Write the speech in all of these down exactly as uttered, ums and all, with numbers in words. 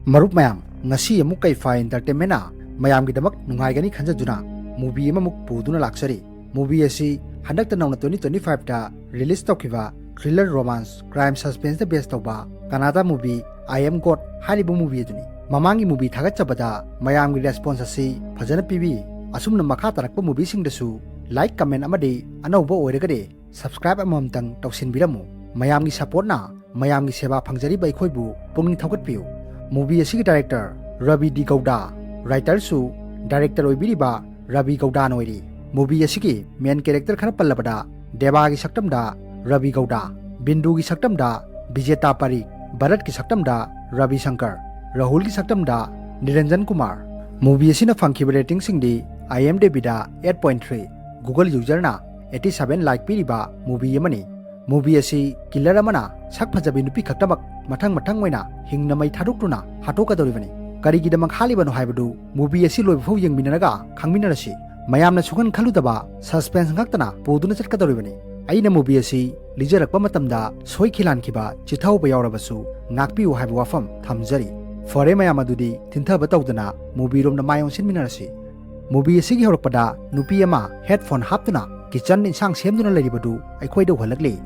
ꯃꯔꯨꯞ ꯃꯌꯥꯝ, ꯉꯁꯤ ꯑꯃꯨꯛ ꯀꯩꯐꯥꯏ ꯏꯟꯇꯔꯇꯦꯟꯃꯦꯟꯅ ꯃꯌꯥꯝꯒꯤꯗꯃꯛ ꯅꯨꯡꯉꯥꯏꯒꯅꯤ ꯈꯟꯖꯗꯨꯅ movie ꯑꯃꯃꯨꯛ ꯄꯨꯗꯨꯅ ꯂꯥꯛꯆꯔꯤ꯫ Movie ꯑꯁꯤ ꯍꯟꯗꯛꯇ ꯅꯧꯅ twenty twenty five ꯇ release ꯇꯧꯈꯤꯕ thriller romance crime suspense ꯇ base ꯇꯧꯕ ꯀꯅꯥꯗꯥ movie I Am God ꯍꯥꯏꯔꯤꯕ movie ꯑꯗꯨꯅꯤ꯫ ꯃꯃꯥꯡꯒꯤ movie ꯊꯥꯒꯠꯆꯕꯗ ꯃꯌꯥꯝꯒꯤ response ꯑꯁꯤ ꯐꯖꯅ ꯄꯤꯕꯤ꯫ ꯑꯁꯨꯝꯅ ꯃꯈꯥ ꯇꯥꯔꯛꯄ movie ꯁꯤꯡꯗꯁꯨ like, comment ꯑꯃꯗꯤ ꯑꯅꯧꯕ ꯑꯣꯏꯔꯒꯗꯤ subscribe ꯑꯃꯃꯝꯇꯪ ꯇꯧꯁꯤꯟꯕꯤꯔꯝꯃꯨ꯫ ꯃꯌꯥꯝꯒꯤ support ꯅ ꯃꯌꯥꯝꯒꯤ ꯁꯦꯕꯥ ꯐꯪꯖꯔꯤꯕ ꯑꯩꯈꯣꯏꯕꯨ ꯄꯨꯛꯅꯤꯡ ꯊꯧꯒꯠꯄꯤꯌꯨ꯫ Movie ꯑꯁꯤꯒꯤ director ꯔꯕꯤ ꯗꯤ ꯒꯧꯗꯥ, writer ꯁꯨ director ꯑꯣꯏꯕꯤꯔꯤꯕ ꯔꯕꯤ ꯒꯧꯗꯥꯅ ꯑꯣꯏꯔꯤ꯫ Movie ꯑꯁꯤꯒꯤ main character ꯈꯔ ꯄꯜꯂꯕꯗ, ꯗꯦꯕꯥꯒꯤ ꯁꯛꯇꯝꯗ ꯔꯕꯤ ꯒꯧꯗꯥ, ꯕꯤꯟꯗꯨꯒꯤ ꯁꯛꯇꯝꯗ ꯕꯤꯖꯦꯇꯥ ꯄꯥꯔꯤꯛ, ꯚꯔꯠꯀꯤ ꯁꯛꯇꯝꯗ ꯔꯕꯤ ꯁꯪꯀꯔ, ꯔꯥꯍꯨꯜꯒꯤ ꯁꯛꯇꯝꯗ ꯅꯤꯔꯟꯖꯟ ꯀꯨꯃꯥꯔ꯫ Movie ꯑꯁꯤꯅ ꯐꯪꯈꯤꯕ rating ꯁꯤꯡꯗꯤ IMDb ꯗ eight point three, Google user ꯅ eighty seven like ꯄꯤꯔꯤꯕ movie ꯑꯃꯅꯤ꯫ Movie ꯑꯁꯤ killer ꯑꯃꯅ ꯁꯛ ꯐꯖꯕꯤ ꯅꯨꯄꯤ ꯈꯛꯇꯃꯛ ꯃꯊꯪ ꯃꯊꯪ ꯑꯣꯏꯅ ꯍꯤꯡꯅ ꯃꯩ ꯊꯥꯗꯣꯛꯇꯨꯅ ꯍꯥꯠꯇꯣꯛꯀꯗꯧꯔꯤꯕꯅꯤ꯫ ꯀꯔꯤꯒꯤꯗꯃꯛ ꯍꯥꯠꯂꯤꯕꯅꯣ ꯍꯥꯏꯕꯗꯨ movie ꯑꯁꯤ ꯂꯣꯏꯕ ꯐꯥꯎ ꯌꯦꯡꯃꯤꯟꯅꯔꯒ ꯈꯪꯃꯤꯟꯅꯔꯁꯤ꯫ ꯃꯌꯥꯝꯅ ꯁꯨꯡꯈꯟ ꯈꯜꯂꯨꯗꯕ suspense ꯉꯥꯛꯇꯅ ꯄꯨꯗꯨꯅ ꯆꯠꯀꯗꯧꯔꯤꯕꯅꯤ꯫ ꯑꯩꯅ movie ꯑꯁꯤ ꯂꯤꯖꯔꯛꯄ ꯃꯇꯝꯗ ꯁꯣꯏꯈꯤ ꯂꯥꯟꯈꯤꯕ, ꯆꯤꯠꯊꯍꯧꯕ ꯌꯥꯎꯔꯕꯁꯨ ꯉꯥꯛꯄꯤꯌꯨ ꯍꯥꯏꯕ ꯋꯥꯐꯝ ꯊꯝꯖꯔꯤ꯫ ꯐꯔꯦ ꯃꯌꯥꯝ, ꯑꯗꯨꯗꯤ ꯊꯤꯟꯊꯕ ꯇꯧꯗꯅ movie ꯔꯣꯝꯗ ꯃꯥꯏ ꯑꯣꯟꯁꯤꯟꯃꯤꯟꯅꯔꯁꯤ꯫ Movie ꯑꯁꯤꯒꯤ ꯍꯧꯔꯛꯄꯗ ꯅꯨꯄꯤ ꯑꯃ headphone ꯍꯥꯞꯇꯨꯅ kitchen ꯏꯟꯁꯥꯡ ꯁꯦꯝꯗꯨꯅ ꯂꯩꯔꯤꯕꯗꯨ ꯑꯩꯈꯣꯏꯗ ꯎꯍꯜꯂꯛꯂꯤ꯫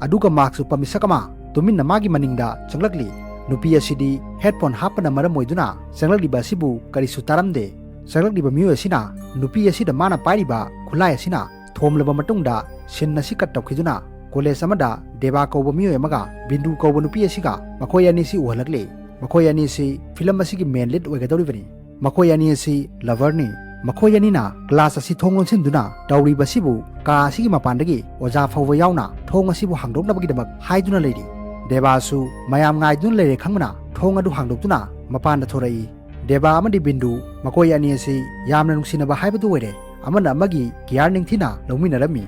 ꯑꯗꯨꯒ mask ꯎꯞꯄ ꯃꯤꯁꯛ ꯑꯃ ꯇꯨꯃꯤꯟꯅ ꯃꯥꯒꯤ ꯃꯅꯤꯡꯗ ꯆꯪꯂꯛꯂꯤ꯫ ꯅꯨꯄꯤ ꯑꯁꯤꯗꯤ headphone ꯍꯥꯞꯄꯅ ꯃꯔꯝ ꯑꯣꯏꯗꯨꯅ ꯆꯪꯂꯛꯂꯤꯕ ꯑꯁꯤꯕꯨ ꯀꯔꯤꯁꯨ ꯇꯥꯔꯝꯗꯦ꯫ ꯆꯪꯂꯛꯂꯤꯕ ꯃꯤꯑꯣꯏ ꯑꯁꯤꯅ ꯅꯨꯄꯤ ꯑꯁꯤꯗ ꯃꯥꯅ ꯄꯥꯏꯔꯤꯕ ꯈꯨꯠꯂꯥꯏ ꯑꯁꯤꯅ ꯊꯣꯝꯂꯕ ꯃꯇꯨꯡꯗ scene ꯑꯁꯤ cut ꯇꯧꯈꯤꯗꯨꯅ college ꯑꯃꯗ ꯗꯦꯕꯥ ꯀꯧꯕ ꯃꯤꯑꯣꯏ ꯑꯃꯒ ꯕꯤꯟꯗꯨ ꯀꯧꯕ ꯅꯨꯄꯤ ꯑꯁꯤꯒ ꯃꯈꯣꯏ ꯑꯅꯤꯁꯤ ꯎꯍꯜꯂꯛꯂꯤ꯫ ꯃꯈꯣꯏ ꯑꯅꯤꯁꯤ film ꯑꯁꯤꯒꯤ main lead ꯑꯣꯏꯒꯗꯧꯔꯤꯕꯅꯤ꯫ ꯃꯈꯣꯏ ꯑꯅꯤ ꯑꯁꯤ lover ꯅꯤ꯫ ꯃꯈꯣꯏ ꯑꯅꯤꯅ class ꯑꯁꯤ ꯊꯣꯡ ꯂꯣꯟꯁꯤꯟꯗꯨꯅ ꯇꯧꯔꯤꯕꯁꯤꯕꯨ ꯀꯥ ꯑꯁꯤꯒꯤ ꯃꯄꯥꯟꯗꯒꯤ ꯑꯣꯖꯥ ꯐꯥꯎꯕ ꯌꯥꯎꯅ ꯊꯣꯡ ꯑꯁꯤꯕꯨ ꯍꯥꯡꯗꯣꯛꯅꯕꯒꯤꯗꯃꯛ ꯍꯥꯏꯗꯨꯅ ꯂꯩꯔꯤ꯫ ꯗꯦꯕꯥꯁꯨ ꯃꯌꯥꯝ ꯉꯥꯏꯗꯨꯅ ꯂꯩꯔꯦ ꯈꯪꯕꯅ ꯊꯣꯡ ꯑꯗꯨ ꯍꯥꯡꯗꯣꯛꯇꯨꯅ ꯃꯄꯥꯟꯗ ꯊꯣꯔꯛꯏ꯫ ꯗꯦꯕꯥ ꯑꯃꯗꯤ ꯕꯤꯟꯗꯨ ꯃꯈꯣꯏ ꯑꯅꯤ ꯑꯁꯤ ꯌꯥꯝꯅ ꯅꯨꯡꯁꯤꯅꯕ ꯍꯥꯏꯕꯗꯨ ꯑꯣꯏꯔꯦ꯫ ꯑꯃꯅ ꯑꯃꯒꯤ care ꯅꯤꯡꯊꯤꯅ ꯂꯧꯃꯤꯟꯅꯔꯝꯃꯤ꯫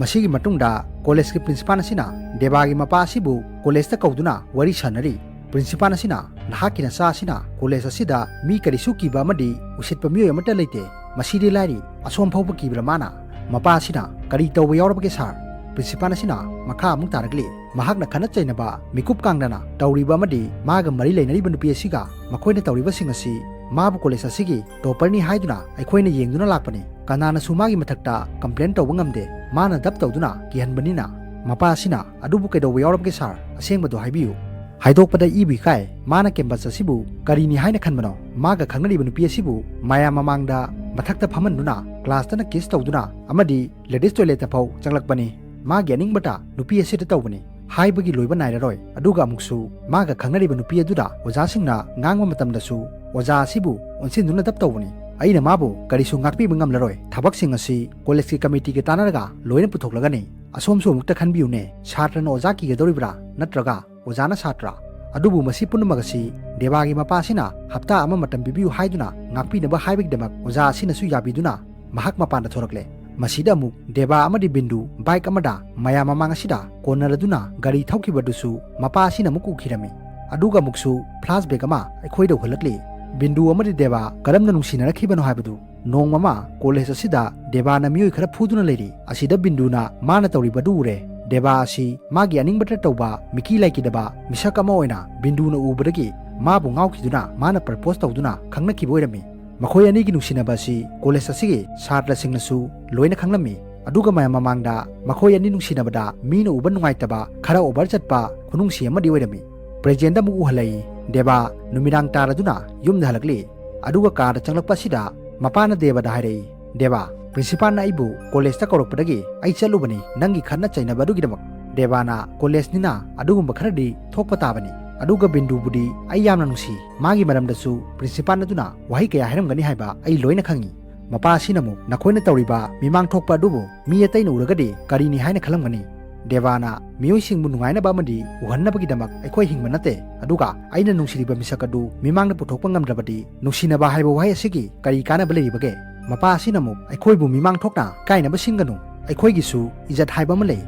ꯃꯁꯤꯒꯤ ꯃꯇꯨꯡꯗ college ꯀꯤ principal ꯑꯁꯤꯅ ꯗꯦꯕꯥꯒꯤ ꯃꯄꯥ ꯑꯁꯤꯕꯨ college ꯇ ꯀꯧꯗꯨꯅ ꯋꯥꯔꯤ ꯁꯥꯟꯅꯔꯤ꯫ Principal ꯑꯁꯤꯅ, "ꯅꯍꯥꯛꯀꯤ ꯅꯆꯥ ꯑꯁꯤꯅ college ꯑꯁꯤꯗ ꯃꯤ ꯀꯔꯤꯁꯨ ꯀꯤꯕ ꯑꯃꯗꯤ ꯎꯁꯤꯠꯄ ꯃꯤꯑꯣꯏ ꯑꯃꯠꯇ ꯂꯩꯇꯦ꯫ ꯃꯁꯤꯗꯤ ꯂꯥꯏꯔꯤ, ꯑꯁꯣꯝ ꯐꯥꯎꯕ ꯀꯤꯕ꯭ꯔꯥ ꯃꯥꯅ?" ꯃꯄꯥ ꯑꯁꯤꯅ, "ꯀꯔꯤ ꯇꯧꯕ ꯌꯥꯎꯔꯕꯒꯦ sir?" Principal ꯑꯁꯤꯅ ꯃꯈꯥ ꯑꯃꯨꯛ ꯇꯥꯔꯛꯂꯤ꯫ ꯃꯍꯥꯛꯅ ꯈꯠꯅ ꯆꯩꯅꯕ, ꯃꯤꯀꯨꯞ ꯀꯥꯡꯗꯅ ꯇꯧꯔꯤꯕ ꯑꯃꯗꯤ ꯃꯥꯒ ꯃꯔꯤ ꯂꯩꯅꯔꯤꯕ ꯅꯨꯄꯤ ꯑꯁꯤꯒ ꯃꯈꯣꯏꯅ ꯇꯧꯔꯤꯕꯁꯤꯡ ꯑꯁꯤ ꯃꯥꯕꯨ ꯀꯣꯂꯦꯖ ꯑꯁꯤꯒꯤ ꯇꯣꯄꯔꯅꯤ ꯍꯥꯏꯗꯨꯅ ꯑꯩꯈꯣꯏꯅ ꯌꯦꯡꯗꯨꯅ ꯂꯥꯛꯄꯅꯤ, ꯀꯅꯥꯅꯁꯨ ꯃꯥꯒꯤ ꯃꯊꯛꯇ ꯀꯝꯄ꯭ꯂꯦꯟ ꯇꯧꯕ ꯉꯝꯗꯦ, ꯃꯥꯅ ꯗꯞ ꯇꯧꯗꯨꯅ ꯀꯤꯍꯟꯕꯅꯤꯅ꯫ ꯃꯄꯥ ꯑꯁꯤꯅ, "ꯑꯗꯨꯕꯨ ꯀꯩꯗꯧꯕ ꯌꯥꯎꯔꯝꯒꯦ ꯁꯥꯔ? ꯑꯁꯦꯡꯕꯗꯣ ꯍꯥꯏꯕꯤꯌꯨ"꯫ ꯍꯥꯏꯗꯣꯛꯄꯗ ꯏꯕꯨ ꯏꯀꯥꯏ, ꯃꯥꯅ ꯀꯦꯝꯄꯁ ꯑꯁꯤꯕꯨ ꯀꯔꯤꯅꯤ ꯍꯥꯏꯅ ꯈꯟꯕꯅꯣ? ꯃꯥꯒ ꯈꯪꯅꯔꯤꯕ ꯅꯨꯄꯤ ꯑꯁꯤꯕꯨ ꯃꯌꯥꯝ ꯃꯃꯥꯡꯗ ꯃꯊꯛꯇ ꯐꯝꯍꯟꯗꯨꯅ ꯀ꯭ꯂꯥꯁꯇꯅ ꯀꯤꯁ ꯇꯧꯗꯨꯅ ꯑꯃꯗꯤ ꯂꯦꯗꯤꯁ ꯇꯣꯏꯂꯦꯠꯇ ꯐꯥꯎ ꯆꯪꯂꯛꯄꯅꯤ꯫ ꯃꯥꯒꯤ ꯑꯅꯤꯡꯕꯇ ꯅꯨꯄꯤ ꯑꯁꯤꯗ ꯇꯧꯕꯅꯤ ꯍꯥꯏꯕꯒꯤ ꯂꯣꯏꯕ ꯅꯥꯏꯔꯔꯣꯏ꯫ ꯑꯗꯨꯒ ꯑꯃꯨꯛꯁꯨ ꯃꯥꯒ ꯈꯪꯅꯔꯤꯕ ꯅꯨꯄꯤ ꯑꯗꯨꯗ ꯑꯣꯖꯥꯁꯤꯡꯅ ꯉꯥꯡꯕ ꯃꯇꯝꯗꯁꯨ ꯑꯣꯖꯥ ꯑꯁꯤꯕꯨ ꯑꯣꯟꯁꯤꯟꯗꯨꯅ ꯗꯞ ꯇꯧꯕꯅꯤ꯫ ꯑꯩꯅ ꯃꯥꯕꯨ ꯀꯔꯤꯁꯨ ꯉꯥꯛꯄꯤꯕ ꯉꯝꯂꯔꯣꯏ꯫ ꯊꯕꯛꯁꯤꯡ ꯑꯁꯤ ꯀꯣꯂꯦꯖꯀꯤ ꯀꯃꯤꯇꯤꯒ ꯇꯥꯟꯅꯔꯒ ꯂꯣꯏꯅ ꯄꯨꯊꯣꯛꯂꯒꯅꯤ꯫ ꯑꯁꯣꯝꯁꯨ ꯑꯃꯨꯛꯇ ꯈꯟꯕꯤꯌꯨꯅꯦ, ꯁꯥꯇ꯭ꯔꯅ ꯑꯣꯖꯥ ꯀꯤꯒꯗꯧꯔꯤꯕ꯭ꯔꯥ ꯅꯠꯇ꯭ꯔꯒ ꯑꯣꯖꯥꯅ ꯁꯥꯇ꯭ꯔ? ꯑꯗꯨꯕꯨ ꯃꯁꯤ ꯄꯨꯝꯅꯃꯛ ꯑꯁꯤ ꯗꯦꯕꯥꯒꯤ ꯃꯄꯥ ꯑꯁꯤꯅ ꯍꯞꯇꯥ ꯑꯃ ꯃꯇꯝ ꯄꯤꯕꯤꯌꯨ ꯍꯥꯏꯗꯨꯅ ꯉꯥꯛꯄꯤꯅꯕ ꯍꯥꯏꯕꯒꯤꯗꯃꯛ ꯑꯣꯖꯥ ꯑꯁꯤꯅꯁꯨ ꯌꯥꯕꯤꯗꯨꯅ ꯃꯍꯥꯛ ꯃꯄꯥꯟꯗ ꯊꯣꯔꯛꯂꯦ꯫ ꯃꯁꯤꯗ ꯑꯃꯨꯛ ꯗꯦꯕꯥ ꯑꯃꯗꯤ ꯕꯤꯟꯗꯨ ꯕꯥꯏꯛ ꯑꯃꯗ ꯃꯌꯥꯝ ꯃꯃꯥꯡ ꯑꯁꯤꯗ ꯀꯣꯟꯅꯔꯗꯨꯅ ꯒꯥꯔꯤ ꯊꯧꯈꯤꯕꯗꯨꯁꯨ ꯃꯄꯥ ꯑꯁꯤꯅ ꯑꯃꯨꯛ ꯎꯈꯤꯔꯝꯃꯤ꯫ ꯑꯗꯨꯒ ꯑꯃꯨꯛꯁꯨ ꯐ꯭ꯂꯥꯁꯕꯦꯛ ꯑꯃ ꯑꯩꯈꯣꯏꯗ ꯎꯍꯜꯂꯛꯂꯤ꯫ ꯕꯤꯟꯗꯨ ꯑꯃꯗꯤ ꯗꯦꯕꯥ ꯀꯔꯝꯅ ꯅꯨꯡꯁꯤꯅꯔꯛꯈꯤꯕꯅꯣ ꯍꯥꯏꯕꯗꯨ꯫ ꯅꯣꯡꯃ ꯑꯃ ꯀꯣꯂꯦꯖ ꯑꯁꯤꯗ ꯗꯦꯕꯥꯅ ꯃꯤꯑꯣꯏ ꯈꯔ ꯐꯨꯗꯨꯅ ꯂꯩꯔꯤ꯫ ꯑꯁꯤꯗ ꯕꯤꯟꯗꯨꯅ ꯃꯥꯅ ꯇꯧꯔꯤꯕꯗꯨ ꯎꯔꯦ꯫ ꯗꯦꯕꯥ ꯑꯁꯤ ꯃꯥꯒꯤ ꯑꯅꯤꯡꯕꯇ ꯇꯧꯕ, ꯃꯤꯀꯤ ꯂꯥꯏꯀꯤꯗꯕ ꯃꯤꯁꯛ ꯑꯃ ꯑꯣꯏꯅ ꯕꯤꯟꯗꯨꯅ ꯎꯕꯗꯒꯤ ꯃꯥꯕꯨ ꯉꯥꯎꯈꯤꯗꯨꯅ ꯃꯥꯅ ꯄ꯭ꯔꯄꯣꯁ ꯇꯧꯗꯨꯅ ꯈꯪꯅꯈꯤꯕ ꯑꯣꯏꯔꯝꯃꯤ꯫ ꯃꯈꯣꯏ ꯑꯅꯤꯒꯤ ꯅꯨꯡꯁꯤꯅꯕ ꯑꯁꯤ ꯀꯣꯂꯦꯖ ꯑꯁꯤꯒꯤ ꯁꯥꯇ꯭ꯔꯁꯤꯡꯅꯁꯨ ꯂꯣꯏꯅ ꯈꯪꯂꯝꯃꯤ꯫ ꯑꯗꯨꯒ ꯃꯌꯥꯝ ꯃꯃꯥꯡꯗ ꯃꯈꯣꯏ ꯑꯅꯤ ꯅꯨꯡꯁꯤꯅꯕꯗ ꯃꯤꯅ ꯎꯕ ꯅꯨꯡꯉꯥꯏꯇꯕ, ꯈꯔ ꯑꯣꯚꯔ ꯆꯠꯄ ꯈꯨꯅꯨꯡꯁꯤ ꯑꯃꯗꯤ ꯑꯣꯏꯔꯝꯃꯤ꯫ ꯄ꯭ꯔꯦꯖꯦꯟꯗ ꯑꯃꯨꯛ ꯎꯍꯜꯂꯛꯏ꯫ ꯗꯦꯕꯥ ꯅꯨꯃꯤꯗꯥꯡ ꯇꯥꯔꯗꯨꯅ ꯌꯨꯝꯗ ꯍꯜꯂꯛꯂꯤ꯫ ꯑꯗꯨꯒ ꯀꯥꯗ ꯆꯪꯂꯛꯄ ꯑꯁꯤꯗ ꯃꯄꯥꯅ ꯗꯦꯕꯥꯗ ꯍꯥꯏꯔꯛꯏ, "ꯗꯦꯕꯥ, ꯄ꯭ꯔꯤꯟꯁꯤꯄꯥꯜꯅ ꯑꯩꯕꯨ ꯀꯣꯂꯦꯖꯇ ꯀꯧꯔꯛꯄꯗꯒꯤ ꯑꯩ ꯆꯠꯂꯨꯕꯅꯤ ꯅꯪꯒꯤ ꯈꯠꯅ ꯆꯩꯅꯕ ꯑꯗꯨꯒꯤꯗꯃꯛ꯫" ꯗꯦꯕꯥꯅ, "ꯀꯣꯂꯦꯖꯅꯤꯅ ꯑꯗꯨꯒꯨꯝꯕ ꯈꯔꯗꯤ ꯊꯣꯛꯄ ꯇꯥꯕꯅꯤ꯫ ꯑꯗꯨꯒ ꯕꯤꯟꯗꯨꯕꯨꯗꯤ ꯑꯩ ꯌꯥꯝꯅ ꯅꯨꯡꯁꯤ꯫ ꯃꯥꯒꯤ ꯃꯔꯝꯗꯁꯨ ꯄ꯭ꯔꯤꯟꯁꯤꯄꯥꯜ ꯑꯗꯨꯅ ꯋꯥꯍꯩ ꯀꯌꯥ ꯍꯥꯏꯔꯝꯒꯅꯤ ꯍꯥꯏꯕ ꯑꯩ ꯂꯣꯏꯅ ꯈꯪꯏ꯫ ꯃꯄꯥ ꯑꯁꯤꯅ ꯑꯃꯨꯛ ꯅꯈꯣꯏꯅ ꯇꯧꯔꯤꯕ ꯃꯤꯃꯥꯡ ꯊꯣꯛꯄ ꯑꯗꯨꯕꯨ ꯃꯤ ꯑꯇꯩꯅ ꯎꯔꯒꯗꯤ ꯀꯔꯤꯅꯤ ꯍꯥꯏꯅ ꯈꯜꯂꯝꯒꯅꯤ?" ꯗꯦꯕꯥꯅ, "ꯃꯤꯑꯣꯏꯁꯤꯡꯕꯨ ꯅꯨꯡꯉꯥꯏꯅꯕ ꯑꯃꯗꯤ ꯎꯍꯟꯅꯕꯒꯤꯗꯃꯛ ꯑꯩꯈꯣꯏ ꯍꯤꯡꯕ ꯅꯠꯇꯦ꯫ ꯑꯗꯨꯒ ꯑꯩꯅ ꯅꯨꯡꯁꯤꯔꯤꯕ ꯃꯤꯁꯛ ꯑꯗꯨ ꯃꯤꯃꯥꯡꯗ ꯄꯨꯊꯣꯛꯄ ꯉꯝꯗ꯭ꯔꯕꯗꯤ ꯅꯨꯡꯁꯤꯅꯕ ꯍꯥꯏꯕ ꯋꯥꯍꯩ ꯑꯁꯤꯒꯤ ꯀꯔꯤ ꯀꯥꯟꯅꯕ ꯂꯩꯔꯤꯕꯒꯦ?" ꯃꯄꯥ ꯑꯁꯤꯅ ꯑꯃꯨꯛ, "ꯑꯩꯈꯣꯏꯕꯨ ꯃꯤꯃꯥꯡ ꯊꯣꯛꯅ ꯏꯀꯥꯏꯅꯕ ꯁꯤꯟꯒꯅꯨ꯫ ꯑꯩꯈꯣꯏꯒꯤꯁꯨ ꯏꯖꯠ ꯍꯥꯏꯕ ꯑꯃ ꯂꯩ꯫"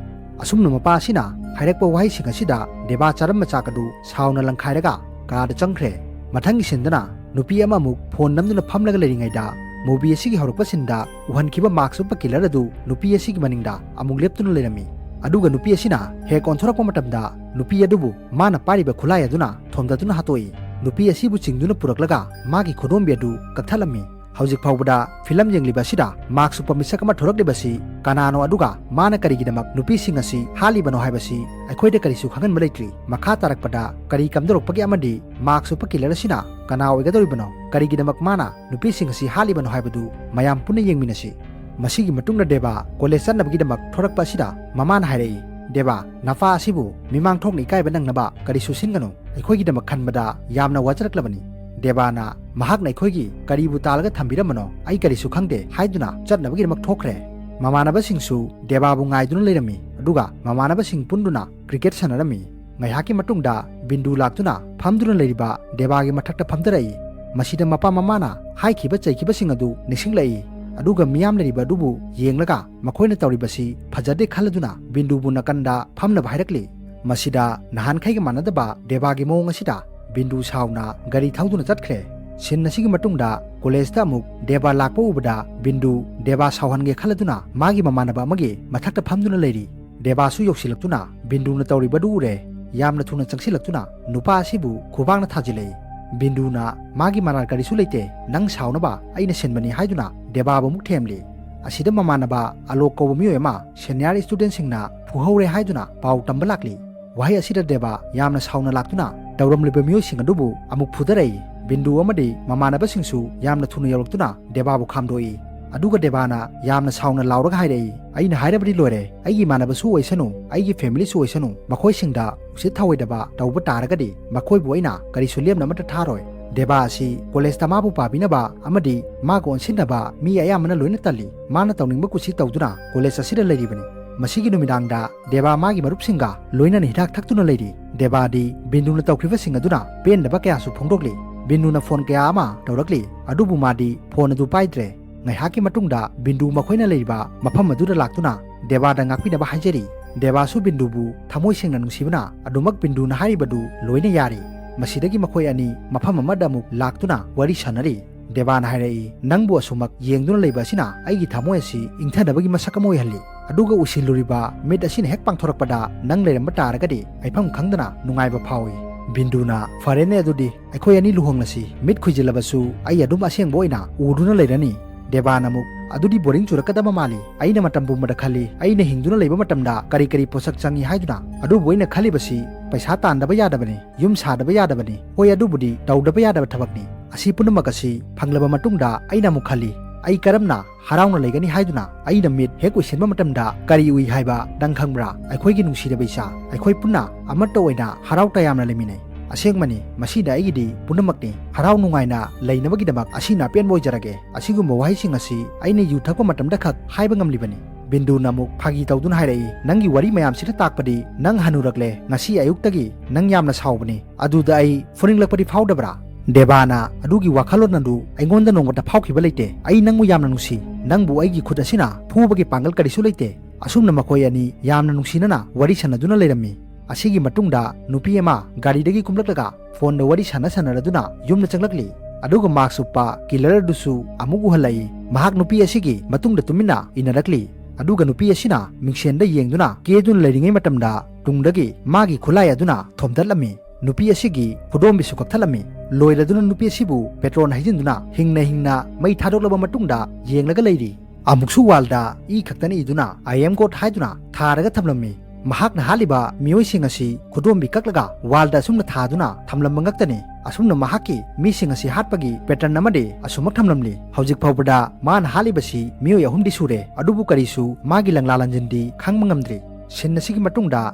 ꯑꯁꯨꯝꯅ ꯃꯄꯥ ꯑꯁꯤꯅ ꯍꯥꯏꯔꯛꯄ ꯋꯥꯍꯩꯁꯤꯡ ꯑꯁꯤꯗ ꯗꯦꯕꯥ ꯆꯥꯔꯝꯕ ꯆꯥꯛ ꯑꯗꯨ ꯁꯥꯎꯅ ꯂꯪꯈꯥꯏꯔꯒ ꯀꯥꯗ ꯆꯪꯈ꯭ꯔꯦ꯫ ꯃꯊꯪꯒꯤ ꯁꯤꯟꯗꯅ ꯅꯨꯄꯤ ꯑꯃꯃꯨꯛ ꯐꯣꯟ ꯅꯝꯗꯨꯅ ꯐꯝꯂꯒ ꯂꯩꯔꯤꯉꯩꯗ ꯃꯨꯚꯤ ꯑꯁꯤꯒꯤ ꯍꯧꯔꯛꯄ ꯁꯤꯟꯗ ꯎꯍꯟꯈꯤꯕ ꯃꯥꯛꯁ ꯎꯞꯄ ꯀꯤꯂꯔ ꯑꯗꯨ ꯅꯨꯄꯤ ꯑꯁꯤꯒꯤ ꯃꯅꯤꯡꯗ ꯑꯃꯨꯛ ꯂꯦꯞꯇꯨꯅ ꯂꯩꯔꯝꯃꯤ꯫ ꯑꯗꯨꯒ ꯅꯨꯄꯤ ꯑꯁꯤꯅ ꯍꯦꯛ ꯑꯣꯟꯊꯣꯔꯛꯄ ꯃꯇꯝꯗ ꯅꯨꯄꯤ ꯑꯗꯨꯕꯨ ꯃꯥꯅ ꯄꯥꯏꯔꯤꯕ ꯈꯨꯠꯂꯥꯏ ꯑꯗꯨꯅ ꯊꯣꯝꯗꯗꯨꯅ ꯍꯥꯠꯇꯣꯛꯏ꯫ ꯅꯨꯄꯤ ꯑꯁꯤꯕꯨ ꯆꯤꯡꯗꯨꯅ ꯄꯨꯔꯛꯂꯒ ꯃꯥꯒꯤ ꯈꯨꯗꯣꯝꯕꯤ ꯑꯗꯨ ꯀꯛꯊꯠꯂꯝꯃꯤ꯫ ꯍꯧꯖꯤꯛ ꯐꯥꯎꯕꯗ ꯐꯤꯂꯝ ꯌꯦꯡꯂꯤꯕ ꯑꯁꯤꯗ ꯃꯥꯛꯁ ꯎꯞꯄ ꯃꯤꯁꯛ ꯑꯃ ꯊꯣꯔꯛꯂꯤꯕꯁꯤ ꯀꯅꯥꯅꯣ, ꯑꯗꯨꯒ ꯃꯥꯅ ꯀꯔꯤꯒꯤꯗꯃꯛ ꯅꯨꯄꯤꯁꯤꯡ ꯑꯁꯤ ꯍꯥꯠꯂꯤꯕꯅꯣ ꯍꯥꯏꯕꯁꯤ ꯑꯩꯈꯣꯏꯗ ꯀꯔꯤꯁꯨ ꯈꯪꯍꯟꯕ ꯂꯩꯇ꯭ꯔꯤ꯫ ꯃꯈꯥ ꯇꯥꯔꯛꯄꯗ ꯀꯔꯤ ꯀꯝꯗꯧꯔꯛꯄꯒꯦ ꯑꯃꯗꯤ ꯃꯥꯛꯁ ꯎꯞꯄ ꯀꯤꯂꯔ ꯑꯁꯤꯅ ꯀꯅꯥ ꯑꯣꯏꯒꯗꯧꯔꯤꯕꯅꯣ, ꯀꯔꯤꯒꯤꯗꯃꯛ ꯃꯥꯅ ꯅꯨꯄꯤꯁꯤꯡ ꯑꯁꯤ ꯍꯥꯠꯂꯤꯕꯅꯣ ꯍꯥꯏꯕꯗꯨ ꯃꯌꯥꯝ ꯄꯨꯟꯅ ꯌꯦꯡꯃꯤꯟꯅꯁꯤ꯫ ꯃꯁꯤꯒꯤ ꯃꯇꯨꯡꯗ ꯗꯦꯕꯥ ꯀꯣꯂꯦꯖ ꯆꯠꯅꯕꯒꯤꯗꯃꯛ ꯊꯣꯔꯛꯄ ꯑꯁꯤꯗ ꯃꯃꯥꯅ ꯍꯥꯏꯔꯛꯏ, "ꯗꯦꯕꯥ, ꯅꯄꯥ ꯑꯁꯤꯕꯨ ꯃꯤꯃꯥꯡ ꯊꯣꯛꯅ ꯏꯀꯥꯏꯕ ꯅꯪꯅꯕ ꯀꯔꯤꯁꯨ ꯁꯤꯟꯒꯅꯨ꯫ ꯑꯩꯈꯣꯏꯒꯤꯗꯃꯛ ꯈꯟꯕꯗ ꯌꯥꯝꯅ ꯋꯥꯖꯔꯛꯂꯕꯅꯤ꯫" ꯗꯦꯕꯥꯅ, "ꯃꯍꯥꯛꯅ ꯑꯩꯈꯣꯏꯒꯤ ꯀꯔꯤꯕꯨ ꯇꯥꯜꯂꯒ ꯊꯝꯕꯤꯔꯝꯕꯅꯣ ꯑꯩ ꯀꯔꯤꯁꯨ ꯈꯪꯗꯦ" ꯍꯥꯏꯗꯨꯅ ꯆꯠꯅꯕꯒꯤꯗꯃꯛ ꯊꯣꯛꯈ꯭ꯔꯦ꯫ ꯃꯃꯥꯟꯅꯕꯁꯤꯡꯁꯨ ꯗꯦꯕꯥꯕꯨ ꯉꯥꯏꯗꯨꯅ ꯂꯩꯔꯝꯃꯤ, ꯑꯗꯨꯒ ꯃꯃꯥꯟꯅꯕꯁꯤꯡ ꯄꯨꯟꯗꯨꯅ ꯀ꯭ꯔꯤꯀꯦꯠ ꯁꯥꯟꯅꯔꯝꯃꯤ꯫ ꯉꯥꯏꯍꯥꯛꯀꯤ ꯃꯇꯨꯡꯗ ꯕꯤꯟꯗꯨ ꯂꯥꯛꯇꯨꯅ ꯐꯝꯗꯨꯅ ꯂꯩꯔꯤꯕ ꯗꯦꯕꯥꯒꯤ ꯃꯊꯛꯇ ꯐꯝꯊꯔꯛꯏ꯫ ꯃꯁꯤꯗ ꯃꯄꯥ ꯃꯃꯥꯅ ꯍꯥꯏꯈꯤꯕ ꯆꯩꯈꯤꯕꯁꯤꯡ ꯑꯗꯨ ꯅꯤꯡꯁꯤꯡꯂꯛꯏ, ꯑꯗꯨꯒ ꯃꯤꯌꯥꯝ ꯂꯩꯔꯤꯕ ꯑꯗꯨꯕꯨ ꯌꯦꯡꯂꯒ ꯃꯈꯣꯏꯅ ꯇꯧꯔꯤꯕꯁꯤ ꯐꯖꯗꯦ ꯈꯜꯂꯗꯨꯅ ꯕꯤꯟꯗꯨꯕꯨ ꯅꯥꯀꯟꯗ ꯐꯝꯅꯕ ꯍꯥꯏꯔꯛꯂꯤ꯫ ꯃꯁꯤꯗ ꯅꯍꯥꯟꯈꯩꯒ ꯃꯥꯟꯅꯗꯕ ꯗꯦꯕꯥꯒꯤ ꯃꯑꯣꯡ ꯑꯁꯤꯗ ꯕꯤꯟꯗꯨ ꯁꯥꯎꯅ ꯒꯥꯔꯤ ꯊꯧꯗꯨꯅ ꯆꯠꯈ꯭ꯔꯦ꯫ ꯁꯤꯟ ꯑꯁꯤꯒꯤ ꯃꯇꯨꯡꯗ ꯀꯣꯂꯦꯖꯇ ꯑꯃꯨꯛ ꯗꯦꯕꯥ ꯂꯥꯛꯄ ꯎꯕꯗ ꯕꯤꯟꯗꯨ ꯗꯦꯕꯥ ꯁꯥꯎꯍꯟꯒꯦ ꯈꯜꯂꯗꯨꯅ ꯃꯥꯒꯤ ꯃꯃꯥꯟꯅꯕ ꯑꯃꯒꯤ ꯃꯊꯛꯇ ꯐꯝꯗꯨꯅ ꯂꯩꯔꯤ꯫ ꯗꯦꯕꯥꯁꯨ ꯌꯧꯁꯤꯜꯂꯛꯇꯨꯅ ꯕꯤꯟꯗꯨꯅ ꯇꯧꯔꯤꯕꯗꯨ ꯎꯔꯦ꯫ ꯌꯥꯝꯅ ꯊꯨꯅ ꯆꯪꯁꯤꯜꯂꯛꯇꯨꯅ ꯅꯨꯄꯥ ꯑꯁꯤꯕꯨ ꯈꯨꯕꯥꯛꯅ ꯊꯥꯖꯤꯜꯂꯛꯏ꯫ ꯕꯤꯟꯗꯨꯅ, "ꯃꯥꯒꯤ ꯃꯔꯥꯜ ꯀꯔꯤꯁꯨ ꯂꯩꯇꯦ, ꯅꯪ ꯁꯥꯎꯅꯕ ꯑꯩꯅ ꯁꯤꯟꯕꯅꯤ" ꯍꯥꯏꯗꯨꯅ ꯗꯦꯕꯥꯕꯨ ꯑꯃꯨꯛ ꯊꯦꯝꯂꯤ꯫ ꯑꯁꯤꯗ ꯃꯃꯥꯟꯅꯕ ꯑꯂꯣꯛ ꯀꯧꯕ ꯃꯤꯑꯣꯏ ꯑꯃ ꯁꯦꯅꯤꯌꯔ ꯁ꯭ꯇꯨꯗꯦꯟꯠꯁꯤꯡꯅ ꯐꯨꯍꯧꯔꯦ ꯍꯥꯏꯗꯨꯅ ꯄꯥꯎ ꯇꯝꯕ ꯂꯥꯛꯂꯤ꯫ ꯋꯥꯍꯩ ꯑꯁꯤꯗ ꯗꯦꯕꯥ ꯌꯥꯝꯅ ꯁꯥꯎꯅ ꯂꯥꯛꯇꯨꯅ ꯇꯧꯔꯝꯂꯤꯕ ꯃꯤꯑꯣꯏꯁꯤꯡ ꯑꯗꯨꯕꯨ ꯑꯃꯨꯛ ꯐꯨꯗꯔꯛꯏ꯫ ꯕꯤꯟꯗꯨ ꯑꯃꯗꯤ ꯃꯃꯥꯟꯅꯕꯁꯤꯡꯁꯨ ꯌꯥꯝꯅ ꯊꯨꯅ ꯌꯧꯔꯛꯇꯨꯅ ꯗꯦꯕꯥꯕꯨ ꯈꯥꯝꯗꯣꯛꯏ꯫ ꯑꯗꯨꯒ ꯗꯦꯕꯥꯅ ꯌꯥꯝꯅ ꯁꯥꯎꯅ ꯂꯥꯎꯔꯒ ꯍꯥꯏꯔꯛꯏ, "ꯑꯩꯅ ꯍꯥꯏꯔꯕꯗꯤ ꯂꯣꯏꯔꯦ, ꯑꯩꯒꯤ ꯏꯃꯥꯟꯅꯕꯁꯨ ꯑꯣꯏꯁꯅꯨ, ꯑꯩꯒꯤ ꯐꯦꯃꯤꯂꯤꯁꯨ ꯑꯣꯏꯁꯅꯨ, ꯃꯈꯣꯏꯁꯤꯡꯗ ꯎꯁꯤꯠ ꯊꯑꯣꯏꯗꯕ ꯇꯧꯕ ꯇꯥꯔꯒꯗꯤ ꯃꯈꯣꯏꯕꯨ ꯑꯩꯅ ꯀꯔꯤꯁꯨ ꯂꯦꯝꯅ ꯑꯃꯠꯇ ꯊꯥꯔꯣꯏ꯫" ꯗꯦꯕꯥ ꯑꯁꯤ ꯀꯣꯂꯦꯖꯇ ꯃꯥꯕꯨ ꯄꯥꯕꯤꯅꯕ ꯑꯃꯗꯤ ꯃꯥꯒ ꯑꯣꯟꯁꯤꯟꯅꯕ ꯃꯤ ꯑꯌꯥꯝꯕꯅ ꯂꯣꯏꯅ ꯇꯜꯂꯤ꯫ ꯃꯥꯅ ꯇꯧꯅꯤꯡꯕ ꯀꯨꯁꯤ ꯇꯧꯗꯨꯅ ꯀꯣꯂꯦꯖ ꯑꯁꯤꯗ ꯂꯩꯔꯤꯕꯅꯤ꯫ ꯃꯁꯤꯒꯤ ꯅꯨꯃꯤꯗꯥꯡꯗ ꯗꯦꯕꯥ ꯃꯥꯒꯤ ꯃꯔꯨꯞꯁꯤꯡꯒ ꯂꯣꯏꯅꯅ ꯍꯤꯗꯥꯛ ꯊꯛꯇꯨꯅ ꯂꯩꯔꯤ꯫ ꯗꯦꯕꯥꯗꯤ ꯕꯤꯟꯗꯨꯅ ꯇꯧꯈ꯭ꯔꯤꯕꯁꯤꯡ ꯑꯗꯨꯅ ꯄꯦꯟꯗꯕ ꯀꯌꯥꯁꯨ ꯐꯣꯡꯗꯣꯛꯂꯤ꯫ ꯕꯤꯟꯗꯨꯅ ꯐꯣꯟ ꯀꯌꯥ ꯑꯃ ꯇꯧꯔꯛꯂꯤ, ꯑꯗꯨꯕꯨ ꯃꯥꯗꯤ ꯐꯣꯟ ꯑꯗꯨ ꯄꯥꯏꯗ꯭ꯔꯦ꯫ ꯉꯥꯏꯍꯥꯛꯀꯤ ꯃꯇꯨꯡꯗ ꯕꯤꯟꯗꯨ ꯃꯈꯣꯏꯅ ꯂꯩꯔꯤꯕ ꯃꯐꯝ ꯑꯗꯨꯗ ꯂꯥꯛꯇꯨꯅ ꯗꯦꯕꯥꯗ ꯉꯥꯛꯄꯤꯅꯕ ꯍꯥꯏꯖꯔꯤ꯫ ꯗꯦꯕꯥꯁꯨ ꯕꯤꯟꯗꯨꯕꯨ ꯊꯃꯣꯏ ꯁꯦꯡꯅ ꯅꯨꯡꯁꯤꯕꯅ ꯑꯗꯨꯃꯛ ꯕꯤꯟꯗꯨꯅ ꯍꯥꯏꯔꯤꯕꯗꯨ ꯂꯣꯏꯅ ꯌꯥꯔꯤ꯫ ꯃꯁꯤꯗꯒꯤ ꯃꯈꯣꯏ ꯑꯅꯤ ꯃꯐꯝ ꯑꯃꯗ ꯑꯃꯨꯛ ꯂꯥꯛꯇꯨꯅ ꯋꯥꯔꯤ ꯁꯥꯟꯅꯔꯤ꯫ ꯗꯦꯕꯥꯅ ꯍꯥꯏꯔꯛꯏ, "ꯅꯪꯕꯨ ꯑꯁꯨꯃꯛ ꯌꯦꯡꯗꯨꯅ ꯂꯩꯕ ꯑꯁꯤꯅ ꯑꯩꯒꯤ ꯊꯃꯣꯏ ꯑꯁꯤ ꯏꯪꯊꯅꯕꯒꯤ ꯃꯁꯛ ꯑꯃ ꯑꯣꯏꯍꯜꯂꯤ꯫ ꯑꯗꯨꯒ ꯎꯁꯤꯜꯂꯨꯔꯤꯕ ꯃꯤꯠ ꯑꯁꯤꯅ ꯍꯦꯛ ꯄꯥꯡꯊꯣꯔꯛꯄꯗ ꯅꯪ ꯂꯩꯔꯝꯕ ꯇꯥꯔꯒꯗꯤ ꯍꯥꯏꯐꯝ ꯈꯪꯗꯅ ꯅꯨꯡꯉꯥꯏꯕ ꯐꯥꯎꯏ꯫ ꯕꯤꯟꯗꯨꯅ, "ꯐꯔꯦꯅꯦ, ꯑꯗꯨꯗꯤ ꯑꯩꯈꯣꯏ ꯑꯅꯤ ꯂꯨꯍꯣꯡꯂꯁꯤ꯫ ꯃꯤꯠ ꯈꯨꯏꯖꯤꯜꯂꯕꯁꯨ ꯑꯩ ꯑꯗꯨꯝ ꯑꯁꯦꯡꯕ ꯑꯣꯏꯅ ꯎꯗꯨꯅ ꯂꯩꯔꯅꯤ꯫" ꯗꯦꯕꯥꯅ ꯑꯃꯨꯛ, "ꯑꯗꯨꯗꯤ ꯕꯣꯔꯤꯡ ꯆꯨꯔꯛꯀꯗꯕ ꯃꯥꯜꯂꯤ꯫ ꯑꯩꯅ ꯃꯇꯝ ꯄꯨꯝꯕꯗ ꯈꯜꯂꯤ, ꯑꯩꯅ ꯍꯤꯡꯗꯨꯅ ꯂꯩꯕ ꯃꯇꯝꯗ ꯀꯔꯤ ꯀꯔꯤ ꯄꯣꯠꯁꯛ ꯆꯪꯏ ꯍꯥꯏꯗꯨꯅ꯫ ꯑꯗꯨꯕꯨ ꯑꯩꯅ ꯈꯜꯂꯤꯕꯁꯤ ꯄꯩꯁꯥ ꯇꯥꯟꯗꯕ ꯌꯥꯗꯕꯅꯤ, ꯌꯨꯝ ꯁꯥꯗꯕ ꯌꯥꯗꯕꯅꯤ꯫ ꯍꯣꯏ, ꯑꯗꯨꯕꯨꯗꯤ ꯇꯧꯗꯕ ꯌꯥꯗꯕ ꯊꯕꯛꯅꯤ꯫ ꯑꯁꯤ ꯄꯨꯝꯅꯃꯛ ꯑꯁꯤ ꯐꯪꯂꯕ ꯃꯇꯨꯡꯗ ꯑꯩꯅ ꯑꯃꯨꯛ ꯈꯜꯂꯤ, ꯑꯩ ꯀꯔꯝꯅ ꯍꯔꯥꯎꯅ ꯂꯩꯒꯅꯤ ꯍꯥꯏꯗꯨꯅ꯫ ꯑꯩꯅ ꯃꯤꯠ ꯍꯦꯛ ꯎꯏꯁꯤꯟꯕ ꯃꯇꯝꯗ ꯀꯔꯤ ꯎꯏ ꯍꯥꯏꯕ ꯅꯪ ꯈꯪꯕ꯭ꯔꯥ? ꯑꯩꯈꯣꯏꯒꯤ ꯅꯨꯡꯁꯤꯔꯕ ꯏꯆꯥ, ꯑꯩꯈꯣꯏ ꯄꯨꯟꯅ ꯑꯃꯠꯇ ꯑꯣꯏꯅ ꯍꯔꯥꯎ ꯇꯌꯥꯝꯅ ꯂꯩꯃꯤꯟꯅꯩ꯫ ꯑꯁꯦꯡꯕꯅꯤ, ꯃꯁꯤꯅ ꯑꯩꯒꯤꯗꯤ ꯄꯨꯝꯅꯃꯛꯅꯤ꯫ ꯍꯔꯥꯎ ꯅꯨꯡꯉꯥꯏꯅ ꯂꯩꯅꯕꯒꯤꯗꯃꯛ ꯑꯁꯤꯅ ꯑꯄꯦꯟꯕ ꯑꯣꯏꯖꯔꯒꯦ꯫" ꯑꯁꯤꯒꯨꯝꯕ ꯋꯥꯍꯩꯁꯤꯡ ꯑꯁꯤ ꯑꯩꯅ ꯌꯨ ꯊꯛꯄ ꯃꯇꯝꯗ ꯈꯛ ꯍꯥꯏꯕ ꯉꯝꯂꯤꯕꯅꯤ꯫ ꯕꯤꯟꯗꯨꯅ ꯑꯃꯨꯛ ꯐꯥꯒꯤ ꯇꯧꯗꯨꯅ ꯍꯥꯏꯔꯛꯏ, "ꯅꯪꯒꯤ ꯋꯥꯔꯤ ꯃꯌꯥꯝꯁꯤꯅ ꯇꯥꯛꯄꯗꯤ ꯅꯪ ꯍꯅꯨꯔꯛꯂꯦ꯫ ꯉꯁꯤ ꯑꯌꯨꯛꯇꯒꯤ ꯅꯪ ꯌꯥꯝꯅ ꯁꯥꯎꯕꯅꯤ꯫ ꯑꯗꯨꯗ ꯑꯩ ꯐꯨꯅꯤꯡꯂꯛꯄꯗꯤ ꯐꯥꯎꯗꯕ꯭ꯔꯥ?" ꯗꯦꯕꯥꯅ, "ꯑꯗꯨꯒꯤ ꯋꯥꯈꯜꯂꯣꯟ ꯑꯗꯨ ꯑꯩꯉꯣꯟꯗ ꯅꯣꯡꯃꯇ ꯐꯥꯎꯈꯤꯕ ꯂꯩꯇꯦ꯫ ꯑꯩ ꯅꯪꯕꯨ ꯌꯥꯝꯅ ꯅꯨꯡꯁꯤ꯫ ꯅꯪꯕꯨ ꯑꯩꯒꯤ ꯈꯨꯠ ꯑꯁꯤꯅ ꯐꯨꯕꯒꯤ ꯄꯥꯡꯒꯜ ꯀꯔꯤꯁꯨ ꯂꯩꯇꯦ꯫" ꯑꯁꯨꯝꯅ ꯃꯈꯣꯏ ꯑꯅꯤ ꯌꯥꯝꯅ ꯅꯨꯡꯁꯤꯅꯅ ꯋꯥꯔꯤ ꯁꯥꯟꯅꯗꯨꯅ ꯂꯩꯔꯝꯃꯤ꯫ ꯑꯁꯤꯒꯤ ꯃꯇꯨꯡꯗ ꯅꯨꯄꯤ ꯑꯃ ꯒꯥꯔꯤꯗꯒꯤ ꯀꯨꯝꯂꯛꯂꯒ ꯐꯣꯟꯗ ꯋꯥꯔꯤ ꯁꯥꯟꯅ ꯁꯥꯟꯅꯔꯗꯨꯅ ꯌꯨꯝꯗ ꯆꯪꯂꯛꯂꯤ꯫ ꯑꯗꯨꯒ ꯃꯥꯛꯁ ꯎꯞꯄ ꯀꯤꯂꯔ ꯑꯗꯨꯁꯨ ꯑꯃꯨꯛ ꯎꯍꯜꯂꯛꯏ꯫ ꯃꯍꯥꯛ ꯅꯨꯄꯤ ꯑꯁꯤꯒꯤ ꯃꯇꯨꯡꯗ ꯇꯨꯃꯤꯟꯅ ꯏꯟꯅꯔꯛꯂꯤ꯫ ꯑꯗꯨꯒ ꯅꯨꯄꯤ ꯑꯁꯤꯅ ꯃꯤꯡꯁꯦꯟꯗ ꯌꯦꯡꯗꯨꯅ ꯀꯦꯗꯨꯅ ꯂꯩꯔꯤꯉꯩ ꯃꯇꯝꯗ ꯇꯨꯡꯗꯒꯤ ꯃꯥꯒꯤ ꯈꯨꯠꯂꯥꯏ ꯑꯗꯨꯅ ꯊꯣꯝꯗꯠꯂꯝꯃꯤ꯫ ꯅꯨꯄꯤ ꯑꯁꯤꯒꯤ ꯈꯨꯗꯣꯝꯕꯤꯁꯨ ꯀꯛꯊꯠꯂꯝꯃꯤ꯫ ꯂꯣꯏꯔꯗꯨꯅ ꯅꯨꯄꯤ ꯑꯁꯤꯕꯨ ꯄꯦꯇ꯭ꯔꯣꯜ ꯍꯩꯖꯤꯟꯗꯨꯅ ꯍꯤꯡꯅ ꯍꯤꯡꯅ ꯃꯩ ꯊꯥꯗꯣꯛꯂꯕ ꯃꯇꯨꯡꯗ ꯌꯦꯡꯂꯒ ꯂꯩꯔꯤ꯫ ꯑꯃꯨꯛꯁꯨ ꯋꯥꯜꯗ ꯏ ꯈꯛꯇꯅ ꯏꯗꯨꯅ "I am God" ꯍꯥꯏꯗꯨꯅ ꯊꯥꯔꯒ ꯊꯝꯂꯝꯃꯤ꯫ ꯃꯍꯥꯛꯅ ꯍꯥꯠꯂꯤꯕ ꯃꯤꯑꯣꯏꯁꯤꯡ ꯑꯁꯤ ꯈꯨꯗꯣꯝꯕꯤ ꯀꯛꯂꯒ ꯋꯥꯜꯗ ꯑꯁꯨꯝꯅ ꯊꯥꯗꯨꯅ ꯊꯝꯂꯝꯕ ꯉꯛꯇꯅꯤ꯫ ꯑꯁꯨꯝꯅ ꯃꯍꯥꯛꯀꯤ ꯃꯤꯁꯤꯡ ꯑꯁꯤ ꯍꯥꯠꯄꯒꯤ ꯄꯦꯇꯔꯟ ꯑꯃꯗꯤ ꯑꯁꯨꯃꯛ ꯊꯝꯂꯝꯂꯤ꯫ ꯍꯧꯖꯤꯛ ꯐꯥꯎꯕꯗ ꯃꯥꯅ ꯍꯥꯠꯂꯤꯕꯁꯤ ꯃꯤꯑꯣꯏ ꯑꯍꯨꯝꯗꯤ ꯁꯨꯔꯦ, ꯑꯗꯨꯕꯨ ꯀꯔꯤꯁꯨ ꯃꯥꯒꯤ ꯂꯪꯂꯥ ꯂꯪꯖꯤꯟꯗꯤ ꯈꯪꯕ ꯉꯝꯗ꯭ꯔꯤ꯫ ꯁꯤꯟ ꯑꯁꯤꯒꯤ ꯃꯇꯨꯡꯗ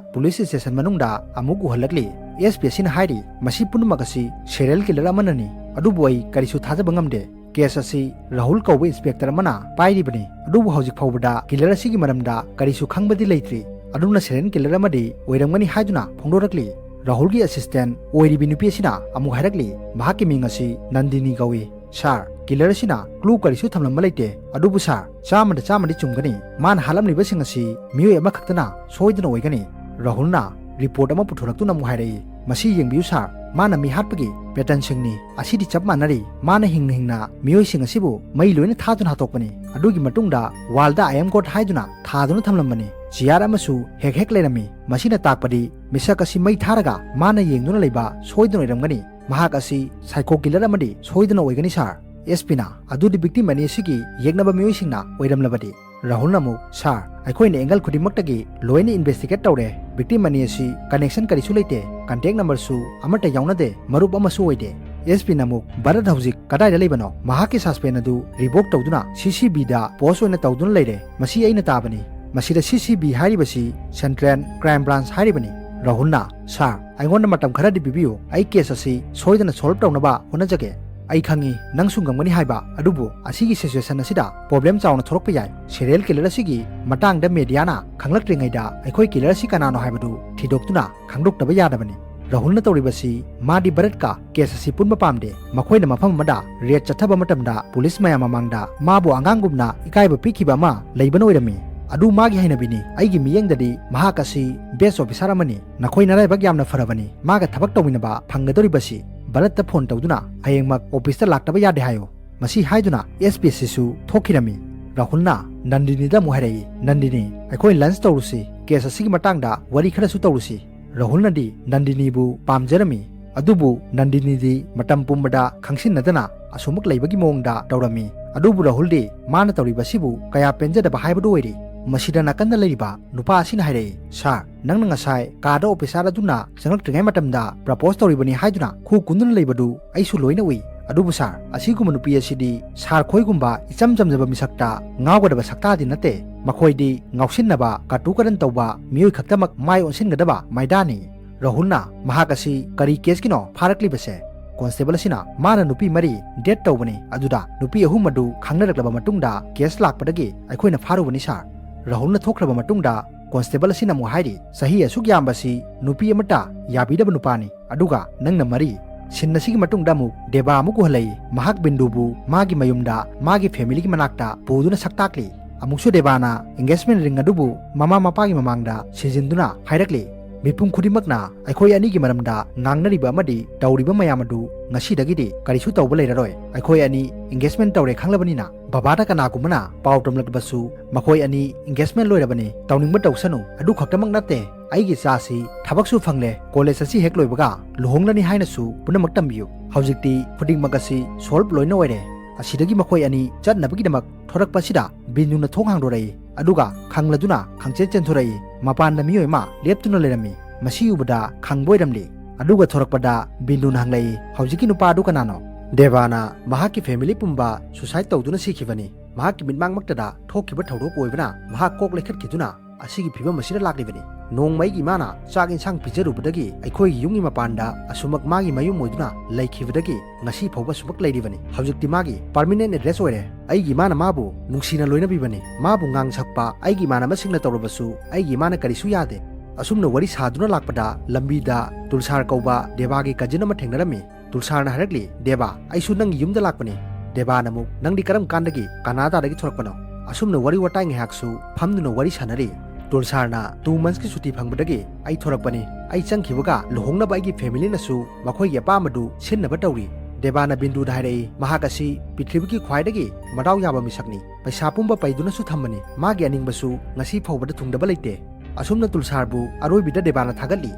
ꯄꯨꯂꯤꯁ ꯁ꯭ꯇꯦꯁꯟ ꯃꯅꯨꯡꯗ ꯑꯃꯨꯛ ꯎꯍꯜꯂꯛꯂꯤ꯫ ꯑꯦꯁ ꯄꯤ ꯑꯁꯤꯅ ꯍꯥꯏꯔꯤ, "ꯃꯁꯤ ꯄꯨꯝꯅꯃꯛ ꯑꯁꯤ ꯁꯦꯔꯤꯌꯦꯜ ꯀꯤꯂꯔ ꯑꯃꯅꯅꯤ, ꯑꯗꯨꯕꯨ ꯑꯩ ꯀꯔꯤꯁꯨ ꯊꯥꯖꯕ ꯉꯝꯗꯦ꯫ ꯀꯦꯁ ꯑꯁꯤ ꯔꯥꯍꯨꯜ ꯀꯧꯕ ꯏꯟꯁꯄꯦꯛꯇꯔ ꯑꯃꯅ ꯄꯥꯏꯔꯤꯕꯅꯤ, ꯑꯗꯨꯕꯨ ꯍꯧꯖꯤꯛ ꯐꯥꯎꯕꯗ ꯀꯤꯂꯔ ꯑꯁꯤꯒꯤ ꯃꯔꯝꯗ ꯀꯔꯤꯁꯨ ꯈꯪꯕꯗꯤ ꯂꯩꯇ꯭ꯔꯤ꯫ ꯑꯗꯨꯅ ꯁꯦꯔꯤꯌꯦꯜ ꯀꯤꯂꯔ ꯑꯃꯗꯤ ꯑꯣꯏꯔꯝꯒꯅꯤ" ꯍꯥꯏꯗꯨꯅ ꯐꯣꯡꯗꯣꯔꯛꯂꯤ꯫ ꯔꯥꯍꯨꯜꯒꯤ ꯑꯦꯁꯤꯁꯇꯦꯟ ꯑꯣꯏꯔꯤꯕꯤ ꯅꯨꯄꯤ ꯑꯁꯤꯅ ꯑꯃꯨꯛ ꯍꯥꯏꯔꯛꯂꯤ, "ꯃꯍꯥꯛꯀꯤ ꯃꯤꯡ ꯑꯁꯤ ꯅꯟꯗꯤꯅꯤ ꯀꯧꯏ꯫ ꯁꯥꯔ, ꯀꯤꯂꯔ ꯑꯁꯤꯅ ꯀ꯭ꯂꯨ ꯀꯔꯤꯁꯨ ꯊꯝꯂꯝꯕ ꯂꯩꯇꯦ꯫ ꯑꯗꯨꯕꯨ ꯁꯥꯔ, ꯆꯥꯝꯃꯗ ꯆꯥꯝꯃꯗꯤ ꯆꯨꯝꯒꯅꯤ꯫ ꯃꯥꯅ ꯍꯥꯠꯂꯝꯂꯤꯕꯁꯤꯡ ꯑꯁꯤ ꯃꯤꯑꯣꯏ ꯑꯃꯈꯛꯇꯅ ꯁꯣꯏꯗꯅ ꯑꯣꯏꯒꯅꯤ꯫" ꯔꯥꯍꯨꯜꯅ ꯔꯤꯄꯣꯔꯠ ꯑꯃ ꯄꯨꯊꯣꯔꯛꯇꯨꯅ ꯑꯃꯨꯛ ꯍꯥꯏꯔꯛꯏ, ꯃꯁꯤ ꯌꯦꯡꯕꯤꯌꯨ ꯁꯥꯔ, ꯃꯥꯅ ꯃꯤ ꯍꯥꯠꯄꯒꯤ ꯄꯦꯇꯔꯟꯁꯤꯡꯅꯤ꯫ ꯑꯁꯤꯗꯤ ꯆꯞ ꯃꯥꯟꯅꯔꯤ꯫ ꯃꯥꯅ ꯍꯤꯡꯅ ꯍꯤꯡꯅ ꯃꯤꯑꯣꯏꯁꯤꯡ ꯑꯁꯤꯕꯨ ꯃꯩ ꯂꯣꯏꯅ ꯊꯥꯗꯨꯅ ꯍꯥꯠꯇꯣꯛꯄꯅꯤ꯫ ꯑꯗꯨꯒꯤ ꯃꯇꯨꯡꯗ ꯋꯥꯜꯗ "I am God" ꯍꯥꯏꯗꯨꯅ ꯊꯥꯗꯨꯅ ꯊꯝꯂꯝꯕꯅꯤ꯫ ꯆꯤꯌꯥꯔ ꯑꯃꯁꯨ ꯍꯦꯛ ꯍꯦꯛ ꯂꯩꯔꯝꯃꯤ꯫ ꯃꯁꯤꯅ ꯇꯥꯛꯄꯗꯤ ꯃꯤꯁꯛ ꯑꯁꯤ ꯃꯩ ꯊꯥꯔꯒ ꯃꯥꯅ ꯌꯦꯡꯗꯨꯅ ꯂꯩꯕ ꯁꯣꯏꯗꯅ ꯑꯣꯏꯔꯝꯒꯅꯤ꯫ ꯃꯍꯥꯛ ꯑꯁꯤ ꯁꯥꯏꯀꯣ ꯀꯤꯂꯔ ꯑꯃꯗꯤ ꯁꯣꯏꯗꯅ ꯑꯣꯏꯒꯅꯤ ꯁꯥꯔ꯫ ꯑꯦꯁ ꯄꯤꯅ, "ꯑꯗꯨꯗꯤ ꯚꯤꯛꯇꯤꯝ ꯑꯅꯤ ꯑꯁꯤꯒꯤ ꯌꯦꯛꯅꯕ ꯃꯤꯑꯣꯏꯁꯤꯡꯅ ꯑꯣꯏꯔꯝꯂꯕꯗꯤ?" ꯔꯥꯍꯨꯜꯅ ꯑꯃꯨꯛ, "ꯁꯥꯔ, ꯑꯩꯈꯣꯏꯅ ꯑꯦꯡꯒꯜ ꯈꯨꯗꯤꯡꯃꯛꯇꯒꯤ ꯂꯣꯏꯅ ꯏꯟꯚꯦꯁꯇꯤꯒꯦꯠ ꯇꯧꯔꯦ꯫ ꯚꯤꯛꯇꯤꯝ ꯑꯅꯤ ꯑꯁꯤ ꯀꯅꯦꯛꯁꯟ ꯀꯔꯤꯁꯨ ꯂꯩꯇꯦ, ꯀꯟꯇꯦꯛ ꯅꯝꯕꯔꯁꯨ ꯑꯃꯠꯇ ꯌꯥꯎꯅꯗꯦ, ꯃꯔꯨꯞ ꯑꯃꯁꯨ ꯑꯣꯏꯗꯦ"꯫ ꯑꯦꯁ ꯄꯤꯅ ꯑꯃꯨꯛ, "ꯚꯥꯔꯠ ꯍꯧꯖꯤꯛ ꯀꯗꯥꯏꯗ ꯂꯩꯕꯅꯣ? ꯃꯍꯥꯛꯀꯤ ꯁꯁꯄꯦꯟ ꯑꯗꯨ ꯔꯤꯚꯣꯛ ꯇꯧꯗꯨꯅ ꯁꯤ ꯁꯤ ꯕꯤꯗ ꯄꯣꯁ ꯑꯣꯏꯅ ꯇꯧꯗꯨꯅ ꯂꯩꯔꯦ꯫ ꯃꯁꯤ ꯑꯩꯅ ꯇꯥꯕꯅꯤ꯫ ꯃꯁꯤꯗ ꯁꯤ ꯁꯤ ꯕꯤ ꯍꯥꯏꯔꯤꯕꯁꯤ ꯁꯦꯟꯇ꯭ꯔꯦꯜ ꯀ꯭ꯔꯥꯏꯝ ꯕ꯭ꯔꯥꯟꯁ ꯍꯥꯏꯔꯤꯕꯅꯤ"꯫ ꯔꯥꯍꯨꯜꯅ, "ꯁꯥꯔ, ꯑꯩꯉꯣꯟꯗ ꯃꯇꯝ ꯈꯔꯗꯤ ꯄꯤꯕꯤꯌꯨ, ꯑꯩ ꯀꯦꯁ ꯑꯁꯤ ꯁꯣꯏꯗꯅ ꯁꯣꯜꯕ ꯇꯧꯅꯕ ꯍꯣꯠꯅꯖꯒꯦ꯫ ꯑꯩ ꯈꯪꯏ ꯅꯪꯁꯨ ꯉꯝꯒꯅꯤ ꯍꯥꯏꯕ, ꯑꯗꯨꯕꯨ ꯑꯁꯤꯒꯤ ꯁꯤꯆꯨꯋꯦꯁꯟ ꯑꯁꯤꯗ ꯄ꯭ꯔꯣꯕ꯭ꯂꯦꯝ ꯆꯥꯎꯅ ꯊꯣꯛꯂꯛꯄ ꯌꯥꯏ꯫ ꯁꯦꯔꯤꯌꯦꯜ ꯀꯤꯂꯔ ꯑꯁꯤꯒꯤ ꯃꯇꯥꯡꯗ ꯃꯦꯗꯤꯌꯥꯅ ꯈꯪꯂꯛꯇ꯭ꯔꯤꯉꯩꯗ ꯑꯩꯈꯣꯏ ꯀꯤꯂꯔ ꯑꯁꯤ ꯀꯅꯥꯅꯣ ꯍꯥꯏꯕꯗꯨ ꯊꯤꯗꯣꯛꯇꯨꯅ ꯈꯪꯗꯣꯛꯇꯕ ꯌꯥꯗꯕꯅꯤ"꯫ ꯔꯥꯍꯨꯜꯅ ꯇꯧꯔꯤꯕꯁꯤ, ꯃꯥꯗꯤ ꯚꯥꯔꯠꯀ ꯀꯦꯁ ꯑꯁꯤ ꯄꯨꯟꯕ ꯄꯥꯝꯗꯦ꯫ ꯃꯈꯣꯏꯅ ꯃꯐꯝ ꯑꯃꯗ ꯔꯦꯗ ꯆꯠꯊꯕ ꯃꯇꯝꯗ ꯄꯨꯂꯤꯁ ꯃꯌꯥꯝ ꯃꯃꯥꯡꯗ ꯃꯥꯕꯨ ꯑꯉꯥꯡꯒꯨꯝꯅ ꯏꯀꯥꯏꯕ ꯄꯤꯈꯤꯕ ꯑꯃ ꯂꯩꯕꯅ ꯑꯣꯏꯔꯝꯃꯤ꯫ ꯑꯗꯨ ꯃꯥꯒꯤ ꯍꯩꯅꯕꯤꯅꯤ꯫ ꯑꯩꯒꯤ ꯃꯤꯠꯌꯦꯡꯗꯗꯤ ꯃꯍꯥꯛ ꯑꯁꯤ ꯕꯦꯁ ꯑꯣꯐꯤꯁꯥꯔ ꯑꯃꯅꯤ꯫ ꯅꯈꯣꯏ ꯅꯔꯥꯏꯕꯛ ꯌꯥꯝꯅ ꯐꯔꯕꯅꯤ꯫ ꯃꯥꯒ ꯊꯕꯛ ꯇꯧꯃꯤꯟꯅꯕ ꯐꯪꯒꯗꯧꯔꯤꯕꯁꯤ꯫ ꯚꯥꯔꯠꯇ ꯐꯣꯟ ꯇꯧꯗꯨꯅ ꯍꯌꯦꯡꯃꯛ ꯑꯣꯐꯤꯁꯇ ꯂꯥꯛꯇꯕ ꯌꯥꯗꯦ ꯍꯥꯏꯌꯨ꯫ ꯃꯁꯤ ꯍꯥꯏꯗꯨꯅ ꯑꯦꯁ ꯄꯤ ꯑꯁꯤꯁꯨ ꯊꯣꯛꯈꯤꯔꯝꯃꯤ꯫ ꯔꯥꯍꯨꯜꯅ ꯅꯟꯗꯤꯅꯤꯗ ꯑꯃꯨꯛ ꯍꯥꯏꯔꯛꯏ, "ꯅꯟꯗꯤꯅꯤ, ꯑꯩꯈꯣꯏ ꯂꯟꯆ ꯇꯧꯔꯨꯁꯤ, ꯀꯦꯁ ꯑꯁꯤꯒꯤ ꯃꯇꯥꯡꯗ ꯋꯥꯔꯤ ꯈꯔꯁꯨ ꯇꯧꯔꯨꯁꯤ"꯫ ꯔꯥꯍꯨꯜꯅꯗꯤ ꯅꯟꯗꯤꯅꯤꯕꯨ ꯄꯥꯝꯖꯔꯝꯃꯤ, ꯑꯗꯨꯕꯨ ꯅꯟꯗꯤꯅꯤꯗꯤ ꯃꯇꯝ ꯄꯨꯝꯕꯗ ꯈꯪꯁꯤꯟꯅꯗꯅ ꯑꯁꯨꯃꯛ ꯂꯩꯕꯒꯤ ꯃꯑꯣꯡꯗ ꯇꯧꯔꯝꯃꯤ꯫ ꯑꯗꯨꯕꯨ ꯔꯥꯍꯨꯜꯗꯤ ꯃꯥꯅ ꯇꯧꯔꯤꯕꯁꯤꯕꯨ ꯀꯌꯥ ꯄꯦꯟꯖꯗꯕ ꯍꯥꯏꯕꯗꯨ ꯑꯣꯏꯔꯤ꯫ ꯃꯁꯤꯗ ꯅꯥꯀꯟꯗ ꯂꯩꯔꯤꯕ ꯅꯨꯄꯥ ꯑꯁꯤꯅ ꯍꯥꯏꯔꯛꯏ, "ꯁꯥꯔ, ꯅꯪꯅ ꯉꯁꯥꯏ ꯀꯥꯗ ꯑꯣꯐꯤꯁꯥꯔ ꯑꯗꯨꯅ ꯆꯪꯂꯛꯇ꯭ꯔꯤꯉꯩ ꯃꯇꯝꯗ ꯄ꯭ꯔꯄꯣꯁ ꯇꯧꯔꯤꯕꯅꯤ ꯍꯥꯏꯗꯨꯅ ꯈꯨ ꯀꯨꯟꯗꯨꯅ ꯂꯩꯕꯗꯨ ꯑꯩꯁꯨ ꯂꯣꯏꯅ ꯎꯏ꯫ ꯑꯗꯨꯕꯨ ꯁꯥꯔ, ꯑꯁꯤꯒꯨꯝꯕ ꯅꯨꯄꯤ ꯑꯁꯤꯗꯤ ꯁꯥꯔ ꯈꯣꯏꯒꯨꯝꯕ ꯏꯆꯝ ꯆꯝꯖꯕ ꯃꯤꯁꯛꯇ ꯉꯥꯎꯒꯗꯕ ꯁꯛꯇꯥꯗꯤ ꯅꯠꯇꯦ꯫ ꯃꯈꯣꯏꯗꯤ ꯉꯥꯎꯁꯤꯟꯅꯕ, ꯀꯥꯇꯨ ꯀꯥꯔꯟ ꯇꯧꯕ ꯃꯤꯑꯣꯏ ꯈꯛꯇꯃꯛ ꯃꯥꯏ ꯑꯣꯟꯁꯤꯟꯒꯗꯕ ꯃꯩꯗꯥꯅꯤ"꯫ ꯔꯥꯍꯨꯜꯅ ꯃꯍꯥꯛ ꯑꯁꯤ ꯀꯔꯤ ꯀꯦꯁꯀꯤꯅꯣ ꯐꯥꯔꯛꯂꯤꯕꯁꯦ? ꯀꯣꯟꯁꯇꯦꯕꯜ ꯑꯁꯤꯅ ꯃꯥꯅ ꯅꯨꯄꯤ ꯃꯔꯤ ꯗꯦꯠ ꯇꯧꯕꯅꯤ, ꯑꯗꯨꯗ ꯅꯨꯄꯤ ꯑꯍꯨꯝ ꯑꯗꯨ ꯈꯪꯅꯔꯛꯂꯕ ꯃꯇꯨꯡꯗ ꯀꯦꯁ ꯂꯥꯛꯄꯗꯒꯤ ꯑꯩꯈꯣꯏꯅ ꯐꯥꯔꯨꯕꯅꯤ ꯁꯥꯔ꯫ ꯔꯥꯍꯨꯜꯅ ꯊꯣꯛꯈ꯭ꯔꯕ ꯃꯇꯨꯡꯗ ꯀꯣꯟꯁꯇꯦꯕꯜ ꯑꯁꯤꯅ ꯑꯃꯨꯛ ꯍꯥꯏꯔꯤ, "ꯆꯍꯤ ꯑꯁꯨꯛ ꯌꯥꯝꯕꯁꯤ ꯅꯨꯄꯤ ꯑꯃꯠꯇ ꯌꯥꯕꯤꯗꯕ ꯅꯨꯄꯥꯅꯤ꯫ ꯑꯗꯨꯒ ꯅꯪꯅ ꯃꯔꯤ"꯫ ꯁꯤꯟ ꯑꯁꯤꯒꯤ ꯃꯇꯨꯡꯗ ꯑꯃꯨꯛ ꯗꯦꯕꯥ ꯑꯃꯨꯛ ꯎꯍꯜꯂꯛꯏ꯫ ꯃꯍꯥꯛ ꯕꯤꯟꯗꯨꯕꯨ ꯃꯥꯒꯤ ꯃꯌꯨꯝꯗ, ꯃꯥꯒꯤ ꯐꯦꯃꯤꯂꯤꯒꯤ ꯃꯅꯥꯛꯇ ꯄꯨꯗꯨꯅ ꯁꯛ ꯇꯥꯛꯂꯤ꯫ ꯑꯃꯨꯛꯁꯨ ꯗꯦꯕꯥꯅ ꯑꯦꯡꯒꯦꯖꯃꯦꯟ ꯔꯤꯡ ꯑꯗꯨꯕꯨ ꯃꯃꯥ ꯃꯄꯥꯒꯤ ꯃꯃꯥꯡꯗ ꯁꯤꯖꯤꯟꯗꯨꯅ ꯍꯥꯏꯔꯛꯂꯤ, ꯃꯤꯄꯨꯝ ꯈꯨꯗꯤꯡꯃꯛꯅ ꯑꯩꯈꯣꯏ ꯑꯅꯤꯒꯤ ꯃꯔꯝꯗ ꯉꯥꯡꯅꯔꯤꯕ ꯑꯃꯗꯤ ꯇꯧꯔꯤꯕ ꯃꯌꯥꯝ ꯑꯗꯨ ꯉꯁꯤꯗꯒꯤꯗꯤ ꯀꯔꯤꯁꯨ ꯇꯧꯕ ꯂꯩꯔꯔꯣꯏ꯫ ꯑꯩꯈꯣꯏ ꯑꯅꯤ engagement ꯇꯧꯔꯦ ꯈꯪꯂꯕꯅꯤꯅ ꯕꯕꯥꯗ ꯀꯅꯥꯒꯨꯝꯕꯅ ꯄꯥꯎ ꯇꯝꯂꯛꯂꯕꯁꯨ ꯃꯈꯣꯏ ꯑꯅꯤ engagement ꯂꯣꯏꯔꯕꯅꯤ, ꯇꯧꯅꯤꯡꯕ ꯇꯧꯁꯅꯨ꯫ ꯑꯗꯨ ꯈꯛꯇꯃꯛ ꯅꯠꯇꯦ, ꯑꯩꯒꯤ ꯏꯆꯥꯁꯤ ꯊꯕꯛꯁꯨ ꯐꯪꯂꯦ, college ꯑꯁꯤ ꯍꯦꯛ ꯂꯣꯏꯕꯒ ꯂꯨꯍꯣꯡꯂꯅꯤ ꯍꯥꯏꯅꯁꯨ ꯄꯨꯝꯅꯃꯛ ꯇꯝꯕꯤꯌꯨ꯫ ꯍꯧꯖꯤꯛꯇꯤ ꯈꯨꯗꯤꯡꯃꯛ ꯑꯁꯤ solve ꯂꯣꯏꯅ ꯑꯣꯏꯔꯦ꯫ ꯑꯁꯤꯗꯒꯤ ꯃꯈꯣꯏ ꯑꯅꯤ ꯆꯠꯅꯕꯒꯤꯗꯃꯛ ꯊꯣꯔꯛꯄꯁꯤꯗ ꯕꯤꯟꯗꯨꯅ ꯊꯣꯡ ꯍꯥꯡꯗꯣꯔꯛꯏ꯫ ꯑꯗꯨꯒ ꯈꯪꯂꯗꯨꯅ ꯈꯪꯆꯦꯟ ꯆꯦꯟꯊꯣꯔꯛꯏ꯫ ꯃꯄꯥꯟꯗ ꯃꯤꯑꯣꯏ ꯑꯃ ꯂꯦꯞꯇꯨꯅ ꯂꯩꯔꯝꯃꯤ꯫ ꯃꯁꯤ ꯎꯕꯗ ꯈꯪꯕ ꯑꯣꯏꯔꯝꯂꯤ꯫ ꯑꯗꯨꯒ ꯊꯣꯔꯛꯄꯗ ꯕꯤꯟꯗꯨꯅ ꯍꯪꯂꯛꯏ, "ꯍꯧꯖꯤꯛꯀꯤ ꯅꯨꯄꯥ ꯑꯗꯨ ꯀꯅꯥꯅꯣ?" "ꯗꯦꯕꯥꯅ ꯃꯍꯥꯛꯀꯤ family ꯄꯨꯝꯕ suicide ꯇꯧꯗꯨꯅ ꯁꯤꯈꯤꯕꯅꯤ꯫ ꯃꯍꯥꯛꯀꯤ ꯃꯤꯠꯃꯥꯡꯃꯛꯇꯗ ꯊꯣꯛꯈꯤꯕ ꯊꯧꯗꯣꯛ ꯑꯣꯏꯕꯅ ꯃꯍꯥꯛ ꯀꯣꯛ ꯂꯩꯈꯠꯈꯤꯗꯨꯅ ꯑꯁꯤꯒꯤ ꯐꯤꯕꯝ ꯑꯁꯤꯗ ꯂꯥꯛꯂꯤꯕꯅꯤ꯫ ꯅꯣꯡꯃ ꯑꯩꯒꯤ ꯏꯃꯥꯅ ꯆꯥꯛ ꯏꯟꯁꯥꯡ ꯄꯤꯖꯔꯨꯕꯗꯒꯤ ꯑꯩꯈꯣꯏꯒꯤ ꯌꯨꯝꯒꯤ ꯃꯄꯥꯟꯗ ꯑꯁꯨꯃꯛ ꯃꯥꯒꯤ ꯃꯌꯨꯝ ꯑꯣꯏꯗꯨꯅ ꯂꯩꯈꯤꯕꯗꯒꯤ ꯉꯁꯤ ꯐꯥꯎꯕ ꯑꯁꯨꯃꯛ ꯂꯩꯔꯤꯕꯅꯤ꯫ ꯍꯧꯖꯤꯛꯇꯤ ꯃꯥꯒꯤ permanent address ꯑꯣꯏꯔꯦ꯫ ꯑꯩꯒꯤ ꯏꯃꯥꯅ ꯃꯥꯕꯨ ꯅꯨꯡꯁꯤꯅ ꯂꯣꯏꯅꯕꯤꯕꯅꯤ꯫ ꯃꯥꯕꯨ ꯉꯥꯡ ꯁꯛꯄ ꯑꯩꯒꯤ ꯏꯃꯥꯟꯅꯕꯁꯤꯡꯅ ꯇꯧꯔꯕꯁꯨ ꯑꯩꯒꯤ ꯏꯃꯥꯅ ꯀꯔꯤꯁꯨ ꯌꯥꯗꯦ꯫" ꯑꯁꯨꯝꯅ ꯋꯥꯔꯤ ꯁꯥꯗꯨꯅ ꯂꯥꯛꯄꯗ ꯂꯝꯕꯤꯗ ꯇꯨꯜꯁꯥꯔ ꯀꯧꯕ ꯗꯦꯕꯥꯒꯤ cousin ꯑꯃ ꯊꯦꯡꯅꯔꯝꯃꯤ꯫ ꯇꯨꯜꯁꯥꯔꯅ ꯍꯥꯏꯔꯛꯂꯤ, "ꯗꯦꯕꯥ, ꯑꯩꯁꯨ ꯅꯪꯒꯤ ꯌꯨꯝꯗ ꯂꯥꯛꯄꯅꯤ꯫" ꯗꯦꯕꯥꯅ ꯑꯃꯨꯛ, "ꯅꯪꯗꯤ ꯀꯔꯝ ꯀꯥꯟꯗꯒꯤ ꯀꯅꯥꯗꯥꯗꯒꯤ ꯊꯣꯔꯛꯄꯅꯣ?" ꯑꯁꯨꯝꯅ ꯋꯥꯔꯤ ꯋꯥꯇꯥꯏ ꯉꯥꯏꯍꯥꯛꯁꯨ ꯐꯝꯗꯨꯅ ꯋꯥꯔꯤ ꯁꯥꯟꯅꯔꯤ꯫ ꯇꯨꯜꯁꯥꯔꯅ, "Two monthsꯀꯤ ꯁꯨꯇꯤ ꯐꯪꯕꯗꯒꯤ ꯑꯩ ꯊꯣꯔꯛꯄꯅꯤ꯫ ꯑꯩ ꯆꯪꯈꯤꯕꯒ ꯂꯨꯍꯣꯡꯅꯕ ꯑꯩꯒꯤ familyꯅꯁꯨ ꯃꯈꯣꯏꯒꯤ ꯑꯄꯥꯝꯕꯗꯨ ꯁꯤꯟꯅꯕ ꯇꯧꯔꯤ꯫" ꯗꯦꯕꯥꯅ ꯕꯤꯟꯗꯨꯗ ꯍꯥꯏꯔꯛꯏ, "ꯃꯍꯥꯛ ꯑꯁꯤ ꯄ꯭ꯔꯤꯊꯤꯕꯤꯒꯤ ꯈ꯭ꯋꯥꯏꯗꯒꯤ ꯃꯗꯥꯎ ꯌꯥꯕ ꯃꯤꯁꯛꯅꯤ꯫ ꯄꯩꯁꯥ ꯄꯨꯝꯕ ꯄꯩꯗꯨꯅꯁꯨ ꯊꯝꯕꯅꯤ꯫ ꯃꯥꯒꯤ ꯑꯅꯤꯡꯕꯁꯨ ꯉꯁꯤ ꯐꯥꯎꯕꯗ ꯊꯨꯡꯗꯕ ꯂꯩꯇꯦ꯫" ꯑꯁꯨꯝꯅ ꯇꯨꯜꯁꯥꯔꯕꯨ ꯑꯔꯣꯏꯕꯤꯗ ꯗꯦꯕꯥꯅ ꯊꯥꯒꯠꯂꯤ꯫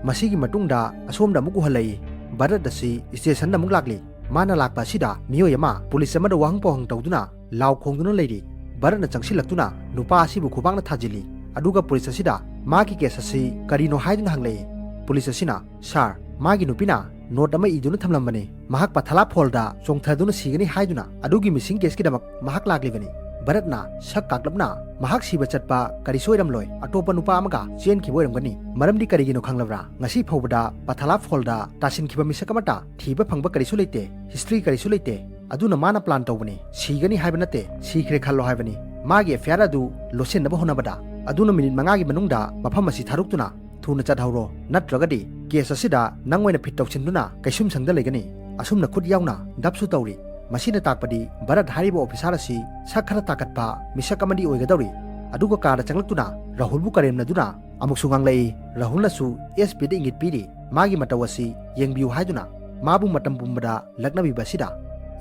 ꯃꯁꯤꯒꯤ ꯃꯇꯨꯡꯗ ꯑꯁꯣꯝꯗ ꯑꯃꯨꯛ ꯎꯍꯜꯂꯛꯏ꯫ ꯚꯔꯠ ꯑꯁꯤ stationꯗ ꯑꯃꯨꯛ ꯂꯥꯛꯂꯤ꯫ ꯃꯥꯅ ꯂꯥꯛꯄ ꯑꯁꯤꯗ ꯃꯤꯑꯣꯏ ꯑꯃ police ꯑꯃꯗ ꯋꯥꯍꯪ ꯄꯥꯎꯍꯪ ꯇꯧꯗꯨꯅ ꯂꯥꯎ ꯈꯣꯡꯗꯨꯅ ꯂꯩꯔꯤ꯫ ꯚꯔꯠꯅ ꯆꯪꯁꯤꯜꯂꯛꯇꯨꯅ ꯅꯨꯄꯥ ꯑꯁꯤꯕꯨ ꯈꯨꯕꯥꯛꯅ ꯊꯥꯖꯤꯜꯂꯤ꯫ ꯑꯗꯨꯒ police ꯑꯁꯤꯗ ꯃꯥꯒꯤ case ꯑꯁꯤ ꯀꯔꯤꯅꯣ ꯍꯥꯏꯗꯨꯅ ꯍꯪꯂꯛꯏ꯫ Police ꯑꯁꯤꯅ, "Sir, ꯃꯥꯒꯤ ꯅꯨꯄꯤꯅ note ꯑꯃ ꯏꯗꯨꯅ ꯊꯝꯂꯝꯕꯅꯤ꯫ ꯃꯍꯥꯛ ꯄꯊꯥꯂꯥ ꯐꯣꯜꯗ ꯆꯣꯡꯊꯗꯨꯅ ꯁꯤꯒꯅꯤ ꯍꯥꯏꯗꯨꯅ ꯑꯗꯨꯒꯤ missing caseꯀꯤꯗꯃꯛ ꯃꯍꯥꯛ ꯂꯥꯛꯂꯤꯕꯅꯤ꯫" ꯚꯔꯠꯅ ꯁꯛ ꯀꯥꯛꯂꯞꯅ, "ꯃꯍꯥꯛ ꯁꯤꯕ ꯆꯠꯄ ꯀꯔꯤꯁꯨ ꯑꯣꯏꯔꯝꯂꯣꯏ, ꯑꯇꯣꯞꯄ ꯅꯨꯄꯥ ꯑꯃꯒ ꯆꯦꯟꯈꯤꯕ ꯑꯣꯏꯔꯝꯒꯅꯤ꯫ ꯃꯔꯝꯗꯤ ꯀꯔꯤꯒꯤꯅꯣ ꯈꯪꯂꯕ꯭ꯔꯥ? ꯉꯁꯤ ꯐꯥꯎꯕꯗ ꯄꯊꯥꯂꯥ ꯐꯣꯜꯗ ꯇꯥꯁꯤꯟꯈꯤꯕ ꯃꯤꯁꯛ ꯑꯃꯠꯇ ꯊꯤꯕ ꯐꯪꯕ ꯀꯔꯤꯁꯨ ꯂꯩꯇꯦ, history ꯀꯔꯤꯁꯨ ꯂꯩꯇꯦ꯫ ꯑꯗꯨꯅ ꯃꯥꯅ plan ꯇꯧꯕꯅꯤ꯫ ꯁꯤꯒꯅꯤ ꯍꯥꯏꯕ ꯅꯠꯇꯦ, ꯁꯤꯈ꯭ꯔꯦ ꯈꯜꯂꯣ ꯍꯥꯏꯕꯅꯤ꯫ ꯃꯥꯒꯤ affair ꯑꯗꯨ ꯂꯣꯠꯁꯤꯟꯅꯕ ꯍꯣꯠꯅꯕꯗ꯫ ꯑꯗꯨꯅ minute ꯃꯉꯥꯒꯤ ꯃꯅꯨꯡꯗ ꯃꯐꯝ ꯑꯁꯤ ꯊꯥꯗꯣꯛꯇꯨꯅ ꯊꯨꯅ ꯆꯠꯍꯧꯔꯣ, ꯅꯠꯇ꯭ꯔꯒꯗꯤ case ꯑꯁꯤꯗ ꯅꯪ ꯑꯣꯏꯅ ꯐꯤꯠ ꯇꯧꯁꯤꯟꯗꯨꯅ ꯀꯩꯁꯨꯝꯁꯪꯗ ꯂꯩꯒꯅꯤ꯫" ꯑꯁꯨꯝꯅ ꯈꯨꯠ ꯌꯥꯎꯅ ꯗꯞꯁꯨ ꯇꯧꯔꯤ꯫ ꯃꯁꯤꯅ ꯇꯥꯛꯄꯗꯤ ꯚꯔꯠ ꯍꯥꯏꯔꯤꯕ officer ꯑꯁꯤ ꯁꯛ ꯈꯔ ꯇꯥꯀꯠꯄ ꯃꯤꯁꯛ ꯑꯃꯗꯤ ꯑꯣꯏꯒꯗꯧꯔꯤ꯫ ꯑꯗꯨꯒ ꯀꯥꯗ ꯆꯪꯂꯛꯇꯨꯅ ꯔꯥꯍꯨꯜꯕꯨ ꯀꯔꯦꯝꯅꯗꯨꯅ ꯑꯃꯨꯛꯁꯨ ꯉꯥꯡꯂꯛꯏ꯫ ꯔꯥꯍꯨꯜꯅꯁꯨ ꯑꯦꯁ ꯄꯤꯗ ꯏꯪꯒꯤꯠ ꯄꯤꯔꯤ, ꯃꯥꯒꯤ ꯃꯇꯧ ꯑꯁꯤ ꯌꯦꯡꯕꯤꯌꯨ ꯍꯥꯏꯗꯨꯅ ꯃꯥꯕꯨ ꯃꯇꯝ ꯄꯨꯝꯕꯗ ꯂꯛꯅꯕꯤꯕ ꯑꯁꯤꯗ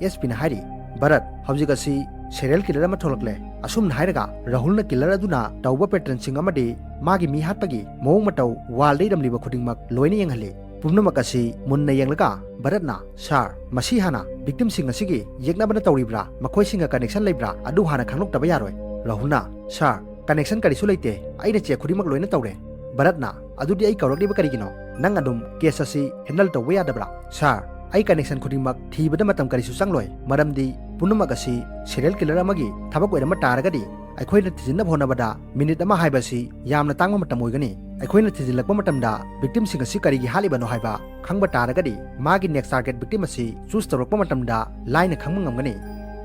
ꯑꯦꯁ ꯄꯤꯅ ꯍꯥꯏꯔꯤ, "ꯚꯔꯠ, ꯍꯧꯖꯤꯛ ꯑꯁꯤ ꯁꯦꯔꯤꯌꯦꯜ ꯀꯤꯂꯔ ꯑꯃ ꯊꯣꯛꯂꯛꯂꯦ꯫ ꯑꯁꯨꯝꯅ ꯍꯥꯏꯔꯒ ꯔꯥꯍꯨꯜꯅ ꯀꯤꯂꯔ ꯑꯗꯨꯅ ꯇꯧꯕ ꯄꯦꯇꯔꯟꯁꯤꯡ ꯑꯃꯗꯤ ꯃꯥꯒꯤ ꯃꯤ ꯍꯥꯠꯄꯒꯤ ꯃꯑꯣꯡ ꯃꯇꯧ ꯋꯥꯜꯗ ꯏꯔꯝꯂꯤꯕ ꯈꯨꯗꯤꯡꯃꯛ ꯂꯣꯏꯅ ꯌꯦꯡꯍꯜꯂꯤ꯫ ꯄꯨꯝꯅꯃꯛ ꯑꯁꯤ ꯃꯨꯟꯅ ꯌꯦꯡꯂꯒ ꯚꯔꯠꯅ, 'ꯁꯥꯔ, ꯃꯁꯤ ꯍꯥꯟꯅ ꯚꯤꯛꯇꯤꯝꯁꯤꯡ ꯑꯁꯤꯒꯤ ꯌꯦꯛꯅꯕꯅ ꯇꯧꯔꯤꯕ꯭ꯔꯥ, ꯃꯈꯣꯏꯁꯤꯡꯒ ꯀꯅꯦꯛꯁꯟ ꯂꯩꯕ꯭ꯔꯥ, ꯑꯗꯨ ꯍꯥꯟꯅ ꯈꯪꯂꯣꯛꯇꯕ ꯌꯥꯔꯣꯏ.' ꯔꯥꯍꯨꯜꯅ, 'ꯁꯥꯔ, ꯀꯅꯦꯛꯁꯟ ꯀꯔꯤꯁꯨ ꯂꯩꯇꯦ꯫ ꯑꯩꯅ ꯆꯦꯛ ꯈꯨꯗꯤꯡꯃꯛ ꯂꯣꯏꯅ ꯇꯧꯔꯦ.' ꯚꯔꯠꯅ, "ꯑꯗꯨꯗꯤ ꯑꯩ ꯀꯧꯔꯛꯂꯤꯕ ꯀꯔꯤꯒꯤꯅꯣ? ꯅꯪ ꯑꯗꯨꯝ ꯀꯦꯁ ꯑꯁꯤ ꯍꯦꯟꯗꯜ ꯇꯧꯕ ꯌꯥꯗꯕ꯭ꯔꯥ?" "ꯁꯥꯔ, ꯑꯩ ꯀꯅꯦꯛꯁꯟ ꯈꯨꯗꯤꯡꯃꯛ ꯊꯤꯕꯗ ꯃꯇꯝ ꯀꯔꯤꯁꯨ ꯆꯪꯂꯣꯏ, ꯃꯔꯝꯗꯤ ꯄꯨꯝꯅꯃꯛ ꯑꯁꯤ ꯁꯦꯔꯤꯌꯦꯜ ꯀꯤꯂꯔ ꯑꯃꯒꯤ ꯊꯕꯛ ꯑꯣꯏꯔꯝꯕ ꯇꯥꯔꯒꯗꯤ ꯑꯩꯈꯣꯏꯅ ꯊꯤꯖꯤꯟꯅꯕ ꯍꯣꯠꯅꯕꯗ ꯃꯤꯅꯤꯠ ꯑꯃ ꯍꯥꯏꯕ ꯑꯁꯤ ꯌꯥꯝꯅ ꯇꯥꯡꯕ ꯃꯇꯝ ꯑꯣꯏꯒꯅꯤ꯫ ꯑꯩꯈꯣꯏꯅ ꯊꯤꯖꯤꯜꯂꯛꯄ ꯃꯇꯝꯗ ꯚꯤꯛꯇꯤꯝꯁꯤꯡ ꯑꯁꯤ ꯀꯔꯤꯒꯤ ꯍꯥꯠꯂꯤꯕꯅꯣ ꯍꯥꯏꯕ ꯈꯪꯕ ꯇꯥꯔꯒꯗꯤ ꯃꯥꯒꯤ ꯅꯦꯛꯁ ꯇꯥꯔꯒꯦꯠ ꯚꯤꯛꯇꯤꯝ ꯑꯁꯤ ꯆꯨꯁ ꯇꯧꯔꯛꯄ ꯃꯇꯝꯗ ꯂꯥꯏꯅ ꯈꯪꯕ ꯉꯝꯒꯅꯤ꯫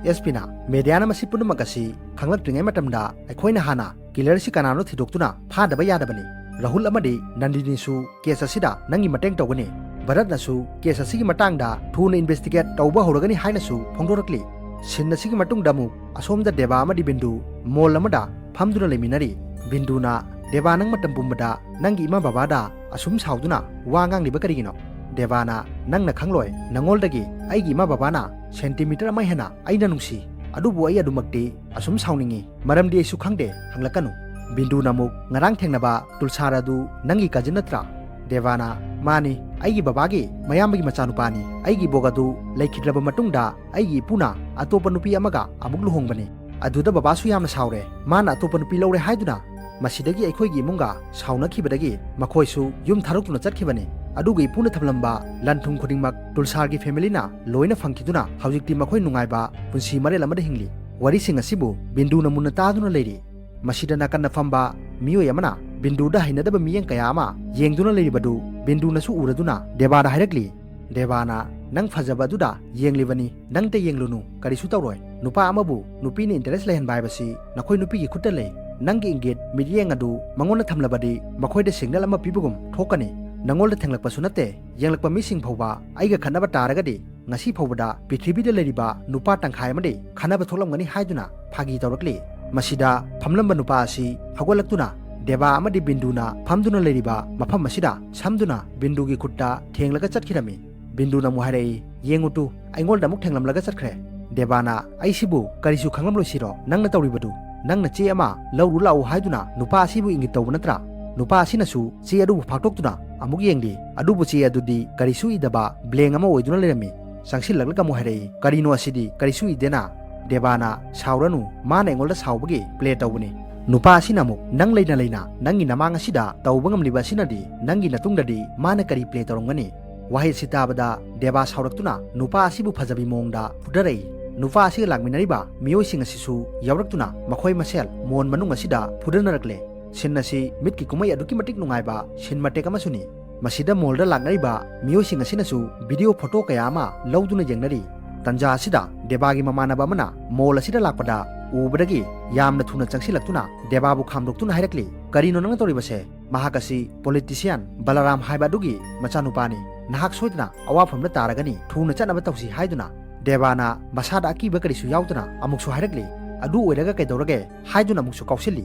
ꯑꯦꯁ ꯄꯤꯅ, ꯃꯦꯗꯤꯌꯥꯅ ꯃꯁꯤ ꯄꯨꯝꯅꯃꯛ ꯑꯁꯤ ꯈꯪꯂꯛꯇ꯭ꯔꯤꯉꯩ ꯃꯇꯝꯗ ꯑꯩꯈꯣꯏꯅ ꯍꯥꯟꯅ ꯀꯤꯂꯔꯁꯤ ꯀꯅꯥꯅꯣ ꯊꯤꯗꯣꯛꯇꯨꯅ ꯐꯥꯗꯕ ꯌꯥꯗꯕꯅꯤ꯫ ꯔꯥꯍꯨꯜ ꯑꯃꯗꯤ ꯅꯟꯗꯤꯅꯤꯁꯨ ꯀꯦꯁ ꯑꯁꯤꯗ ꯅꯪꯒꯤ ꯃꯇꯦꯡ ꯇꯧꯒꯅꯤ꯫ ꯚꯔꯠꯅꯁꯨ ꯀꯦꯁ ꯑꯁꯤꯒꯤ ꯃꯇꯥꯡꯗ ꯊꯨꯅ ꯏꯟꯚꯦꯁꯇꯤꯒꯦꯠ ꯇꯧꯕ ꯍꯧꯔꯒꯅꯤ ꯍꯥꯏꯅꯁꯨ ꯐꯣꯡꯗꯣꯔꯛꯂꯤ꯫ ꯁꯤꯟ ꯑꯁꯤꯒꯤ ꯃꯇꯨꯡꯗ ꯑꯃꯨꯛ ꯑꯁꯣꯝꯗ ꯗꯦꯕꯥ ꯑꯃꯗꯤ ꯕꯤꯟꯗꯨ ꯃꯣꯜ ꯑꯃꯗ ꯐꯝꯗꯨꯅ ꯂꯩꯃꯤꯟꯅꯔꯤ꯫ ꯕꯤꯟꯗꯨꯅ, "ꯗꯦꯕꯥ, ꯅꯪ ꯃꯇꯝ ꯄꯨꯝꯕꯗ ꯅꯪꯒꯤ ꯏꯃꯥ ꯕꯕꯥꯗ ꯑꯁꯨꯝ ꯁꯥꯎꯗꯨꯅ ꯋꯥ ꯉꯥꯡꯂꯤꯕ ꯀꯔꯤꯒꯤꯅꯣ?" ꯗꯦꯕꯥꯅ, "ꯅꯪꯅ ꯈꯪꯂꯣꯏ, ꯅꯉꯣꯟꯗꯒꯤ ꯑꯩꯒꯤ ꯏꯃꯥ ꯕꯕꯥꯅ ꯁꯦꯟꯇꯤꯃꯤꯇꯔ ꯑꯃ ꯍꯦꯟꯅ ꯑꯩꯅ ꯅꯨꯡꯁꯤ, ꯑꯗꯨꯕꯨ ꯑꯩ ꯑꯗꯨꯃꯛꯇꯤ ꯑꯁꯨꯝ ꯁꯥꯎꯅꯤꯡꯉꯤ, ꯃꯔꯝꯗꯤ ꯑꯩꯁꯨ ꯈꯪꯗꯦ, ꯍꯪꯂꯛꯀꯅꯨ꯫" ꯕꯤꯟꯗꯨꯅ ꯑꯃꯨꯛ, "ꯉꯔꯥꯡ ꯊꯦꯡꯅꯕ ꯇꯨꯜꯁꯥꯔ ꯑꯗꯨ ꯅꯪꯒꯤ ꯀꯖꯤꯟ ꯅꯠꯇ꯭ꯔꯥ?" ꯗꯦꯕꯥꯅ, "ꯃꯥꯅꯤ, ꯑꯩꯒꯤ ꯕꯕꯥꯒꯤ ꯃꯌꯥꯝꯕꯒꯤ ꯃꯆꯥꯅꯨꯄꯥꯅꯤ꯫ ꯑꯩꯒꯤ ꯏꯕꯣꯛ ꯑꯗꯨ ꯂꯩꯈꯤꯗ꯭ꯔꯕ ꯃꯇꯨꯡꯗ ꯑꯩꯒꯤ ꯏꯄꯨꯅ ꯑꯇꯣꯞꯄ ꯅꯨꯄꯤ ꯑꯃꯒ ꯑꯃꯨꯛ ꯂꯨꯍꯣꯡꯕꯅꯤ꯫ ꯑꯗꯨꯗ ꯕꯕꯥꯁꯨ ꯌꯥꯝꯅ ꯁꯥꯎꯔꯦ꯫ ꯃꯥꯅ ꯑꯇꯣꯞꯄ ꯅꯨꯄꯤ ꯂꯧꯔꯦ ꯍꯥꯏꯗꯨꯅ꯫ ꯃꯁꯤꯗꯒꯤ ꯑꯩꯈꯣꯏꯒꯤ ꯏꯃꯨꯡꯒ ꯁꯥꯎꯅꯈꯤꯕꯗꯒꯤ ꯃꯈꯣꯏꯁꯨ ꯌꯨꯝ ꯊꯥꯗꯣꯛꯇꯨꯅ ꯆꯠꯈꯤꯕꯅꯤ꯫ ꯑꯗꯨꯒ ꯏꯄꯨꯅ ꯊꯝꯂꯝꯕ ꯂꯟ ꯊꯨꯝ ꯈꯨꯗꯤꯡꯃꯛ ꯇꯨꯜꯁꯥꯔꯒꯤ ꯐꯦꯃꯤꯂꯤꯅ ꯂꯣꯏꯅ ꯐꯪꯈꯤꯗꯨꯅ ꯍꯧꯖꯤꯛꯇꯤ ꯃꯈꯣꯏ ꯅꯨꯡꯉꯥꯏꯕ ꯄꯨꯟꯁꯤ ꯃꯔꯦꯜ ꯑꯃꯗ ꯍꯤꯡꯂꯤ꯫" ꯋꯥꯔꯤꯁꯤꯡ ꯑꯁꯤꯕꯨ ꯕꯤꯟꯗꯨꯅ ꯃꯨꯟꯅ ꯇꯥꯗꯨꯅ ꯂꯩꯔꯤ꯫ ꯃꯁꯤꯗ ꯅꯥꯀꯟꯗ ꯐꯝꯕ ꯃꯤꯑꯣꯏ ꯑꯃꯅ ꯕꯤꯟꯗꯨꯗ ꯍꯩꯅꯗꯕ ꯃꯤꯠꯌꯦꯡ ꯀꯌꯥ ꯑꯃ ꯌꯦꯡꯗꯨꯅ ꯂꯩꯔꯤꯕꯗꯨ ꯕꯤꯟꯗꯨꯅꯁꯨ ꯎꯔꯗꯨꯅ ꯗꯦꯕꯥꯗ ꯍꯥꯏꯔꯛꯂꯤ, "ꯗꯦꯕꯥꯅ, ꯅꯪ ꯐꯖꯕ ꯑꯗꯨꯗ ꯌꯦꯡꯂꯤꯕꯅꯤ, ꯅꯪꯇ ꯌꯦꯡꯂꯨꯅꯨ, ꯀꯔꯤꯁꯨ ꯇꯧꯔꯣꯏ꯫ ꯅꯨꯄꯥ ꯑꯃꯕꯨ ꯅꯨꯄꯤꯅ ꯏꯟꯇꯔꯦꯁ ꯂꯩꯍꯟꯕ ꯍꯥꯏꯕꯁꯤ ꯅꯈꯣꯏ ꯅꯨꯄꯤꯒꯤ ꯈꯨꯠꯇ ꯂꯩ꯫ ꯅꯪꯒꯤ ꯏꯪꯒꯤꯠ ꯃꯤꯠꯌꯦꯡ ꯑꯗꯨ ꯃꯉꯣꯟꯗ ꯊꯝꯂꯕꯗꯤ ꯃꯈꯣꯏꯗ ꯁꯤꯒꯅꯦꯜ ꯑꯃ ꯄꯤꯕꯒꯨꯝ ꯊꯣꯛꯀꯅꯤ꯫ ꯅꯉꯣꯟꯗ ꯊꯦꯡꯂꯛꯄꯁꯨ ꯅꯠꯇꯦ, ꯌꯦꯡꯂꯛꯄ ꯃꯤꯁꯤꯡ ꯐꯥꯎꯕ ꯑꯩꯒ ꯈꯠꯅꯕ ꯇꯥꯔꯒꯗꯤ ꯉꯁꯤ ꯐꯥꯎꯕꯗ ꯄ꯭ꯔꯤꯊꯤꯕꯤꯗ ꯂꯩꯔꯤꯕ ꯅꯨꯄꯥ ꯇꯪꯈꯥꯏ ꯑꯃꯗꯤ ꯈꯠꯅꯕ ꯊꯣꯛꯂꯝꯒꯅꯤ" ꯍꯥꯏꯗꯨꯅ ꯐꯥꯒꯤ ꯇꯧꯔꯛꯂꯤ꯫ ꯃꯁꯤꯗ ꯐꯝꯂꯝꯕ ꯅꯨꯄꯥ ꯑꯁꯤ ꯍꯧꯒꯠꯂꯛꯇꯨꯅ ꯗꯦꯕꯥ ꯑꯃꯗꯤ ꯕꯤꯟꯗꯨꯅ ꯐꯝꯗꯨꯅ ꯂꯩꯔꯤꯕ ꯃꯐꯝ ꯑꯁꯤꯗ ꯁꯝꯗꯨꯅ ꯕꯤꯟꯗꯨꯒꯤ ꯈꯨꯠꯇ ꯊꯦꯡꯂꯒ ꯆꯠꯈꯤꯔꯝꯃꯤ꯫ ꯕꯤꯟꯗꯨꯅ ꯑꯃꯨꯛ ꯍꯥꯏꯔꯛꯏ, "ꯌꯦꯡꯉꯨ ꯇꯨ, ꯑꯩꯉꯣꯟꯗ ꯑꯃꯨꯛ ꯊꯦꯡꯂꯝꯂꯒ ꯆꯠꯈ꯭ꯔꯦ꯫" ꯗꯦꯕꯥꯅ, "ꯑꯩꯁꯤꯕꯨ ꯀꯔꯤꯁꯨ ꯈꯪꯂꯝꯂꯣꯏꯁꯤꯔꯣ? ꯅꯪꯅ ꯇꯧꯔꯤꯕꯗꯨ, ꯅꯪꯅ ꯆꯦ ꯑꯃ ꯂꯧꯔꯨ ꯂꯥꯛꯎ ꯍꯥꯏꯗꯨꯅ ꯅꯨꯄꯥ ꯑꯁꯤꯕꯨ ꯏꯪꯒꯤꯠ ꯇꯧꯕ ꯅꯠꯇ꯭ꯔꯥ? ꯅꯨꯄꯥ ꯑꯁꯤꯅꯁꯨ ꯆꯦ ꯑꯗꯨꯕꯨ ꯐꯥꯛꯇꯣꯛꯇꯨꯅ ꯑꯃꯨꯛ ꯌꯦꯡꯂꯤ꯫ ꯑꯗꯨꯕꯨ ꯆꯦ ꯑꯗꯨꯗꯤ ꯀꯔꯤꯁꯨ ꯏꯗꯕ blank ꯑꯃ ꯑꯣꯏꯗꯨꯅ ꯂꯩꯔꯝꯃꯤ꯫" ꯆꯪꯁꯤꯜꯂꯛꯂꯒ ꯑꯃꯨꯛ ꯍꯥꯏꯔꯛꯏ, "ꯀꯔꯤꯅꯣ ꯑꯁꯤꯗꯤ? ꯀꯔꯤꯁꯨ ꯏꯗꯦꯅ?" ꯗꯦꯕꯥꯅ, "ꯁꯥꯎꯔꯅꯨ, ꯃꯥꯅ ꯑꯩꯉꯣꯟꯗ ꯁꯥꯎꯕꯒꯤ play ꯇꯧꯕꯅꯤ꯫" ꯅꯨꯄꯥ ꯑꯁꯤꯅ ꯑꯃꯨꯛ, "ꯅꯪ ꯂꯩꯅ ꯂꯩꯅ ꯅꯪꯒꯤ ꯅꯃꯥꯡ ꯑꯁꯤꯗ ꯇꯧꯕ ꯉꯝꯂꯤꯕ ꯑꯁꯤꯅꯗꯤ ꯅꯪꯒꯤ ꯅꯇꯨꯡꯗꯗꯤ ꯃꯥꯅ ꯀꯔꯤ play ꯇꯧꯔꯝꯒꯅꯤ?" ꯋꯥꯍꯩ ꯑꯁꯤ ꯇꯥꯕꯗ ꯗꯦꯕꯥ ꯁꯥꯎꯔꯛꯇꯨꯅ ꯅꯨꯄꯥ ꯑꯁꯤꯕꯨ ꯐꯖꯕꯤ ꯃꯑꯣꯡꯗ ꯐꯨꯗꯔꯛꯏ꯫ ꯅꯨꯄꯥ ꯑꯁꯤꯒ ꯂꯥꯛꯃꯤꯟꯅꯔꯤꯕ ꯃꯤꯑꯣꯏꯁꯤꯡ ꯑꯁꯤꯁꯨ ꯌꯥꯎꯔꯛꯇꯨꯅ ꯃꯈꯣꯏ ꯃꯁꯦꯜ ꯃꯣꯟ ꯃꯅꯨꯡ ꯑꯁꯤꯗ ꯐꯨꯗꯅꯔꯛꯂꯦ꯫ Scene ꯑꯁꯤ ꯃꯤꯠꯀꯤ ꯀꯨꯝꯍꯩ ꯑꯗꯨꯛꯀꯤ ꯃꯇꯤꯛ ꯅꯨꯡꯉꯥꯏꯕ scene ꯃꯇꯦꯛ ꯑꯃꯁꯨꯅꯤ꯫ ꯃꯁꯤꯗ mall ꯗ ꯂꯥꯛꯅꯔꯤꯕ ꯃꯤꯑꯣꯏꯁꯤꯡ ꯑꯁꯤꯅꯁꯨ video photo ꯀꯌꯥ ꯑꯃ ꯂꯧꯗꯨꯅ ꯌꯦꯡꯅꯔꯤ꯫ ꯇꯟꯖꯥ ꯑꯁꯤꯗ ꯗꯦꯕꯥꯒꯤ ꯃꯃꯥꯟꯅꯕ ꯑꯃꯅ mall ꯑꯁꯤꯗ ꯂꯥꯛꯄꯗ ꯎꯕꯗꯒꯤ ꯌꯥꯝꯅ ꯊꯨꯅ ꯆꯪꯁꯤꯜꯂꯛꯇꯨꯅ ꯗꯦꯕꯥꯕꯨ ꯈꯥꯝꯗꯣꯛꯇꯨꯅ ꯍꯥꯏꯔꯛꯂꯤ, "ꯀꯔꯤꯅꯣ ꯅꯪꯅ ꯇꯧꯔꯤꯕꯁꯦ? ꯃꯍꯥꯛ ꯑꯁꯤ politician ꯕꯂꯔꯥꯝ ꯍꯥꯏꯕ ꯑꯗꯨꯒꯤ ꯃꯆꯥꯅꯨꯄꯥꯅꯤ꯫ ꯅꯍꯥꯛ ꯁꯣꯏꯗꯅ ꯑꯋꯥꯐꯝꯗ ꯇꯥꯔꯒꯅꯤ꯫ ꯊꯨꯅ ꯆꯠꯅꯕ ꯇꯧꯁꯤ" ꯍꯥꯏꯗꯨꯅ ꯗꯦꯕꯥꯅ ꯃꯁꯥꯗ ꯑꯀꯤꯕ ꯀꯔꯤꯁꯨ ꯌꯥꯎꯗꯅ ꯑꯃꯨꯛꯁꯨ ꯍꯥꯏꯔꯛꯂꯤ, "ꯑꯗꯨ ꯑꯣꯏꯔꯒ ꯀꯩꯗꯧꯔꯒꯦ?" ꯍꯥꯏꯗꯨꯅ ꯑꯃꯨꯛꯁꯨ ꯀꯥꯎꯁꯤꯜꯂꯤ꯫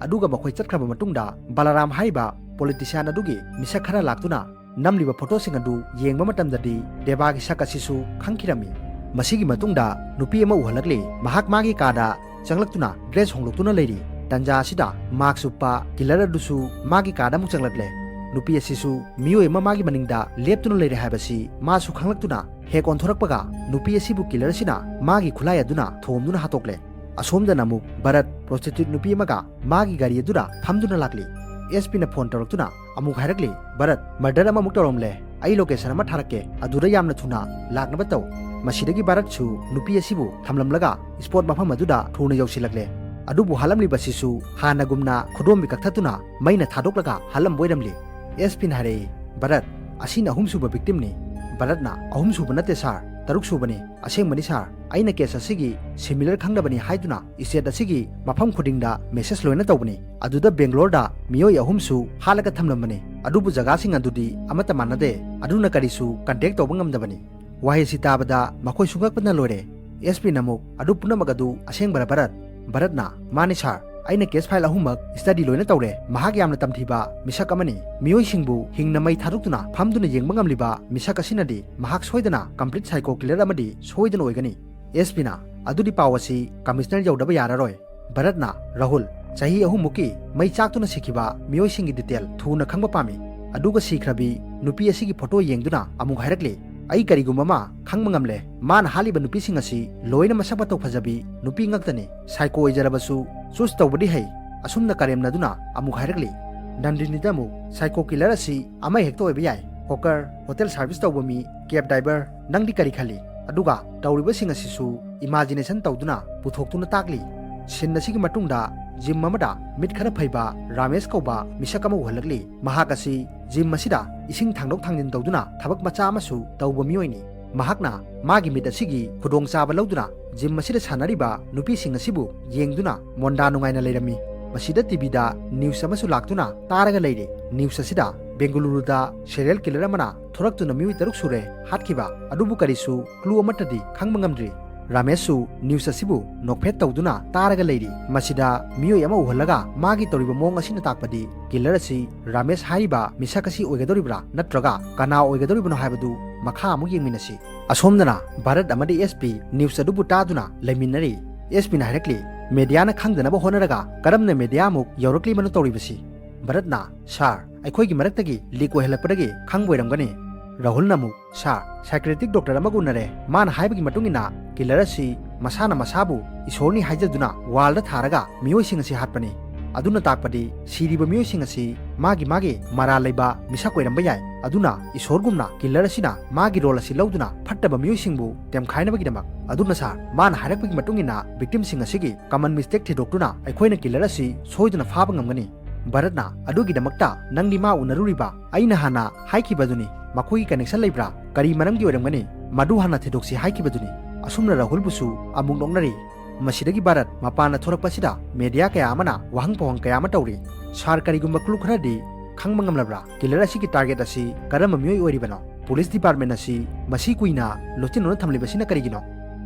ꯑꯗꯨꯒ ꯃꯈꯣꯏ ꯆꯠꯈ꯭ꯔꯕ ꯃꯇꯨꯡꯗ ꯕꯂꯔꯥꯝ ꯍꯥꯏꯔꯤꯕ politician ꯑꯗꯨꯒꯤ ꯃꯤꯁꯛ ꯈꯔ ꯂꯥꯛꯇꯨꯅ ꯅꯝꯂꯤꯕ photo ꯁꯤꯡ ꯑꯗꯨ ꯌꯦꯡꯕ ꯃꯇꯝꯗꯗꯤ ꯗꯦꯕꯥꯒꯤ ꯁꯛ ꯑꯁꯤꯁꯨ ꯈꯪꯈꯤꯔꯝꯃꯤ꯫ ꯃꯁꯤꯒꯤ ꯃꯇꯨꯡꯗ ꯅꯨꯄꯤ ꯑꯃ ꯎꯍꯜꯂꯛꯂꯤ꯫ ꯃꯍꯥꯛ ꯃꯥꯒꯤ ꯀꯥꯗ ꯆꯪꯂꯛꯇꯨꯅ dress ꯍꯣꯡꯂꯛꯇꯨꯅ ꯂꯩꯔꯤ꯫ ꯇꯟꯖꯥ ꯑꯁꯤꯗ mask ꯎꯞꯄ killer ꯑꯗꯨꯁꯨ ꯃꯥꯒꯤ ꯀꯥꯗ ꯑꯃꯨꯛ ꯆꯪꯂꯛꯂꯦ꯫ ꯅꯨꯄꯤ ꯑꯁꯤꯁꯨ ꯃꯤꯑꯣꯏ ꯑꯃ ꯃꯥꯒꯤ ꯃꯅꯤꯡꯗ ꯂꯦꯞꯇꯨꯅ ꯂꯩꯔꯦ ꯍꯥꯏꯕꯁꯤ ꯃꯥꯁꯨ ꯈꯪꯂꯛꯇꯨꯅ ꯍꯦꯛ ꯑꯣꯟꯊꯣꯔꯛꯄꯒ ꯅꯨꯄꯤ ꯑꯁꯤꯕꯨ killer ꯑꯁꯤꯅ ꯃꯥꯒꯤ ꯈꯨꯠꯂꯥꯏ ꯑꯗꯨꯅ ꯊꯣꯝꯗꯨꯅ ꯍꯥꯠꯇꯣꯛꯂꯦ꯫ ꯑꯁꯣꯝꯗꯅ ꯑꯃꯨꯛ ꯚꯔꯠ prostitute ꯅꯨꯄꯤ ꯑꯃꯒ ꯃꯥꯒꯤ ꯒꯥꯔꯤ ꯑꯗꯨꯗ ꯐꯝꯗꯨꯅ ꯂꯥꯛꯂꯤ꯫ SP ꯅ phone ꯇꯧꯔꯛꯇꯨꯅ ꯑꯃꯨꯛ ꯍꯥꯏꯔꯛꯂꯤ, "ꯚꯔꯠ, murder ꯑꯃꯃꯨꯛ ꯇꯧꯔꯝꯂꯦ꯫ ꯑꯩ location ꯑꯃ ꯊꯥꯔꯛꯀꯦ, ꯑꯗꯨꯗ ꯌꯥꯝꯅ ꯊꯨꯅ ꯂꯥꯛꯅꯕ ꯇꯧ꯫" ꯃꯁꯤꯗꯒꯤ ꯚꯔꯠꯁꯨ ꯅꯨꯄꯤ ꯑꯁꯤꯕꯨ ꯊꯝꯂꯝꯂꯒ spot ꯃꯐꯝ ꯑꯗꯨꯗ ꯊꯨꯅ ꯌꯧꯁꯤꯜꯂꯛꯂꯦ꯫ ꯑꯗꯨꯕꯨ ꯍꯥꯠꯂꯝꯂꯤꯕꯁꯤꯁꯨ ꯍꯥꯟꯅꯒꯨꯝꯅ ꯈꯨꯗꯣꯝꯕꯤ ꯀꯛꯊꯠꯇꯨꯅ ꯃꯩꯅ ꯊꯥꯗꯣꯛꯂꯒ ꯍꯥꯠꯂꯝꯕ ꯑꯣꯏꯔꯝꯂꯤ꯫ SP ꯅ ꯍꯥꯏꯔꯛꯏ, "ꯚꯔꯠ, ꯑꯁꯤꯅ ꯑꯍꯨꯝꯁꯨꯕ victim ꯅꯤ꯫" ꯚꯔꯠꯅ, "ꯑꯍꯨꯝꯁꯨꯕ ꯅꯠꯇꯦ sir, ꯇꯔꯨꯛꯁꯨꯕꯅꯤ꯫ ꯑꯁꯦꯡꯕꯅꯤ sir, ꯑꯩꯅ case ꯑꯁꯤꯒꯤ similar ꯈꯪꯅꯕꯅꯤ ꯍꯥꯏꯗꯨꯅ state ꯑꯁꯤꯒꯤ ꯃꯐꯝ ꯈꯨꯗꯤꯡꯗ message ꯂꯣꯏꯅ ꯇꯧꯕꯅꯤ꯫ ꯑꯗꯨꯗ Bangalore ꯗ ꯃꯤꯑꯣꯏ ꯑꯍꯨꯝꯁꯨ ꯍꯥꯠꯂꯒ ꯊꯝꯂꯝꯕꯅꯤ꯫ ꯑꯗꯨꯕꯨ ꯖꯒꯥꯁꯤꯡ ꯑꯗꯨꯗꯤ ꯑꯃꯠꯇ ꯃꯥꯟꯅꯗꯦ꯫ ꯑꯗꯨꯅ ꯀꯔꯤꯁꯨ contact ꯇꯧꯕ ꯉꯝꯗꯕꯅꯤ꯫" ꯋꯥꯍꯩ ꯑꯁꯤ ꯇꯥꯕꯗ ꯃꯈꯣꯏꯁꯨ ꯉꯛꯄꯅ ꯂꯣꯏꯔꯦ꯫ SP ꯅ ꯑꯃꯨꯛ, "ꯑꯗꯨ ꯄꯨꯝꯅꯃꯛ ꯑꯗꯨ ꯑꯁꯦꯡꯕꯔꯥ ꯚꯔꯠ?" ꯚꯔꯠꯅ, "ꯃꯥꯅꯤ ꯁꯥꯔ, ꯑꯩꯅ ꯀꯦꯁ ꯐꯥꯏꯜ ꯑꯍꯨꯝꯃꯛ ꯁ꯭ꯇꯗꯤ ꯂꯣꯏꯅ ꯇꯧꯔꯦ꯫ ꯃꯍꯥꯛ ꯌꯥꯝꯅ ꯇꯝꯊꯤꯕ ꯃꯤꯁꯛ ꯑꯃꯅꯤ꯫ ꯃꯤꯑꯣꯏꯁꯤꯡꯕꯨ ꯍꯤꯡꯅ ꯃꯩ ꯊꯥꯗꯣꯛꯇꯨꯅ ꯐꯝꯗꯨꯅ ꯌꯦꯡꯕ ꯉꯝꯂꯤꯕ ꯃꯤꯁꯛ ꯑꯁꯤꯅꯗꯤ ꯃꯍꯥꯛ ꯁꯣꯏꯗꯅ ꯀꯝꯄ꯭ꯂꯤꯠ ꯁꯥꯏꯀꯣ ꯀꯤꯂꯔ ꯑꯃꯗꯤ ꯁꯣꯏꯗꯅ ꯑꯣꯏꯒꯅꯤ"꯫ ꯑꯦꯁ ꯄꯤꯅ, "ꯑꯗꯨꯗꯤ ꯄꯥꯎ ꯑꯁꯤ ꯀꯃꯤꯁꯅꯔ ꯌꯧꯗꯕ ꯌꯥꯔꯔꯣꯏ"꯫ ꯚꯔꯠꯅ, "ꯔꯥꯍꯨꯜ, ꯆꯍꯤ ꯑꯍꯨꯝꯃꯨꯛꯀꯤ ꯃꯩ ꯆꯥꯛꯇꯨꯅ ꯁꯤꯈꯤꯕ ꯃꯤꯑꯣꯏꯁꯤꯡꯒꯤ ꯗꯤꯇꯦꯜ ꯊꯨꯅ ꯈꯪꯕ ꯄꯥꯝꯃꯤ꯫ ꯑꯗꯨꯒ ꯁꯤꯈ꯭ꯔꯕꯤ ꯅꯨꯄꯤ ꯑꯁꯤꯒꯤ ꯐꯣꯇꯣ ꯌꯦꯡꯗꯨꯅ ꯑꯃꯨꯛ ꯍꯥꯏꯔꯛꯂꯤ, ꯑꯩ ꯀꯔꯤꯒꯨꯝꯕ ꯑꯃ ꯈꯪꯕ ꯉꯝꯂꯦ꯫ ꯃꯥꯅ ꯍꯥꯠꯂꯤꯕ ꯅꯨꯄꯤꯁꯤꯡ ꯑꯁꯤ ꯂꯣꯏꯅ ꯃꯁꯛ ꯃꯇꯧ ꯐꯖꯕꯤ ꯅꯨꯄꯤ ꯉꯥꯛꯇꯅꯤ꯫ ꯁꯥꯏꯀꯣ ꯑꯣꯏꯖꯔꯕꯁꯨ ꯆꯨꯁ ꯇꯧꯕꯗꯤ ꯍꯩ"꯫ ꯑꯁꯨꯝꯅ ꯀꯔꯦꯝꯅꯗꯨꯅ ꯑꯃꯨꯛ ꯍꯥꯏꯔꯛꯂꯤ꯫ ꯅꯟꯗꯤꯅꯤꯗ ꯑꯃꯨꯛ, "ꯁꯥꯏꯀꯣ ꯀꯤꯂꯔ ꯑꯁꯤ ꯑꯃ ꯍꯦꯛꯇ ꯑꯣꯏꯕ ꯌꯥꯏ꯫ ꯍꯣꯀꯔ, ꯍꯣꯇꯦꯜ ꯁꯥꯔꯚꯤꯁ ꯇꯧꯕ ꯃꯤ, ꯀꯦꯕ ꯗ꯭ꯔꯥꯏꯚꯔ, ꯅꯪꯗꯤ ꯀꯔꯤ ꯈꯜꯂꯤ? ꯑꯗꯨꯒ ꯇꯧꯔꯤꯕꯁꯤꯡ ꯑꯁꯤꯁꯨ ꯏꯃꯥꯖꯤꯅꯦꯁꯟ ꯇꯧꯗꯨꯅ ꯄꯨꯊꯣꯛꯇꯨꯅ ꯇꯥꯛꯂꯤ"꯫ ꯁꯤꯟ ꯑꯁꯤꯒꯤ ꯃꯇꯨꯡꯗ ꯖꯤꯝ ꯑꯃꯗ ꯃꯤꯠ ꯈꯔ ꯐꯩꯕ ꯔꯥꯃꯦꯁ ꯀꯧꯕ ꯃꯤꯁꯛ ꯑꯃ ꯎꯍꯜꯂꯛꯂꯤ꯫ ꯃꯍꯥꯛ ꯑꯁꯤ ꯖꯤꯝ ꯑꯁꯤꯗ ꯏꯁꯤꯡ ꯊꯥꯡꯗꯣꯛ ꯊꯥꯡꯖꯤꯟ ꯇꯧꯗꯨꯅ ꯊꯕꯛ ꯃꯆꯥ ꯑꯃꯁꯨ ꯇꯧꯕ ꯃꯤꯑꯣꯏꯅꯤ꯫ ꯃꯍꯥꯛꯅ ꯃꯥꯒꯤ ꯃꯤꯠ ꯑꯁꯤꯒꯤ ꯈꯨꯗꯣꯡꯆꯥꯕ ꯂꯧꯗꯨꯅ ꯖꯤꯝ ꯑꯁꯤꯗ ꯁꯥꯟꯅꯔꯤꯕ ꯅꯨꯄꯤꯁꯤꯡ ꯑꯁꯤꯕꯨ ꯌꯦꯡꯗꯨꯅ ꯃꯣꯟꯗꯥ ꯅꯨꯡꯉꯥꯏꯅ ꯂꯩꯔꯝꯃꯤ꯫ ꯃꯁꯤꯗ ꯇꯤꯚꯤꯗ ꯅ꯭ꯌꯨꯁ ꯑꯃꯁꯨ ꯂꯥꯛꯇꯨꯅ ꯇꯥꯔꯒ ꯂꯩꯔꯤ꯫ ꯅ꯭ꯌꯨꯁ ꯑꯁꯤꯗ ꯕꯦꯡꯒꯂꯨꯔꯨꯗ ꯁꯦꯔꯤꯌꯦꯜ ꯀꯤꯂꯔ ꯑꯃꯅ ꯊꯣꯔꯛꯇꯨꯅ ꯃꯤꯑꯣꯏ ꯇꯔꯨꯛ ꯁꯨꯔꯦ ꯍꯥꯠꯈꯤꯕ꯫ ꯑꯗꯨꯕꯨ ꯀꯔꯤꯁꯨ ꯀ꯭ꯂꯨ ꯑꯃꯠꯇꯗꯤ ꯈꯪꯕ ꯉꯝꯗ꯭ꯔꯤ꯫ ꯔꯥꯃꯦꯁꯁꯨ ꯅ꯭ꯌꯨꯁ ꯑꯁꯤꯕꯨ ꯅꯣꯛꯐꯦꯠ ꯇꯧꯗꯨꯅ ꯇꯥꯔꯒ ꯂꯩꯔꯤ꯫ ꯃꯁꯤꯗ ꯃꯤꯑꯣꯏ ꯑꯃ ꯎꯍꯜꯂꯒ ꯃꯥꯒꯤ ꯇꯧꯔꯤꯕ ꯃꯑꯣꯡ ꯑꯁꯤꯅ ꯇꯥꯛꯄꯗꯤ ꯀꯤꯂꯔ ꯑꯁꯤ ꯔꯥꯃꯦꯁ ꯍꯥꯏꯔꯤꯕ ꯃꯤꯁꯛ ꯑꯁꯤ ꯑꯣꯏꯒꯗꯧꯔꯤꯕ꯭ꯔꯥ ꯅꯠꯇ꯭ꯔꯒ ꯀꯅꯥ ꯑꯣꯏꯒꯗꯧꯔꯤꯕꯅꯣ ꯍꯥꯏꯕꯗꯨ ꯃꯈꯥ ꯑꯃꯨꯛ ꯌꯦꯡꯃꯤꯟꯅꯁꯤ꯫ ꯑꯁꯣꯝꯗꯅ ꯚꯥꯔꯠ ꯑꯃꯗꯤ ꯑꯦꯁ ꯄꯤ ꯅ꯭ꯌꯨꯁ ꯑꯗꯨꯕꯨ ꯇꯥꯗꯨꯅ ꯂꯩꯃꯤꯟꯅꯔꯤ꯫ ꯑꯦꯁ ꯄꯤꯅ ꯍꯥꯏꯔꯛꯂꯤ, "ꯃꯦꯗꯤꯌꯥꯅ ꯈꯪꯗꯅꯕ ꯍꯣꯠꯅꯔꯒ ꯀꯔꯝꯅ ꯃꯦꯗꯤꯌꯥ ꯑꯃꯨꯛ ꯌꯧꯔꯛꯂꯤꯕꯅꯣ ꯇꯧꯔꯤꯕꯁꯤ?" ꯚꯥꯔꯠꯅ, "ꯁꯥꯔ, ꯑꯩꯈꯣꯏꯒꯤ ꯃꯔꯛꯇꯒꯤ ꯂꯤꯛ ꯑꯣꯏꯍꯜꯂꯛꯄꯗꯒꯤ ꯈꯪꯕ ꯑꯣꯏꯔꯝꯒꯅꯤ"꯫ ꯔꯥꯍꯨꯜꯅ ꯑꯃꯨꯛ, "ꯁꯥꯔ, ꯁꯥꯏꯀ꯭ꯔꯦꯇꯤꯛ ꯗꯣꯛꯇꯔ ꯑꯃꯒ ꯎꯅꯔꯦ꯫ ꯃꯥꯅ ꯍꯥꯏꯕꯒꯤ ꯃꯇꯨꯡ ꯏꯟꯅ ꯀꯤꯂꯔ ꯑꯁꯤ ꯃꯁꯥꯅ ꯃꯁꯥꯕꯨ ꯏꯁꯣꯔꯅꯤ ꯍꯥꯏꯖꯗꯨꯅ ꯋꯥꯜꯗ ꯊꯥꯔꯒ ꯃꯤꯑꯣꯏꯁꯤꯡ ꯑꯁꯤ ꯍꯥꯠꯄꯅꯤ꯫ ꯑꯗꯨꯅ ꯇꯥꯛꯄꯗꯤ ꯁꯤꯔꯤꯕ ꯃꯤꯑꯣꯏꯁꯤꯡ ꯑꯁꯤ ꯃꯥꯒꯤ ꯃꯥꯒꯤ ꯃꯔꯥꯜ ꯂꯩꯕ ꯃꯤꯁꯛ ꯑꯣꯏꯔꯝꯕ ꯌꯥꯏ꯫ ꯑꯗꯨꯅ ꯏꯁꯣꯔꯒꯨꯝꯅ ꯀꯤꯂꯔ ꯑꯁꯤꯅ ꯃꯥꯒꯤ ꯔꯣꯜ ꯑꯁꯤ ꯂꯧꯗꯨꯅ ꯐꯠꯇꯕ ꯃꯤꯑꯣꯏꯁꯤꯡꯕꯨ ꯇꯦꯝꯈꯥꯏꯅꯕꯒꯤꯗꯃꯛ꯫ ꯑꯗꯨꯅ ꯁꯥꯔ, ꯃꯥꯅ ꯍꯥꯏꯔꯛꯄꯒꯤ ꯃꯇꯨꯡ ꯏꯟꯅ ꯚꯤꯛꯇꯤꯝꯁꯤꯡ ꯑꯁꯤꯒꯤ ꯀꯃꯟ ꯃꯤꯁꯇꯦꯛ ꯊꯤꯗꯣꯛꯇꯨꯅ ꯑꯩꯈꯣꯏꯅ ꯀꯤꯂꯔ ꯑꯁꯤ ꯁꯣꯏꯗꯅ ꯐꯥꯕ ꯉꯝꯒꯅꯤ"꯫ ꯚꯥꯔꯠꯅ, "ꯑꯗꯨꯒꯤꯗꯃꯛꯇ ꯅꯪꯗꯤ ꯃꯥ ꯎꯅꯔꯨꯔꯤꯕ? ꯑꯩꯅ ꯍꯥꯟꯅ ꯍꯥꯏꯈꯤꯕꯗꯨꯅꯤ꯫ ꯃꯈꯣꯏꯒꯤ ꯀꯅꯦꯛꯁꯟ ꯂꯩꯕ꯭ꯔꯥ? ꯀꯔꯤ ꯃꯔꯝꯒꯤ ꯑꯣꯏꯔꯝꯒꯅꯤ? ꯃꯗꯨ ꯍꯥꯟꯅ ꯊꯤꯗꯣꯛꯁꯤ ꯍꯥꯏꯈꯤꯕꯗꯨꯅꯤ"꯫ ꯑꯁꯨꯝꯅ ꯔꯥꯍꯨꯜꯕꯨꯁꯨ ꯑꯃꯨꯛ ꯅꯣꯛꯅꯔꯤ꯫ ꯃꯁꯤꯗꯒꯤ ꯚꯥꯔꯠ ꯃꯄꯥꯟꯗ ꯊꯣꯔꯛꯄꯁꯤꯗ ꯃꯦꯗꯤꯌꯥ ꯀꯌꯥ ꯑꯃꯅ ꯋꯥꯍꯪ ꯄꯥꯎꯍꯪ ꯀꯌꯥ ꯑꯃ ꯇꯧꯔꯤ꯫ "ꯁꯥꯔ, ꯀꯔꯤꯒꯨꯝꯕ ꯀ꯭ꯂꯨ ꯈꯔꯗꯤ ꯈꯪꯕ ꯉꯝꯂꯕ꯭ꯔꯥ? ꯀꯤꯂꯔ ꯑꯁꯤꯒꯤ ꯇꯥꯔꯒꯦꯠ ꯑꯁꯤ ꯀꯔꯝꯕ ꯃꯤꯑꯣꯏ ꯑꯣꯏꯔꯤꯕꯅꯣ? ꯄꯨꯂꯤꯁ ꯗꯤꯄꯥꯔꯠꯃꯦꯟ ꯑꯁꯤ ꯃꯁꯤ ꯀꯨꯏꯅ ꯂꯣꯠꯁꯤꯟꯗꯨꯅ ꯊꯝꯂꯤꯕꯁꯤꯅ ꯀꯔꯤꯒꯤꯅꯣ?"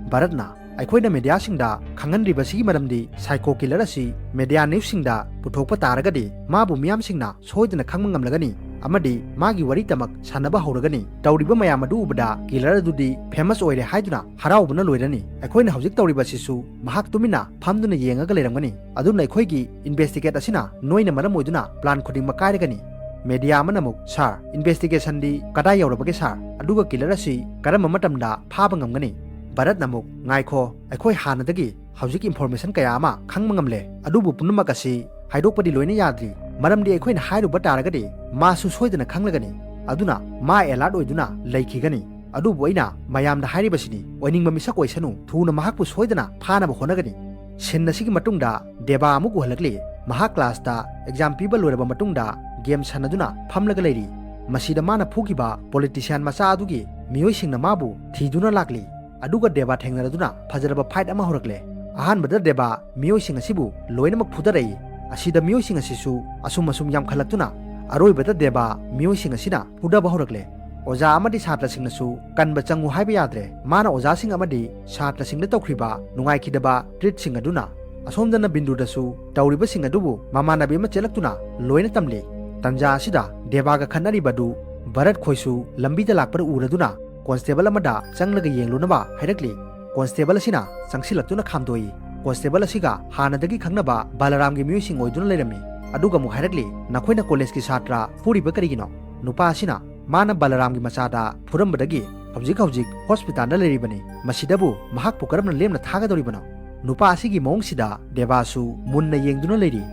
ꯚꯥꯔꯠꯅ, ꯑꯩꯈꯣꯏꯅ ꯃꯦꯗꯤꯌꯥꯁꯤꯡꯗ ꯈꯪꯍꯟꯗ꯭ꯔꯤꯕꯁꯤꯒꯤ ꯃꯔꯝꯗꯤ ꯁꯥꯏꯀꯣ ꯀꯤꯂꯔ ꯑꯁꯤ ꯃꯦꯗꯤꯌꯥ ꯅ꯭ꯌꯨꯁꯁꯤꯡꯗ ꯄꯨꯊꯣꯛꯄ ꯇꯥꯔꯒꯗꯤ ꯃꯥꯕꯨ ꯃꯤꯌꯥꯝꯁꯤꯡꯅ ꯁꯣꯏꯗꯅ ꯈꯪꯕ ꯉꯝꯂꯒꯅꯤ ꯑꯃꯗꯤ ꯃꯥꯒꯤ ꯋꯥꯔꯤ ꯇꯃꯛ ꯁꯥꯟꯅꯕ ꯍꯧꯔꯒꯅꯤ꯫ ꯇꯧꯔꯤꯕ ꯃꯌꯥꯝ ꯑꯗꯨ ꯎꯕꯗ ꯀꯤꯂꯔ ꯑꯗꯨꯗꯤ ꯐꯦꯃꯁ ꯑꯣꯏꯔꯦ ꯍꯥꯏꯗꯨꯅ ꯍꯔꯥꯎꯕꯅ ꯂꯣꯏꯔꯅꯤ꯫ ꯑꯩꯈꯣꯏꯅ ꯍꯧꯖꯤꯛ ꯇꯧꯔꯤꯕ ꯑꯁꯤꯁꯨ ꯃꯍꯥꯛ ꯇꯨꯃꯤꯟꯅ ꯐꯝꯗꯨꯅ ꯌꯦꯡꯉꯒ ꯂꯩꯔꯝꯒꯅꯤ꯫ ꯑꯗꯨꯅ ꯑꯩꯈꯣꯏꯒꯤ ꯏꯟꯚꯦꯁꯇꯤꯒꯦꯠ ꯑꯁꯤꯅ ꯅꯣꯏꯅ ꯃꯔꯝ ꯑꯣꯏꯗꯨꯅ ꯄ꯭ꯂꯥꯟ ꯈꯨꯗꯤꯡꯃꯛ ꯀꯥꯏꯔꯒꯅꯤ꯫ ꯃꯦꯗꯤꯌꯥ ꯑꯃꯅ ꯑꯃꯨꯛ, "ꯁꯥꯔ, ꯏꯟꯚꯦꯁꯇꯤꯒꯦꯁꯟꯗꯤ ꯀꯗꯥꯏ ꯌꯧꯔꯕꯒꯦ ꯁꯥꯔ? ꯑꯗꯨꯒ ꯀꯤꯂꯔ ꯑꯁꯤ ꯀꯔꯝꯕ ꯃꯇꯝꯗ ꯐꯥꯕ ꯉꯝꯒꯅꯤ?" ꯚꯥꯔꯠꯅ ꯑꯃꯨꯛ, "ꯉꯥꯏꯈꯣ, ꯑꯩꯈꯣꯏ ꯍꯥꯟꯅꯗꯒꯤ ꯍꯧꯖꯤꯛ ꯏꯟꯐꯣꯔꯃꯦꯁꯟ ꯀꯌꯥ ꯑꯃ ꯈꯪꯕ ꯉꯝꯂꯦ꯫ ꯑꯗꯨꯕꯨ ꯄꯨꯝꯅꯃꯛ ꯑꯁꯤ ꯍꯥꯏꯗꯣꯛꯄꯗꯤ ꯂꯣꯏꯅ ꯌꯥꯗ꯭ꯔꯤ, ꯃꯔꯝꯗꯤ ꯑꯩꯈꯣꯏꯅ ꯍꯥꯏꯔꯨꯕ ꯇꯥꯔꯒꯗꯤ ꯃꯥꯁꯨ ꯁꯣꯏꯗꯅ ꯈꯪꯂꯒꯅꯤ꯫ ꯑꯗꯨꯅ ꯃꯥ ꯑꯦꯂꯔꯠ ꯑꯣꯏꯗꯨꯅ ꯂꯩꯈꯤꯒꯅꯤ꯫ ꯑꯗꯨꯕꯨ ꯑꯩꯅ ꯃꯌꯥꯝꯗ ꯍꯥꯏꯔꯤꯕꯁꯤꯅꯤ, ꯑꯣꯏꯅꯤꯡꯕ ꯃꯤꯁꯛ ꯑꯣꯏꯁꯅꯨ, ꯊꯨꯅ ꯃꯍꯥꯛꯄꯨ ꯁꯣꯏꯗꯅ ꯐꯥꯅꯕ ꯍꯣꯠꯅꯒꯅꯤ꯫" ꯁꯤꯟ ꯑꯁꯤꯒꯤ ꯃꯇꯨꯡꯗ ꯗꯦꯕꯥ ꯑꯃꯨꯛ ꯎꯍꯜꯂꯛꯂꯤ꯫ ꯃꯍꯥꯛ ꯀ꯭ꯂꯥꯁꯇ ꯑꯦꯛꯖꯥꯝ ꯄꯤꯕ ꯂꯣꯏꯔꯕ ꯃꯇꯨꯡꯗ ꯒꯦꯝ ꯁꯥꯟꯅꯗꯨꯅ ꯐꯝꯂꯒ ꯂꯩꯔꯤ꯫ ꯃꯁꯤꯗ ꯃꯥꯅ ꯐꯨꯈꯤꯕ ꯄꯣꯂꯤꯇꯤꯁꯤꯌꯥꯟ ꯃꯆꯥ ꯑꯗꯨꯒꯤ ꯃꯤꯑꯣꯏꯁꯤꯡꯅ ꯃꯥꯕꯨ ꯊꯤꯗꯨꯅ ꯂꯥꯛꯂꯤ꯫ ꯑꯗꯨꯒ ꯗꯦꯕꯥ ꯊꯦꯡꯅꯔꯗꯨꯅ ꯐꯖꯔꯕ ꯐꯥꯏꯠ ꯑꯃ ꯍꯧꯔꯛꯂꯦ꯫ ꯑꯍꯥꯟꯕꯗ ꯗꯦꯕꯥ ꯃꯤꯑꯣꯏꯁꯤꯡ ꯑꯁꯤꯕꯨ ꯂꯣꯏꯅꯃꯛ ꯐꯨꯗꯔꯛꯏ꯫ ꯑꯁꯤꯗ ꯃꯤꯑꯣꯏꯁꯤꯡ ꯑꯁꯤꯁꯨ ꯑꯁꯨꯝ ꯑꯁꯨꯝ ꯌꯥꯝꯈꯠꯂꯛꯇꯨꯅ ꯑꯔꯣꯏꯕꯗ ꯗꯦꯕꯥ ꯃꯤꯑꯣꯏꯁꯤꯡ ꯑꯁꯤꯅ ꯐꯨꯗꯕ ꯍꯧꯔꯛꯂꯦ꯫ ꯑꯣꯖꯥ ꯑꯃꯗꯤ ꯁꯥꯇ꯭ꯔꯁꯤꯡꯅꯁꯨ ꯀꯟꯕ ꯆꯪꯉꯨ ꯍꯥꯏꯕ ꯌꯥꯗ꯭ꯔꯦ꯫ ꯃꯥꯅ ꯑꯣꯖꯥꯁꯤꯡ ꯑꯃꯗꯤ ꯁꯥꯇ꯭ꯔꯁꯤꯡꯗ ꯇꯧꯈ꯭ꯔꯤꯕ ꯅꯨꯡꯉꯥꯏꯈꯤꯗꯕ ꯇ꯭ꯔꯤꯠꯁꯤꯡ ꯑꯗꯨꯅ꯫ ꯑꯁꯣꯝꯗꯅ ꯕꯤꯟꯗꯨꯗꯁꯨ ꯇꯧꯔꯤꯕꯁꯤꯡ ꯑꯗꯨꯕꯨ ꯃꯃꯥꯟꯅꯕꯤ ꯑꯃ ꯆꯦꯜꯂꯛꯇꯨꯅ ꯂꯣꯏꯅ ꯇꯝꯂꯤ꯫ ꯇꯟꯖꯥ ꯑꯁꯤꯗ ꯗꯦꯕꯥꯒ ꯈꯠꯅꯔꯤꯕ ꯑꯗꯨ ꯚꯔꯠ ꯈꯣꯏꯁꯨ ꯂꯝꯕꯤꯗ ꯂꯥꯛꯄꯗ ꯎꯔꯗꯨꯅ ꯀꯣꯟꯁꯇꯦꯕꯜ ꯑꯃꯗ ꯆꯪꯂꯒ ꯌꯦꯡꯂꯨꯅꯕ ꯍꯥꯏꯔꯛꯂꯤ꯫ ꯀꯣꯟꯁꯇꯦꯕꯜ ꯑꯁꯤꯅ ꯆꯪꯁꯤꯜꯂꯛꯇꯨꯅ ꯈꯥꯝꯗꯣꯛꯏ꯫ ꯀꯣꯟꯁꯇꯦꯕꯜ ꯑꯁꯤꯒ ꯍꯥꯟꯅꯗꯒꯤ ꯈꯪꯅꯕ ꯕꯂꯔꯥꯝꯒꯤ ꯃꯤꯑꯣꯏꯁꯤꯡ ꯑꯣꯏꯗꯨꯅ ꯂꯩꯔꯝꯃꯤ꯫ ꯑꯗꯨꯒ ꯑꯃꯨꯛ ꯍꯥꯏꯔꯛꯂꯤ, "ꯅꯈꯣꯏꯅ ꯀꯣꯂꯦꯖꯀꯤ ꯁꯥꯇ꯭ꯔ ꯐꯨꯔꯤꯕ ꯀꯔꯤꯒꯤꯅꯣ?" ꯅꯨꯄꯥ ꯑꯁꯤꯅ ꯃꯥꯅ ꯕꯂꯔꯥꯝꯒꯤ ꯃꯆꯥꯗ ꯐꯨꯔꯝꯕꯗꯒꯤ ꯍꯧꯖꯤꯛ ꯍꯧꯖꯤꯛ ꯍꯣꯁꯄꯤꯇꯥꯜꯗ ꯂꯩꯔꯤꯕꯅꯤ꯫ ꯃꯁꯤꯗꯕꯨ ꯃꯍꯥꯛꯄꯨ ꯀꯔꯝꯅ ꯂꯦꯝꯅ ꯊꯥꯒꯗꯧꯔꯤꯕꯅꯣ? ꯅꯨꯄꯥ ꯑꯁꯤꯒꯤ ꯃꯑꯣꯡꯁꯤꯗ ꯗꯦꯕꯥꯁꯨ ꯃꯨꯟꯅ ꯌꯦꯡꯗꯨꯅ ꯂꯩꯔꯤ꯫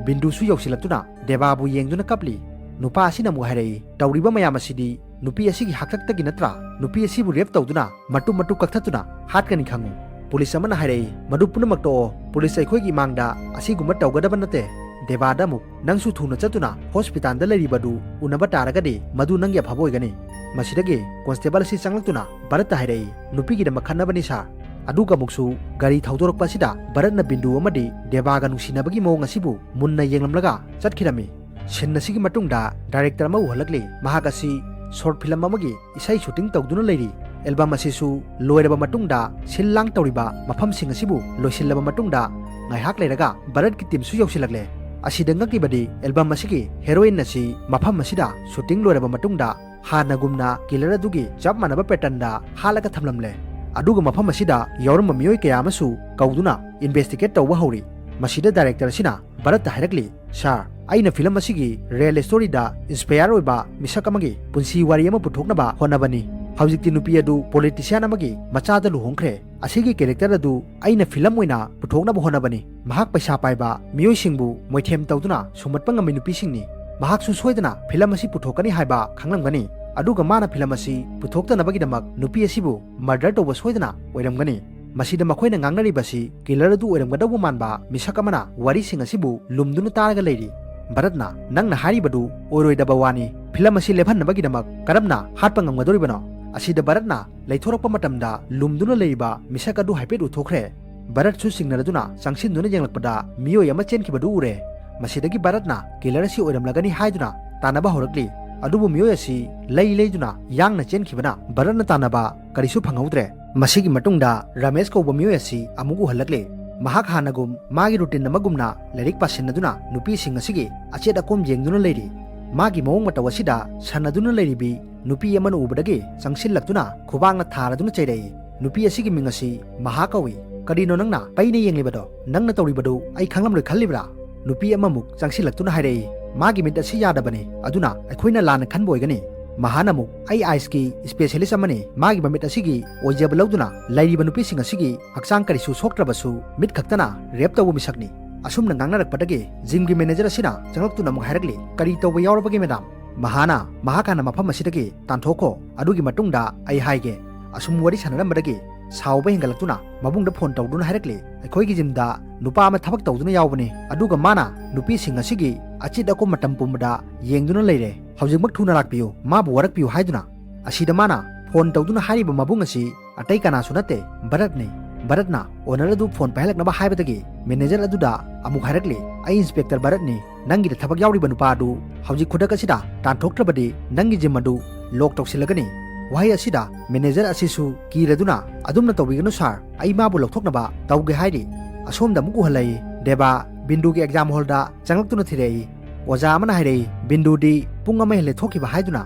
ꯕꯤꯟꯗꯨꯁꯨ ꯌꯧꯁꯤꯜꯂꯛꯇꯨꯅ ꯗꯦꯕꯥꯕꯨ ꯌꯦꯡꯗꯨꯅ ꯀꯞꯂꯤ꯫ ꯅꯨꯄꯥ ꯑꯁꯤꯅ ꯑꯃꯨꯛ ꯍꯥꯏꯔꯛꯏ, "ꯇꯧꯔꯤꯕ ꯃꯌꯥꯝ ꯑꯁꯤꯗꯤ ꯅꯨꯄꯤ ꯑꯁꯤꯒꯤ ꯍꯥꯛꯇꯛꯇꯒꯤ ꯅꯠꯇ꯭ꯔꯥ? ꯅꯨꯄꯤ ꯑꯁꯤꯕꯨ ꯔꯦꯞ ꯇꯧꯗꯨꯅ ꯃꯇꯨꯝ ꯃꯇꯨꯝ ꯀꯛꯊꯠꯇꯨꯅ ꯍꯥꯠꯀꯅꯤ ꯈꯪꯉꯨ꯫ ꯄꯨꯂꯤꯁ ꯑꯃꯅ ꯍꯥꯏꯔꯛꯏ, ꯃꯗꯨ ꯄꯨꯝꯅꯃꯛ ꯇꯣꯛꯑꯣ꯫ ꯄꯨꯂꯤꯁ ꯑꯩꯈꯣꯏꯒꯤ ꯏꯃꯥꯡꯗ ꯑꯁꯤꯒꯨꯝꯕ ꯇꯧꯒꯗꯕ ꯅꯠꯇꯦ꯫" ꯗꯦꯕꯥꯗ ꯑꯃꯨꯛ, "ꯅꯪꯁꯨ ꯊꯨꯅ ꯆꯠꯇꯨꯅ ꯍꯣꯁꯄꯤꯇꯥꯜꯗ ꯂꯩꯔꯤꯕꯗꯨ ꯎꯅꯕ ꯇꯥꯔꯒꯗꯤ ꯃꯗꯨ ꯅꯪꯒꯤ ꯑꯐꯕ ꯑꯣꯏꯒꯅꯤ꯫" ꯃꯁꯤꯗꯒꯤ ꯀꯣꯟꯁꯇꯦꯕꯜ ꯑꯁꯤ ꯆꯪꯂꯛꯇꯨꯅ ꯚꯥꯔꯠꯇ ꯍꯥꯏꯔꯛꯏ, "ꯅꯨꯄꯤꯒꯤꯗꯃꯛ ꯈꯠꯅꯕꯅꯤ ꯁꯥꯔ꯫" ꯑꯗꯨꯒ ꯑꯃꯨꯛꯁꯨ ꯒꯥꯔꯤ ꯊꯧꯗꯣꯔꯛꯄ ꯑꯁꯤꯗ ꯚꯥꯔꯠꯅ ꯕꯤꯟꯗꯨ ꯑꯃꯗꯤ ꯗꯦꯕꯥꯒ ꯅꯨꯡꯁꯤꯅꯕꯒꯤ ꯃꯑꯣꯡ ꯑꯁꯤꯕꯨ ꯃꯨꯟꯅ ꯌꯦꯡꯂꯝꯂꯒ ꯆꯠꯈꯤꯔꯝꯃꯤ꯫ ꯁꯤꯟ ꯑꯁꯤꯒꯤ ꯃꯇꯨꯡꯗ ꯗꯥꯏꯔꯦꯛꯇꯔ ꯑꯃ ꯎꯍꯜꯂꯛꯂꯤ꯫ ꯃꯍꯥꯛ ꯑꯁꯤ ꯁꯣꯔꯠ ꯐꯤꯂꯝ ꯑꯃꯒꯤ ꯏꯁꯩ ꯁꯨꯇꯤꯡ ꯇꯧꯗꯨꯅ ꯂꯩꯔꯤ꯫ ꯑꯦꯜꯕꯝ ꯑꯁꯤꯁꯨ ꯂꯣꯏꯔꯕ ꯃꯇꯨꯡꯗ ꯁꯤꯜ ꯂꯥꯡ ꯇꯧꯔꯤꯕ ꯃꯐꯝꯁꯤꯡ ꯑꯁꯤꯕꯨ ꯂꯣꯏꯁꯤꯜꯂꯕ ꯃꯇꯨꯡꯗ ꯉꯥꯏꯍꯥꯛ ꯂꯩꯔꯒ ꯚꯥꯔꯠꯀꯤ ꯇꯤꯝꯁꯨ ꯌꯧꯁꯤꯜꯂꯛꯂꯦ꯫ ꯑꯁꯤꯗ ꯉꯛꯂꯤꯕꯗꯤ ꯑꯦꯜꯕꯝ ꯑꯁꯤꯒꯤ ꯍꯦꯔꯣꯏꯟ ꯑꯁꯤ ꯃꯐꯝ ꯑꯁꯤꯗ ꯁꯨꯇꯤꯡ ꯂꯣꯏꯔꯕ ꯃꯇꯨꯡꯗ ꯍꯥꯟꯅꯒꯨꯝꯅ ꯀꯤꯂꯔ ꯑꯗꯨꯒꯤ ꯆꯞ ꯃꯥꯟꯅꯕ ꯄꯦꯇꯔꯟꯗ ꯍꯥꯠꯂꯒ ꯊꯝꯂꯝꯂꯦ꯫ ꯑꯗꯨꯒ ꯃꯐꯝ ꯑꯁꯤꯗ ꯌꯥꯎꯔꯝꯕ ꯃꯤꯑꯣꯏ ꯀꯌꯥ ꯑꯃꯁꯨ ꯀꯧꯗꯨꯅ ꯏꯟꯚꯦꯁꯇꯤꯒꯦꯠ ꯇꯧꯕ ꯍꯧꯔꯤ꯫ ꯃꯁꯤꯗ ꯗꯥꯏꯔꯦꯛꯇꯔ ꯑꯁꯤꯅ ꯚꯥꯔꯠꯇ ꯍꯥꯏꯔꯛꯂꯤ, "ꯁꯥꯔ, ꯑꯩꯅ ꯐꯤꯂꯝ ꯑꯁꯤꯒꯤ ꯔꯤꯌꯦꯜ ꯁ꯭ꯇꯣꯔꯤꯗ ꯏꯟꯁꯄꯌꯔ ꯑꯣꯏꯕ ꯃꯤꯁꯛ ꯑꯃꯒꯤ ꯄꯨꯟꯁꯤ ꯋꯥꯔꯤ ꯑꯃ ꯄꯨꯊꯣꯛꯅꯕ ꯍꯣꯠꯅꯕꯅꯤ꯫ ꯍꯧꯖꯤꯛꯇꯤ ꯅꯨꯄꯤ ꯑꯗꯨ ꯄꯣꯂꯤꯇꯤꯁꯤꯌꯥꯟ ꯑꯃꯒꯤ ꯃꯆꯥꯗ ꯂꯨꯍꯣꯡꯈ꯭ꯔꯦ꯫ ꯑꯁꯤꯒꯤ ꯀꯦꯔꯦꯛꯇꯔ ꯑꯗꯨ ꯑꯩꯅ ꯐꯤꯂꯝ ꯑꯣꯏꯅ ꯄꯨꯊꯣꯛꯅꯕ ꯍꯣꯠꯅꯕꯅꯤ꯫" ꯃꯍꯥꯛ ꯄꯩꯁꯥ ꯄꯥꯏꯕ ꯃꯤꯑꯣꯏꯁꯤꯡꯕꯨ ꯃꯣꯏꯊꯦꯝ ꯇꯧꯗꯨꯅ ꯁꯨꯝꯍꯠꯄ ꯉꯝꯕ ꯅꯨꯄꯤꯁꯤꯡꯅꯤ꯫ ꯃꯍꯥꯛꯁꯨ ꯁꯣꯏꯗꯅ ꯐꯤꯂꯝ ꯑꯁꯤ ꯄꯨꯊꯣꯛꯀꯅꯤ ꯍꯥꯏꯕ ꯈꯪꯂꯝꯒꯅꯤ꯫ ꯑꯗꯨꯒ ꯃꯥꯅ ꯐꯤꯂꯝ ꯑꯁꯤ ꯄꯨꯊꯣꯛꯇꯅꯕꯒꯤꯗꯃꯛ ꯅꯨꯄꯤ ꯑꯁꯤꯕꯨ ꯃꯔꯗꯔ ꯇꯧꯕ ꯁꯣꯏꯗꯅ ꯑꯣꯏꯔꯝꯒꯅꯤ꯫ ꯃꯁꯤꯗ ꯃꯈꯣꯏꯅ ꯉꯥꯡꯅꯔꯤꯕꯁꯤ ꯀꯤꯂꯔ ꯑꯗꯨ ꯑꯣꯏꯔꯝꯒꯗꯧꯕ ꯃꯥꯟꯕ ꯃꯤꯁꯛ ꯑꯃꯅ ꯋꯥꯔꯤꯁꯤꯡ ꯑꯁꯤꯕꯨ ꯂꯨꯝꯗꯨꯅ ꯇꯥꯔꯒ ꯂꯩꯔꯤ꯫ ꯚꯥꯔꯠꯅ, "ꯅꯪꯅ ꯍꯥꯏꯔꯤꯕꯗꯨ ꯑꯣꯏꯔꯣꯏꯗꯕ ꯋꯥꯅꯤ꯫ ꯐꯤꯂꯝ ꯑꯁꯤ ꯂꯦꯞꯍꯟꯅꯕꯒꯤꯗꯃꯛ ꯀꯔꯝꯅ ꯍꯥꯠꯄ ꯉꯝꯒꯗꯧꯔꯤꯕꯅꯣ?" ꯑꯁꯤꯗ ꯚꯥꯔꯠꯅ ꯂꯩꯊꯣꯔꯛꯄ ꯃꯇꯝꯗ ꯂꯨꯝꯗꯨꯅ ꯂꯩꯔꯤꯕ ꯃꯤꯁꯛ ꯑꯗꯨ ꯍꯥꯏꯐꯦꯠ ꯎꯊꯣꯛꯈ꯭ꯔꯦ꯫ ꯚꯥꯔꯠꯁꯨ ꯆꯤꯡꯅꯗꯨꯅ ꯆꯪꯁꯤꯟꯗꯨꯅ ꯌꯦꯡꯂꯛꯄꯗ ꯃꯤꯑꯣꯏ ꯑꯃ ꯆꯦꯟꯈꯤꯕꯗꯨ ꯎꯔꯦ꯫ ꯃꯁꯤꯗꯒꯤ ꯚꯥꯔꯠꯅ ꯀꯤꯂꯔ ꯑꯁꯤ ꯑꯣꯏꯔꯝꯂꯒꯅꯤ ꯍꯥꯏꯗꯨꯅ ꯇꯥꯟꯅꯕ ꯍꯧꯔꯛꯂꯤ꯫ ꯑꯗꯨꯕꯨ ꯃꯤꯑꯣꯏ ꯑꯁꯤ ꯂꯩ ꯂꯩꯗꯨꯅ ꯌꯥꯡꯅ ꯆꯦꯟꯈꯤꯕꯅ ꯚꯥꯔꯠꯅ ꯇꯥꯟꯅꯕ ꯀꯔꯤꯁꯨ ꯐꯪꯍꯧꯗ꯭ꯔꯦ꯫ ꯃꯁꯤꯒꯤ ꯃꯇꯨꯡꯗ ꯔꯃꯦꯁ ꯀꯧꯕ ꯃꯤꯑꯣꯏ ꯑꯁꯤ ꯑꯃꯨꯛ ꯎꯍꯜꯂꯛꯂꯦ꯫ ꯃꯍꯥꯛ ꯍꯥꯟꯅꯒꯨꯝ ꯃꯥꯒꯤ ꯔꯨꯇꯤꯟ ꯑꯃꯒꯨꯝꯅ ꯂꯥꯏꯔꯤꯛ ꯄꯥꯁꯤꯟꯅꯗꯨꯅ ꯅꯨꯄꯤꯁꯤꯡ ꯑꯁꯤꯒꯤ ꯑꯆꯦꯠ ꯑꯀꯣꯝ ꯌꯦꯡꯗꯨꯅ ꯂꯩꯔꯤ꯫ ꯃꯥꯒꯤ ꯃꯑꯣꯡ ꯃꯇꯧ ꯑꯁꯤꯗ ꯁꯥꯟꯅꯗꯨꯅ ꯂꯩꯔꯤꯕꯤ ꯅꯨꯄꯤ ꯑꯃꯅ ꯎꯕꯗꯒꯤ ꯆꯪꯁꯤꯜꯂꯛꯇꯨꯅ ꯈꯨꯕꯥꯛꯅ ꯊꯥꯔꯗꯨꯅ ꯆꯩꯔꯛꯏ꯫ ꯅꯨꯄꯤ ꯑꯁꯤꯒꯤ ꯃꯤꯡ ꯑꯁꯤ ꯃꯍꯥ ꯀꯧꯏ꯫ "ꯀꯔꯤꯅꯣ ꯅꯪꯅ ꯄꯩꯅ ꯌꯦꯡꯂꯤꯕꯗꯣ? ꯅꯪꯅ ꯇꯧꯔꯤꯕꯗꯨ ꯑꯩ ꯈꯪꯂꯝꯂꯣꯏ ꯈꯜꯂꯤꯕ꯭ꯔꯥ?" ꯅꯨꯄꯤ ꯑꯃꯃꯨꯛ ꯆꯪꯁꯤꯜꯂꯛꯇꯨꯅ ꯍꯥꯏꯔꯛꯏ꯫ "ꯃꯥꯒꯤ ꯃꯤꯠ ꯑꯁꯤ ꯌꯥꯗꯕꯅꯤ, ꯑꯗꯨꯅ ꯑꯩꯈꯣꯏꯅ ꯂꯥꯟꯅ ꯈꯟꯕ ꯑꯣꯏꯒꯅꯤ꯫" ꯃꯍꯥꯅ ꯑꯃꯨꯛ, "ꯑꯩ ꯑꯥꯏꯁꯀꯤ ꯁ꯭ꯄꯦꯁꯤꯌꯦꯂꯤꯁ ꯑꯃꯅꯤ, ꯃꯥꯒꯤ ꯃꯃꯤꯠ ꯑꯁꯤꯒꯤ ꯑꯣꯏꯖꯕ ꯂꯧꯗꯨꯅ ꯂꯩꯔꯤꯕ ꯅꯨꯄꯤꯁꯤꯡ ꯑꯁꯤꯒꯤ ꯍꯛꯆꯥꯡ ꯀꯔꯤꯁꯨ ꯁꯣꯛꯇ꯭ꯔꯕꯁꯨ ꯃꯤꯠ ꯈꯛꯇꯅ ꯔꯦꯞ ꯇꯧꯕ ꯃꯤꯁꯛꯅꯤ꯫" ꯑꯁꯨꯝꯅ ꯉꯥꯡꯅꯔꯛꯄꯗꯒꯤ ꯖꯤꯝꯒꯤ ꯃꯦꯅꯦꯖꯔ ꯑꯁꯤꯅ ꯆꯪꯂꯛꯇꯨꯅ ꯑꯃꯨꯛ ꯍꯥꯏꯔꯛꯂꯤ, "ꯀꯔꯤ ꯇꯧꯕ ꯌꯥꯎꯔꯕꯒꯦ ꯃꯦꯗꯥꯝ?" ꯃꯍꯥꯅ, "ꯃꯍꯥꯛ ꯍꯥꯟꯅ ꯃꯐꯝ ꯑꯁꯤꯗꯒꯤ ꯇꯥꯟꯊꯣꯛꯈꯣ, ꯑꯗꯨꯒꯤ ꯃꯇꯨꯡꯗ ꯑꯩ ꯍꯥꯏꯒꯦ꯫" ꯑꯁꯨꯝ ꯋꯥꯔꯤ ꯁꯥꯟꯅꯔꯝꯕꯗꯒꯤ ꯁꯥꯎꯕ ꯍꯦꯟꯒꯠꯂꯛꯇꯨꯅ ꯃꯕꯨꯡꯗ ꯐꯣꯟ ꯇꯧꯗꯨꯅ ꯍꯥꯏꯔꯛꯂꯤ, "ꯑꯩꯈꯣꯏꯒꯤ ꯖꯤꯝꯗ ꯅꯨꯄꯥ ꯑꯃ ꯊꯕꯛ ꯇꯧꯗꯨꯅ ꯌꯥꯎꯕꯅꯤ, ꯑꯗꯨꯒ ꯃꯥꯅ ꯅꯨꯄꯤꯁꯤꯡ ꯑꯁꯤꯒꯤ ꯑꯆꯤꯠ ꯑꯀꯣꯝ ꯃꯇꯝ ꯄꯨꯝꯕꯗ ꯌꯦꯡꯗꯨꯅ ꯂꯩꯔꯦ꯫ ꯍꯧꯖꯤꯛꯃꯛ ꯊꯨꯅ ꯂꯥꯛꯄꯤꯌꯨ, ꯃꯥꯕꯨ ꯋꯥꯔꯛꯄꯤꯌꯨ" ꯍꯥꯏꯗꯨꯅ꯫ ꯑꯁꯤꯗ ꯃꯥꯅ ꯐꯣꯟ ꯇꯧꯗꯨꯅ ꯍꯥꯏꯔꯤꯕ ꯃꯕꯨꯡ ꯑꯁꯤ ꯑꯇꯩ ꯀꯅꯥꯁꯨ ꯅꯠꯇꯦ, ꯚꯥꯔꯠꯅꯤ꯫ ꯚꯥꯔꯠꯅ ꯑꯣꯅꯔ ꯑꯗꯨ ꯐꯣꯟ ꯄꯥꯏꯍꯜꯂꯛꯅꯕ ꯍꯥꯏꯕꯗꯒꯤ ꯃꯦꯅꯦꯖꯔ ꯑꯗꯨꯗ ꯑꯃꯨꯛ ꯍꯥꯏꯔꯛꯂꯤ, "ꯑꯩ ꯏꯟꯁꯄꯦꯛꯇꯔ ꯚꯥꯔꯠꯅꯤ꯫ ꯅꯪꯒꯤꯗ ꯊꯕꯛ ꯌꯥꯎꯔꯤꯕ ꯅꯨꯄꯥ ꯑꯗꯨ ꯍꯧꯖꯤꯛ ꯈꯨꯗꯛ ꯑꯁꯤꯗ ꯇꯥꯟꯊꯣꯛꯇ꯭ꯔꯕꯗꯤ ꯅꯪꯒꯤ ꯖꯤꯝ ꯑꯗꯨ ꯂꯣꯛ ꯇꯧꯁꯤꯜꯂꯒꯅꯤ꯫" ꯋꯥꯍꯩ ꯑꯁꯤꯗ ꯃꯦꯅꯦꯖꯔ ꯑꯁꯤꯁꯨ ꯀꯤꯔꯗꯨꯅ, "ꯑꯗꯨꯝꯅ ꯇꯧꯕꯤꯒꯅꯨ ꯁꯥꯔ, ꯑꯩ ꯃꯥꯕꯨ ꯂꯧꯊꯣꯛꯅꯕ ꯇꯧꯒꯦ" ꯍꯥꯏꯔꯤ꯫ ꯑꯁꯣꯝꯗ ꯑꯃꯨꯛ ꯎꯍꯜꯂꯛꯏ, ꯗꯦꯕꯥ ꯕꯤꯟꯗꯨꯒꯤ ꯑꯦꯛꯖꯥꯝ ꯍꯣꯜꯗ ꯆꯪꯂꯛꯇꯨꯅ ꯊꯤꯔꯛꯏ꯫ ꯑꯣꯖꯥ ꯑꯃꯅ ꯍꯥꯏꯔꯛꯏ, "ꯕꯤꯟꯗꯨꯗꯤ ꯄꯨꯡ ꯑꯃ ꯍꯦꯜꯂꯦ ꯊꯣꯛꯈꯤꯕ" ꯍꯥꯏꯗꯨꯅ꯫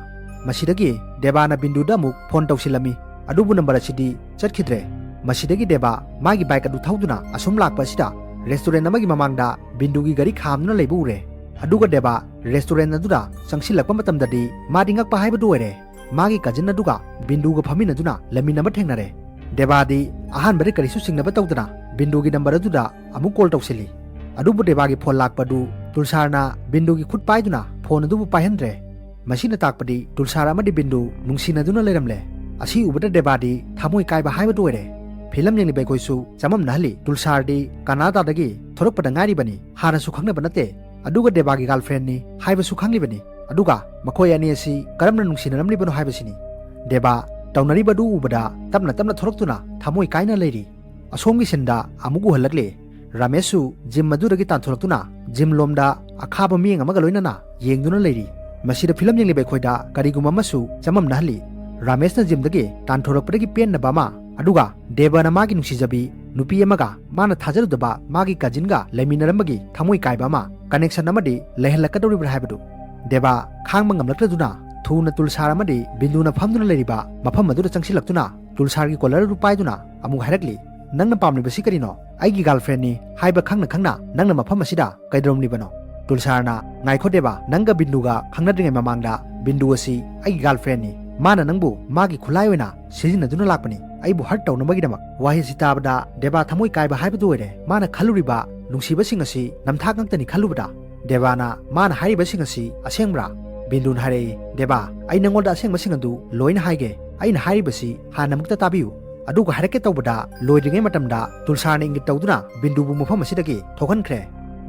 ꯃꯁꯤꯗꯒꯤ ꯗꯦꯕꯥꯅ ꯕꯤꯟꯗꯨꯗ ꯑꯃꯨꯛ ꯐꯣꯟ ꯇꯧꯁꯤꯜꯂꯝꯃꯤ, ꯑꯗꯨꯕꯨ ꯅꯝꯕꯔ ꯑꯁꯤꯗꯤ ꯆꯠꯈꯤꯗ꯭ꯔꯦ꯫ ꯃꯁꯤꯗꯒꯤ ꯗꯦꯕꯥ ꯃꯥꯒꯤ ꯕꯥꯏꯛ ꯑꯗꯨ ꯊꯧꯗꯨꯅ ꯑꯁꯨꯝ ꯂꯥꯛꯄ ꯑꯁꯤꯗ ꯔꯦꯁꯇꯨꯔꯦꯟ ꯑꯃꯒꯤ ꯃꯃꯥꯡꯗ ꯕꯤꯟꯗꯨꯒꯤ ꯒꯥꯔꯤ ꯈꯥꯝꯗꯨꯅ ꯂꯩꯕ ꯎꯔꯦ꯫ ꯑꯗꯨꯒ ꯗꯦꯕꯥ ꯔꯦꯁꯇꯨꯔꯦꯟ ꯑꯗꯨꯗ ꯆꯪꯁꯤꯜꯂꯛꯄ ꯃꯇꯝꯗꯗꯤ ꯃꯥꯗꯤ ꯉꯛꯄ ꯍꯥꯏꯕꯗꯨ ꯑꯣꯏꯔꯦ꯫ ꯃꯥꯒꯤ ꯀꯖꯤꯟ ꯑꯗꯨꯒ ꯕꯤꯟꯗꯨꯒ ꯐꯝꯃꯤꯟꯅꯗꯨꯅ ꯂꯩꯃꯤꯟꯅꯕ ꯊꯦꯡꯅꯔꯦ꯫ ꯗꯦꯕꯥꯗꯤ ꯑꯍꯥꯟꯕꯗ ꯀꯔꯤꯁꯨ ꯆꯤꯡꯅꯕ ꯇꯧꯗꯅ ꯕꯤꯟꯗꯨꯒꯤ ꯅꯝꯕꯔ ꯑꯗꯨꯗ ꯑꯃꯨꯛ ꯀꯣꯜ ꯇꯧꯁꯤꯜꯂꯤ꯫ ꯑꯗꯨꯕꯨ ꯗꯦꯕꯥꯒꯤ ꯐꯣꯟ ꯂꯥꯛꯄꯗꯨ ꯇꯨꯜꯁꯥꯔꯅ ꯕꯤꯟꯗꯨꯒꯤ ꯈꯨꯠ ꯄꯥꯏꯗꯨꯅ ꯐꯣꯟ ꯑꯗꯨꯕꯨ ꯄꯥꯏꯍꯟꯗ꯭ꯔꯦ꯫ ꯃꯁꯤꯅ ꯇꯥꯛꯄꯗꯤ ꯇꯨꯜꯁꯥꯔ ꯑꯃꯗꯤ ꯕꯤꯟꯗꯨ ꯅꯨꯡꯁꯤꯅꯗꯨꯅ ꯂꯩꯔꯝꯂꯦ꯫ ꯑꯁꯤ ꯎꯕꯗ ꯗꯦꯕꯥꯗꯤ ꯊꯃꯣꯏ ꯀꯥꯏꯕ ꯍꯥꯏꯕꯗꯨ ꯑꯣꯏꯔꯦ꯫ ꯐꯤꯂꯝ ꯌꯦꯡꯂꯤꯕ ꯑꯩꯈꯣꯏꯁꯨ ꯆꯃꯝꯅꯍꯜꯂꯤ꯫ ꯇꯨꯜꯁꯥꯔꯗꯤ ꯀꯅꯥꯗꯥꯗꯒꯤ ꯊꯣꯔꯛꯄꯗ ꯉꯥꯏꯔꯤꯕꯅꯤ, ꯍꯥꯟꯅꯁꯨ ꯈꯪꯅꯕ ꯅꯠꯇꯦ, ꯑꯗꯨꯒ ꯗꯦꯕꯥꯒꯤ ꯒꯥꯔꯜꯐ꯭ꯔꯦꯟꯅꯤ ꯍꯥꯏꯕꯁꯨ ꯈꯪꯂꯤꯕꯅꯤ꯫ ꯑꯗꯨꯒ ꯃꯈꯣꯏ ꯑꯅꯤ ꯑꯁꯤ ꯀꯔꯝꯅ ꯅꯨꯡꯁꯤꯅꯔꯝꯂꯤꯕꯅꯣ ꯍꯥꯏꯕꯁꯤꯅꯤ꯫ ꯗꯦꯕꯥ ꯇꯧꯅꯔꯤꯕ ꯑꯗꯨ ꯎꯕꯗ ꯇꯞꯅ ꯇꯞꯅ ꯊꯣꯔꯛꯇꯨꯅ ꯊꯃꯣꯏ ꯀꯥꯏꯅ ꯂꯩꯔꯤ꯫ ꯑꯁꯣꯝꯒꯤ ꯁꯤꯟꯗ ꯑꯃꯨꯛ ꯎꯍꯜꯂꯛꯂꯤ꯫ ꯔꯥꯃꯦꯁꯁꯨ ꯖꯤꯝ ꯑꯗꯨꯗꯒꯤ ꯇꯥꯟꯊꯣꯔꯛꯇꯨꯅ ꯖꯤꯝ ꯂꯣꯝꯗ ꯑꯈꯥꯕ ꯃꯤꯠꯌꯦꯡ ꯑꯃꯒ ꯂꯣꯏꯅꯅ ꯌꯦꯡꯗꯨꯅ ꯂꯩꯔꯤ꯫ ꯃꯁꯤꯗ ꯐꯤꯂꯝ ꯌꯦꯡꯂꯤꯕ ꯑꯩꯈꯣꯏꯗ ꯀꯔꯤꯒꯨꯝꯕ ꯑꯃꯁꯨ ꯆꯃꯝꯅꯍꯜꯂꯤ꯫ ꯔꯥꯃꯦꯁꯅ ꯖꯤꯝꯗꯒꯤ ꯇꯥꯟꯊꯣꯔꯛꯄꯗꯒꯤ ꯄꯦꯟꯗꯕ ꯑꯃ, ꯑꯗꯨꯒ ꯗꯦꯕꯅ ꯃꯥꯒꯤ ꯅꯨꯡꯁꯤꯖꯕꯤ ꯅꯨꯄꯤ ꯑꯃꯒ ꯃꯥꯅ ꯊꯥꯖꯔꯨꯗꯕ ꯃꯥꯒꯤ ꯀꯖꯤꯟꯒ ꯂꯩꯃꯤꯟꯅꯔꯝꯕꯒꯤ ꯊꯃꯣꯏ ꯀꯥꯏꯕ ꯑꯃ, ꯀꯅꯦꯛꯁꯟ ꯑꯃꯗꯤ ꯂꯩꯍꯜꯂꯛꯀꯗꯧꯔꯤꯕ꯭ꯔꯥ ꯍꯥꯏꯕꯗꯨ꯫ ꯗꯦꯕꯥ ꯈꯥꯡꯕ ꯉꯝꯂꯛꯇꯗꯨꯅ ꯊꯨꯅ ꯇꯨꯜꯁꯥꯔ ꯑꯃꯗꯤ ꯕꯤꯟꯗꯨꯅ ꯐꯝꯗꯨꯅ ꯂꯩꯔꯤꯕ ꯃꯐꯝ ꯑꯗꯨꯗ ꯆꯪꯁꯤꯜꯂꯛꯇꯨꯅ ꯇꯨꯜꯁꯥꯔꯒꯤ ꯀꯣꯂꯔ ꯑꯗꯨ ꯄꯥꯏꯗꯨꯅ ꯑꯃꯨꯛ ꯍꯥꯏꯔꯛꯂꯤ, "ꯅꯪꯅ ꯄꯥꯝꯂꯤꯕꯁꯤ ꯀꯔꯤꯅꯣ? ꯑꯩꯒꯤ ꯒꯥꯔꯜꯐ꯭ꯔꯦꯟꯅꯤ ꯍꯥꯏꯕ ꯈꯪꯅ ꯈꯪꯅ ꯅꯪꯅ ꯃꯐꯝ ꯑꯁꯤꯗ ꯀꯩꯗꯧꯔꯝꯂꯤꯕꯅꯣ?" ꯇꯨꯜꯁꯥꯔꯅ, "ꯉꯥꯏꯈꯣ ꯗꯦꯕꯥ, ꯅꯪꯒ ꯕꯤꯟꯗꯨꯒ ꯈꯪꯅꯗ꯭ꯔꯤꯉꯩ ꯃꯃꯥꯡꯗ ꯕꯤꯟꯗꯨ ꯑꯁꯤ ꯑꯩꯒꯤ ꯒꯥꯔꯜꯐ꯭ꯔꯦꯟꯅꯤ꯫ ꯃꯥꯅ ꯅꯪꯕꯨ ꯃꯥꯒꯤ ꯈꯨꯠꯂꯥꯏ ꯑꯣꯏꯅ ꯁꯤꯖꯤꯟꯅꯗꯨꯅ ꯂꯥꯛꯄꯅꯤ, ꯑꯩꯕꯨ ꯍꯔꯠ ꯇꯧꯅꯕꯒꯤꯗꯃꯛ꯫" ꯋꯥꯍꯩ ꯑꯁꯤ ꯇꯥꯕꯗ ꯗꯦꯕꯥ ꯊꯃꯣꯏ ꯀꯥꯏꯕ ꯍꯥꯏꯕꯗꯨ ꯑꯣꯏꯔꯦ꯫ ꯃꯥꯅ ꯈꯜꯂꯨꯔꯤꯕ ꯅꯨꯡꯁꯤꯕꯁꯤꯡ ꯑꯁꯤ ꯅꯝꯊꯥꯛ ꯉꯥꯛꯇꯅꯤ ꯈꯜꯂꯨꯕꯗ꯫ ꯗꯦꯕꯥꯅ, "ꯃꯥꯅ ꯍꯥꯏꯔꯤꯕꯁꯤꯡ ꯑꯁꯤ ꯑꯁꯦꯡꯕ꯭ꯔꯥ?" ꯕꯤꯟꯗꯨꯅ ꯍꯥꯏꯔꯛꯏ, "ꯗꯦꯕꯥ, ꯑꯩ ꯅꯪꯉꯣꯟꯗ ꯑꯁꯦꯡꯕꯁꯤꯡ ꯑꯗꯨ ꯂꯣꯏꯅ ꯍꯥꯏꯒꯦ꯫ ꯑꯩꯅ ꯍꯥꯏꯔꯤꯕꯁꯤ ꯍꯥꯟꯅ ꯑꯃꯨꯛꯇ ꯇꯥꯕꯤꯌꯨ꯫" ꯑꯗꯨꯒ ꯍꯥꯏꯔꯛꯀꯦ ꯇꯧꯕꯗ ꯂꯣꯏꯗ꯭ꯔꯤꯉꯩ ꯃꯇꯝꯗ ꯇꯨꯜꯁꯥꯔꯅ ꯏꯪꯒꯤꯠ ꯇꯧꯗꯨꯅ ꯕꯤꯟꯗꯨꯕꯨ ꯃꯐꯝ ꯑꯁꯤꯗꯒꯤ ꯊꯣꯛꯍꯟꯈ꯭ꯔꯦ꯫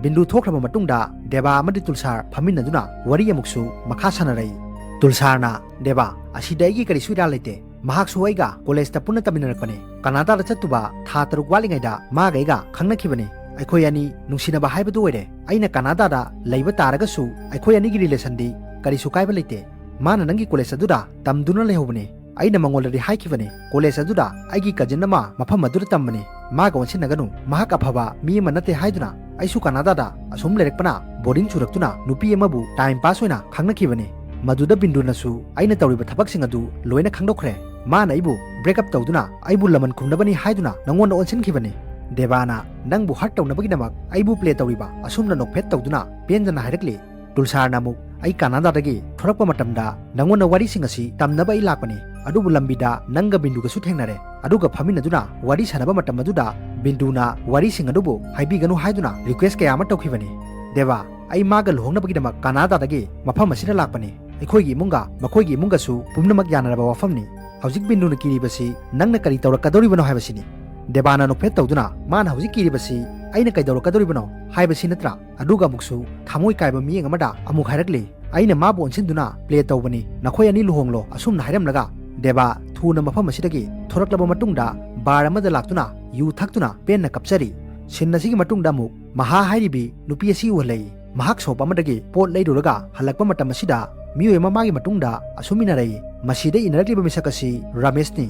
ꯕꯤꯟꯗꯨ ꯊꯣꯛꯈ꯭ꯔꯕ ꯃꯇꯨꯡꯗ ꯗꯦꯕꯥ ꯑꯃꯗꯤ ꯇꯨꯜꯁꯥꯔ ꯐꯝꯃꯤꯟꯅꯗꯨꯅ ꯋꯥꯔꯤ ꯑꯃꯨꯛꯁꯨ ꯃꯈꯥ ꯁꯥꯟꯅꯔꯛꯏ꯫ ꯇꯨꯜꯁꯥꯔꯅ, "ꯗꯦꯕꯥ, ꯑꯁꯤꯗ ꯑꯩꯒꯤ ꯀꯔꯤꯁꯨ ꯏꯔꯥꯜ ꯂꯩꯇꯦ꯫ ꯃꯍꯥꯛꯁꯨ ꯑꯩꯒ ꯀꯣꯂꯦꯖꯇ ꯄꯨꯟꯅ ꯇꯝꯃꯤꯟꯅꯔꯛꯄꯅꯤ꯫ ꯀꯅꯥꯗꯥꯗ ꯆꯠꯇꯨꯕ ꯊꯥ ꯇꯔꯨꯛ ꯋꯥꯠꯂꯤꯉꯩꯗ ꯃꯥꯒ ꯑꯩꯒ ꯈꯪꯅꯈꯤꯕꯅꯤ꯫ ꯑꯩꯈꯣꯏ ꯑꯅꯤ ꯅꯨꯡꯁꯤꯅꯕ ꯍꯥꯏꯕꯗꯨ ꯑꯣꯏꯔꯦ꯫ ꯑꯩꯅ ꯀꯅꯥꯗꯥꯗ ꯂꯩꯕ ꯇꯥꯔꯒꯁꯨ ꯑꯩꯈꯣꯏ ꯑꯅꯤꯒꯤ ꯔꯤꯂꯦꯁꯟꯗꯤ ꯀꯔꯤꯁꯨ ꯀꯥꯏꯕ ꯂꯩꯇꯦ꯫ ꯃꯥꯅ ꯅꯪꯒꯤ ꯀꯣꯂꯦꯖ ꯑꯗꯨꯗ ꯇꯝꯗꯨꯅ ꯂꯩꯍꯧꯕꯅꯤ꯫ ꯑꯩꯅ ꯃꯉꯣꯟꯗꯗꯤ ꯍꯥꯏꯈꯤꯕꯅꯤ, ꯀꯣꯂꯦꯖ ꯑꯗꯨꯗ ꯑꯩꯒꯤ ꯀꯖꯤꯟ ꯑꯃ ꯃꯐꯝ ꯑꯗꯨꯗ ꯇꯝꯕꯅꯤ, ꯃꯥꯒ ꯑꯣꯟꯁꯤꯟꯅꯒꯅꯨ, ꯃꯍꯥꯛ ꯑꯐꯕ ꯃꯤ ꯑꯃ ꯅꯠꯇꯦ ꯍꯥꯏꯗꯨꯅ꯫ ꯑꯩꯁꯨ ꯀꯅꯥꯗꯥꯗ ꯑꯁꯨꯝ ꯂꯩꯔꯛꯄꯅ ꯕꯣꯔꯤꯡ ꯆꯨꯔꯛꯇꯨꯅ ꯅꯨꯄꯤ ꯑꯃꯕꯨ ꯇꯥꯏꯝ ꯄꯥꯁ ꯑꯣꯏꯅ ꯈꯪꯅꯈꯤꯕꯅꯤ꯫ ꯃꯗꯨꯗ ꯕꯤꯟꯗꯨꯅꯁꯨ ꯑꯩꯅ ꯇꯧꯔꯤꯕ ꯊꯕꯛꯁꯤꯡ ꯑꯗꯨ ꯂꯣꯏꯅ ꯈꯪꯗꯣꯛꯈ꯭ꯔꯦ꯫ ꯃꯥꯅ ꯑꯩꯕꯨ ꯕ꯭ꯔꯦꯛ ꯑꯞ ꯇꯧꯗꯨꯅ ꯑꯩꯕꯨ ꯂꯃꯟ ꯈꯨꯝꯅꯕꯅꯤ ꯍꯥꯏꯗꯨꯅ ꯅꯉꯣꯟꯗ ꯑꯣꯟꯁꯤꯟꯈꯤꯕꯅꯤ꯫ ꯗꯦꯕꯥꯅ ꯅꯪꯕꯨ ꯍꯔꯠ ꯇꯧꯅꯕꯒꯤꯗꯃꯛ ꯑꯩꯕꯨ ꯄ꯭ꯂꯦ ꯇꯧꯔꯤꯕ ꯑꯁꯨꯝꯅ ꯅꯣꯛꯐꯦꯠ ꯇꯧꯗꯨꯅ ꯄꯦꯟꯗꯅ ꯍꯥꯏꯔꯛꯂꯤ꯫ ꯇꯨꯜꯁꯥꯔꯅ ꯑꯃꯨꯛ ꯑꯩ ꯀꯅꯥꯗꯥꯗꯒꯤ ꯊꯣꯔꯛꯄ ꯃꯇꯝꯗ ꯅꯉꯣꯟꯗ ꯋꯥꯔꯤꯁꯤꯡ ꯑꯁꯤ ꯇꯝꯅꯕ ꯑꯩ ꯂꯥꯛꯄꯅꯤ, ꯑꯗꯨꯕꯨ ꯂꯝꯕꯤꯗ ꯅꯪꯒ ꯕꯤꯟꯗꯨꯒꯁꯨ ꯊꯦꯡꯅꯔꯦ, ꯑꯗꯨꯒ ꯐꯝꯃꯤꯟꯅꯗꯨꯅ ꯋꯥꯔꯤ ꯁꯥꯟꯅꯕ ꯃꯇꯝ ꯑꯗꯨꯗ ꯕꯤꯟꯗꯨꯅ ꯋꯥꯔꯤꯁꯤꯡ ꯑꯗꯨꯕꯨ ꯍꯥꯏꯕꯤꯒꯅꯨ ꯍꯥꯏꯗꯨꯅ ꯔꯤꯀ꯭ꯋꯦꯁ ꯀꯌꯥ ꯑꯃ ꯇꯧꯈꯤꯕꯅꯤ꯫ ꯗꯦꯕꯥ, ꯑꯩ ꯃꯥꯒ ꯂꯨꯍꯣꯡꯅꯕꯒꯤꯗꯃꯛ ꯀꯅꯥꯗꯥꯗꯒꯤ ꯃꯐꯝ ꯑꯁꯤꯗ ꯂꯥꯛꯄꯅꯤ꯫ ꯑꯩꯈꯣꯏꯒꯤ ꯏꯃꯨꯡꯒ ꯃꯈꯣꯏꯒꯤ ꯏꯃꯨꯡꯒꯁꯨ ꯄꯨꯝꯅꯃꯛ ꯌꯥꯅꯔꯕ ꯋꯥꯐꯝꯅꯤ꯫ ꯍꯧꯖꯤꯛ ꯕꯤꯟꯗꯨꯅ ꯀꯤꯔꯤꯕꯁꯤ ꯅꯪꯅ ꯀꯔꯤ ꯇꯧꯔꯛꯀꯗꯧꯔꯤꯕꯅꯣ ꯍꯥꯏꯕꯁꯤꯅꯤ꯫ ꯗꯦꯕꯥꯅ ꯅꯣꯛꯐꯦꯠ ꯇꯧꯗꯨꯅ ꯃꯥꯅ ꯍꯧꯖꯤꯛ ꯀꯤꯔꯤꯕꯁꯤ ꯑꯩꯅ ꯀꯩꯗꯧꯔꯛꯀꯗꯧꯔꯤꯕꯅꯣ ꯍꯥꯏꯕꯁꯤ ꯅꯠꯇ꯭ꯔꯥ? ꯑꯗꯨꯒ ꯑꯃꯨꯛꯁꯨ ꯊꯃꯣꯏ ꯀꯥꯏꯕ ꯃꯤꯠꯌꯦꯡ ꯑꯃꯗ ꯑꯃꯨꯛ ꯍꯥꯏꯔꯛꯂꯤ, ꯑꯩꯅ ꯃꯥꯕꯨ ꯑꯣꯟꯁꯤꯟꯗꯨꯅ ꯄ꯭ꯂꯦ ꯇꯧꯕꯅꯤ, ꯅꯈꯣꯏ ꯑꯅꯤ ꯂꯨꯍꯣꯡꯂꯣ ꯑꯁꯨꯝꯅ ꯍꯥꯏꯔꯝꯂꯒ ꯗꯦꯕꯥ ꯊꯨꯅ ꯃꯐꯝ ꯑꯁꯤꯗꯒꯤ ꯊꯣꯔꯛꯂꯕ ꯃꯇꯨꯡꯗ ꯕꯥꯔ ꯑꯃꯗ ꯂꯥꯛꯇꯨꯅ ꯌꯨ ꯊꯛꯇꯨꯅ ꯄꯦꯟꯅ ꯀꯞꯆꯔꯤ꯫ ꯁꯤꯟ ꯑꯁꯤꯒꯤ ꯃꯇꯨꯡꯗ ꯑꯃꯨꯛ ꯃꯍꯥ ꯍꯥꯏꯔꯤꯕꯤ ꯅꯨꯄꯤ ꯑꯁꯤ ꯎꯍꯜꯂꯛꯏ꯫ ꯃꯍꯥꯛ ꯁꯣꯞ ꯑꯃꯗꯒꯤ ꯄꯣꯠ ꯂꯩꯔꯨꯔꯒ ꯍꯜꯂꯛꯄ ꯃꯇꯝ ꯑꯁꯤꯗ ꯃꯤꯑꯣꯏ ꯑꯃ ꯃꯥꯒꯤ ꯃꯇꯨꯡꯗ ꯑꯁꯨꯝ ꯏꯟꯅꯔꯛꯏ꯫ ꯃꯁꯤꯗ ꯏꯟꯅꯔꯛꯂꯤꯕ ꯃꯤꯁꯛ ꯑꯁꯤ ꯔꯥꯃꯦꯁꯅꯤ꯫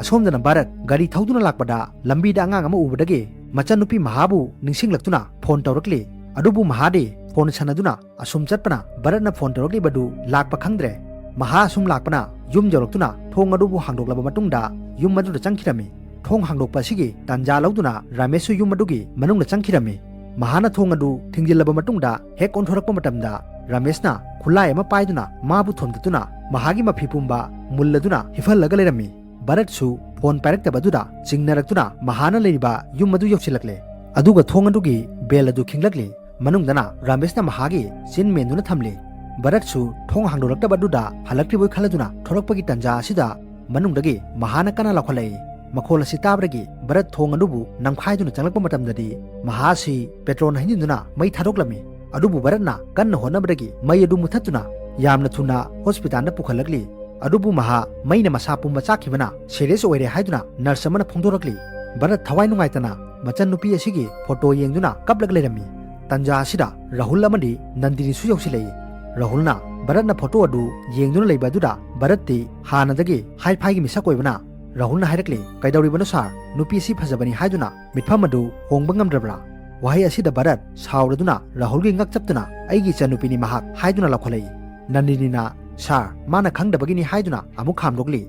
ꯑꯁꯣꯝꯗꯅ ꯚꯥꯔꯠ ꯒꯥꯔꯤ ꯊꯧꯗꯨꯅ ꯂꯥꯛꯄꯗ ꯂꯝꯕꯤꯗ ꯑꯉꯥꯡ ꯑꯃ ꯎꯕꯗꯒꯤ ꯃꯆꯟꯅꯨꯄꯤ ꯃꯍꯥꯕꯨ ꯅꯤꯡꯁꯤꯡꯂꯛꯇꯨꯅ ꯐꯣꯟ ꯇꯧꯔꯛꯂꯤ꯫ ꯑꯗꯨꯕꯨ ꯃꯍꯥꯗꯤ ꯐꯣꯟ ꯁꯥꯟꯅꯗꯨꯅ ꯑꯁꯨꯝ ꯆꯠꯄꯅ ꯚꯥꯔꯠꯅ ꯐꯣꯟ ꯇꯧꯔꯛꯂꯤꯕꯗꯨ ꯂꯥꯛꯄ ꯈꯪꯗ꯭ꯔꯦ꯫ ꯃꯍꯥ ꯑꯁꯨꯝ ꯂꯥꯛꯄꯅ ꯌꯨꯝ ꯌꯧꯔꯛꯇꯨꯅ ꯊꯣꯡ ꯑꯗꯨꯕꯨ ꯍꯥꯡꯗꯣꯛꯂꯕ ꯃꯇꯨꯡꯗ ꯌꯨꯝ ꯑꯗꯨꯗ ꯆꯪꯈꯤꯔꯝꯃꯤ꯫ ꯊꯣꯡ ꯍꯥꯡꯗꯣꯛꯄ ꯑꯁꯤꯒꯤ ꯇꯥꯟꯖꯥ ꯂꯧꯗꯨꯅ ꯔꯥꯃꯦꯁꯁꯨ ꯌꯨꯝ ꯑꯗꯨꯒꯤ ꯃꯅꯨꯡꯗ ꯆꯪꯈꯤꯔꯝꯃꯤ꯫ ꯃꯍꯥꯅ ꯊꯣꯡ ꯑꯗꯨ ꯊꯤꯡꯖꯤꯜꯂꯕ ꯃꯇꯨꯡꯗ ꯍꯦꯛ ꯑꯣꯟꯊꯣꯔꯛꯄ ꯃꯇꯝꯗ ꯔꯥꯃꯦꯁꯅ ꯈꯨꯠꯂꯥꯏ ꯑꯃ ꯄꯥꯏꯗꯨꯅ ꯃꯥꯕꯨ ꯊꯣꯝꯗꯠꯇꯨꯅ ꯃꯍꯥꯒꯤ ꯃꯐꯤ ꯄꯨꯝꯕ ꯃꯨꯜꯂꯗꯨꯅ ꯍꯤꯐꯜꯂꯒ ꯂꯩꯔꯝꯃꯤ꯫ ꯚꯥꯔꯠꯁꯨ ꯐꯣꯟ ꯄꯥꯏꯔꯛꯇꯕ ꯑꯗꯨꯗ ꯆꯤꯡꯅꯔꯛꯇꯨꯅ ꯃꯍꯥꯅ ꯂꯩꯔꯤꯕ ꯌꯨꯝ ꯑꯗꯨ ꯌꯧꯁꯤꯜꯂꯛꯂꯦ꯫ ꯑꯗꯨꯒ ꯊꯣꯡ ꯑꯗꯨꯒꯤ ꯕꯦꯜ ꯑꯗꯨ ꯈꯤꯡꯂꯛꯂꯤ꯫ ꯃꯅꯨꯡꯗꯅ ꯔꯥꯃꯦꯁꯅ ꯃꯍꯥꯒꯤ ꯆꯤꯟ ꯃꯦꯟꯗꯨꯅ ꯊꯝꯂꯤ꯫ ꯚꯥꯔꯠꯁꯨ ꯊꯣꯡ ꯍꯥꯡꯗꯣꯔꯛꯇꯕ ꯑꯗꯨꯗ ꯍꯜꯂꯛꯇ꯭ꯔꯤꯕꯣꯏ ꯈꯜꯂꯗꯨꯅ ꯊꯣꯔꯛꯄꯒꯤ ꯇꯥꯟꯖꯥ ꯑꯁꯤꯗ ꯃꯅꯨꯡꯗꯒꯤ ꯃꯍꯥꯅ ꯀꯟꯅ ꯂꯥꯎꯈꯠꯂꯛꯏ꯫ ꯃꯈꯣꯜ ꯑꯁꯤ ꯇꯥꯕꯗꯒꯤ ꯚꯥꯔꯠ ꯊꯣꯡ ꯑꯗꯨꯕꯨ ꯅꯝꯈꯥꯏꯗꯨꯅ ꯆꯪꯂꯛꯄ ꯃꯇꯝꯗꯗꯤ ꯃꯍꯥ ꯑꯁꯤ ꯄꯦꯇ꯭ꯔꯣꯜꯅ ꯍꯩꯖꯤꯟꯗꯨꯅ ꯃꯩ ꯊꯥꯗꯣꯛꯂꯝꯃꯤ꯫ ꯑꯗꯨꯕꯨ ꯚꯥꯔꯠꯅ ꯀꯟꯅ ꯍꯣꯠꯅꯕꯗꯒꯤ ꯃꯩ ꯑꯗꯨ ꯃꯨꯊꯠꯇꯨꯅ ꯌꯥꯝꯅ ꯊꯨꯅ ꯍꯣꯁꯄꯤꯇꯥꯜꯗ ꯄꯨꯈꯠꯂꯛꯂꯤ꯫ ꯑꯗꯨꯕꯨ ꯃꯍꯥ ꯃꯩꯅ ꯃꯁꯥ ꯄꯨꯝꯕ ꯆꯥꯛꯈꯤꯕꯅ ꯁꯦꯔꯤꯌꯁ ꯑꯣꯏꯔꯦ ꯍꯥꯏꯗꯨꯅ ꯅꯔꯁ ꯑꯃꯅ ꯐꯣꯡꯗꯣꯔꯛꯂꯤ꯫ ꯚꯥꯔꯠ ꯊꯋꯥꯏ ꯅꯨꯡꯉꯥꯏꯇꯅ ꯃꯆꯟꯅꯨꯄꯤ ꯑꯁꯤꯒꯤ ꯐꯣꯇꯣ ꯌꯦꯡꯗꯨꯅ ꯀꯞꯂꯒ ꯂꯩꯔꯝꯃꯤ꯫ ꯇꯟꯖꯥ ꯑꯁꯤꯗ ꯔꯥꯍꯨꯜ ꯑꯃꯗꯤ ꯅꯟꯗꯤꯅꯤꯁꯨ ꯌꯧꯁꯤꯜꯂꯛꯏ꯫ ꯔꯥꯍꯨꯜꯅ ꯚꯔꯠꯅ ꯐꯣꯇꯣ ꯑꯗꯨ ꯌꯦꯡꯗꯨꯅ ꯂꯩꯕ ꯑꯗꯨꯗ ꯚꯔꯠꯇꯤ ꯍꯥꯟꯅꯗꯒꯤ ꯍꯥꯏ ꯐꯥꯏꯒꯤ ꯃꯤꯁꯛ ꯑꯣꯏꯕꯅ ꯔꯥꯍꯨꯜꯅ ꯍꯥꯏꯔꯛꯂꯤ, "ꯀꯩꯗꯧꯔꯤꯕꯅꯣ ꯁꯥꯔ? ꯅꯨꯄꯤ ꯑꯁꯤ ꯐꯖꯕꯅꯤ ꯍꯥꯏꯗꯨꯅ ꯃꯤꯠꯐꯝ ꯑꯗꯨ ꯍꯣꯡꯕ ꯉꯝꯗ꯭ꯔꯕ꯭ꯔꯥ?" ꯋꯥꯍꯩ ꯑꯁꯤꯗ ꯚꯔꯠ ꯁꯥꯎꯔꯗꯨꯅ ꯔꯥꯍꯨꯜꯒꯤ ꯉꯛ ꯆꯞꯇꯨꯅ, "ꯑꯩꯒꯤ ꯏꯆꯟꯅꯨꯄꯤꯅꯤ ꯃꯍꯥꯛ" ꯍꯥꯏꯗꯨꯅ ꯂꯥꯎꯈꯠꯂꯛꯏ꯫ ꯅꯟꯗꯤꯅꯤꯅ, "ꯁꯥꯔ, ꯃꯥꯅ ꯈꯪꯗꯕꯒꯤꯅꯤ" ꯍꯥꯏꯗꯨꯅ ꯑꯃꯨꯛ ꯈꯥꯝꯗꯣꯛꯂꯤ꯫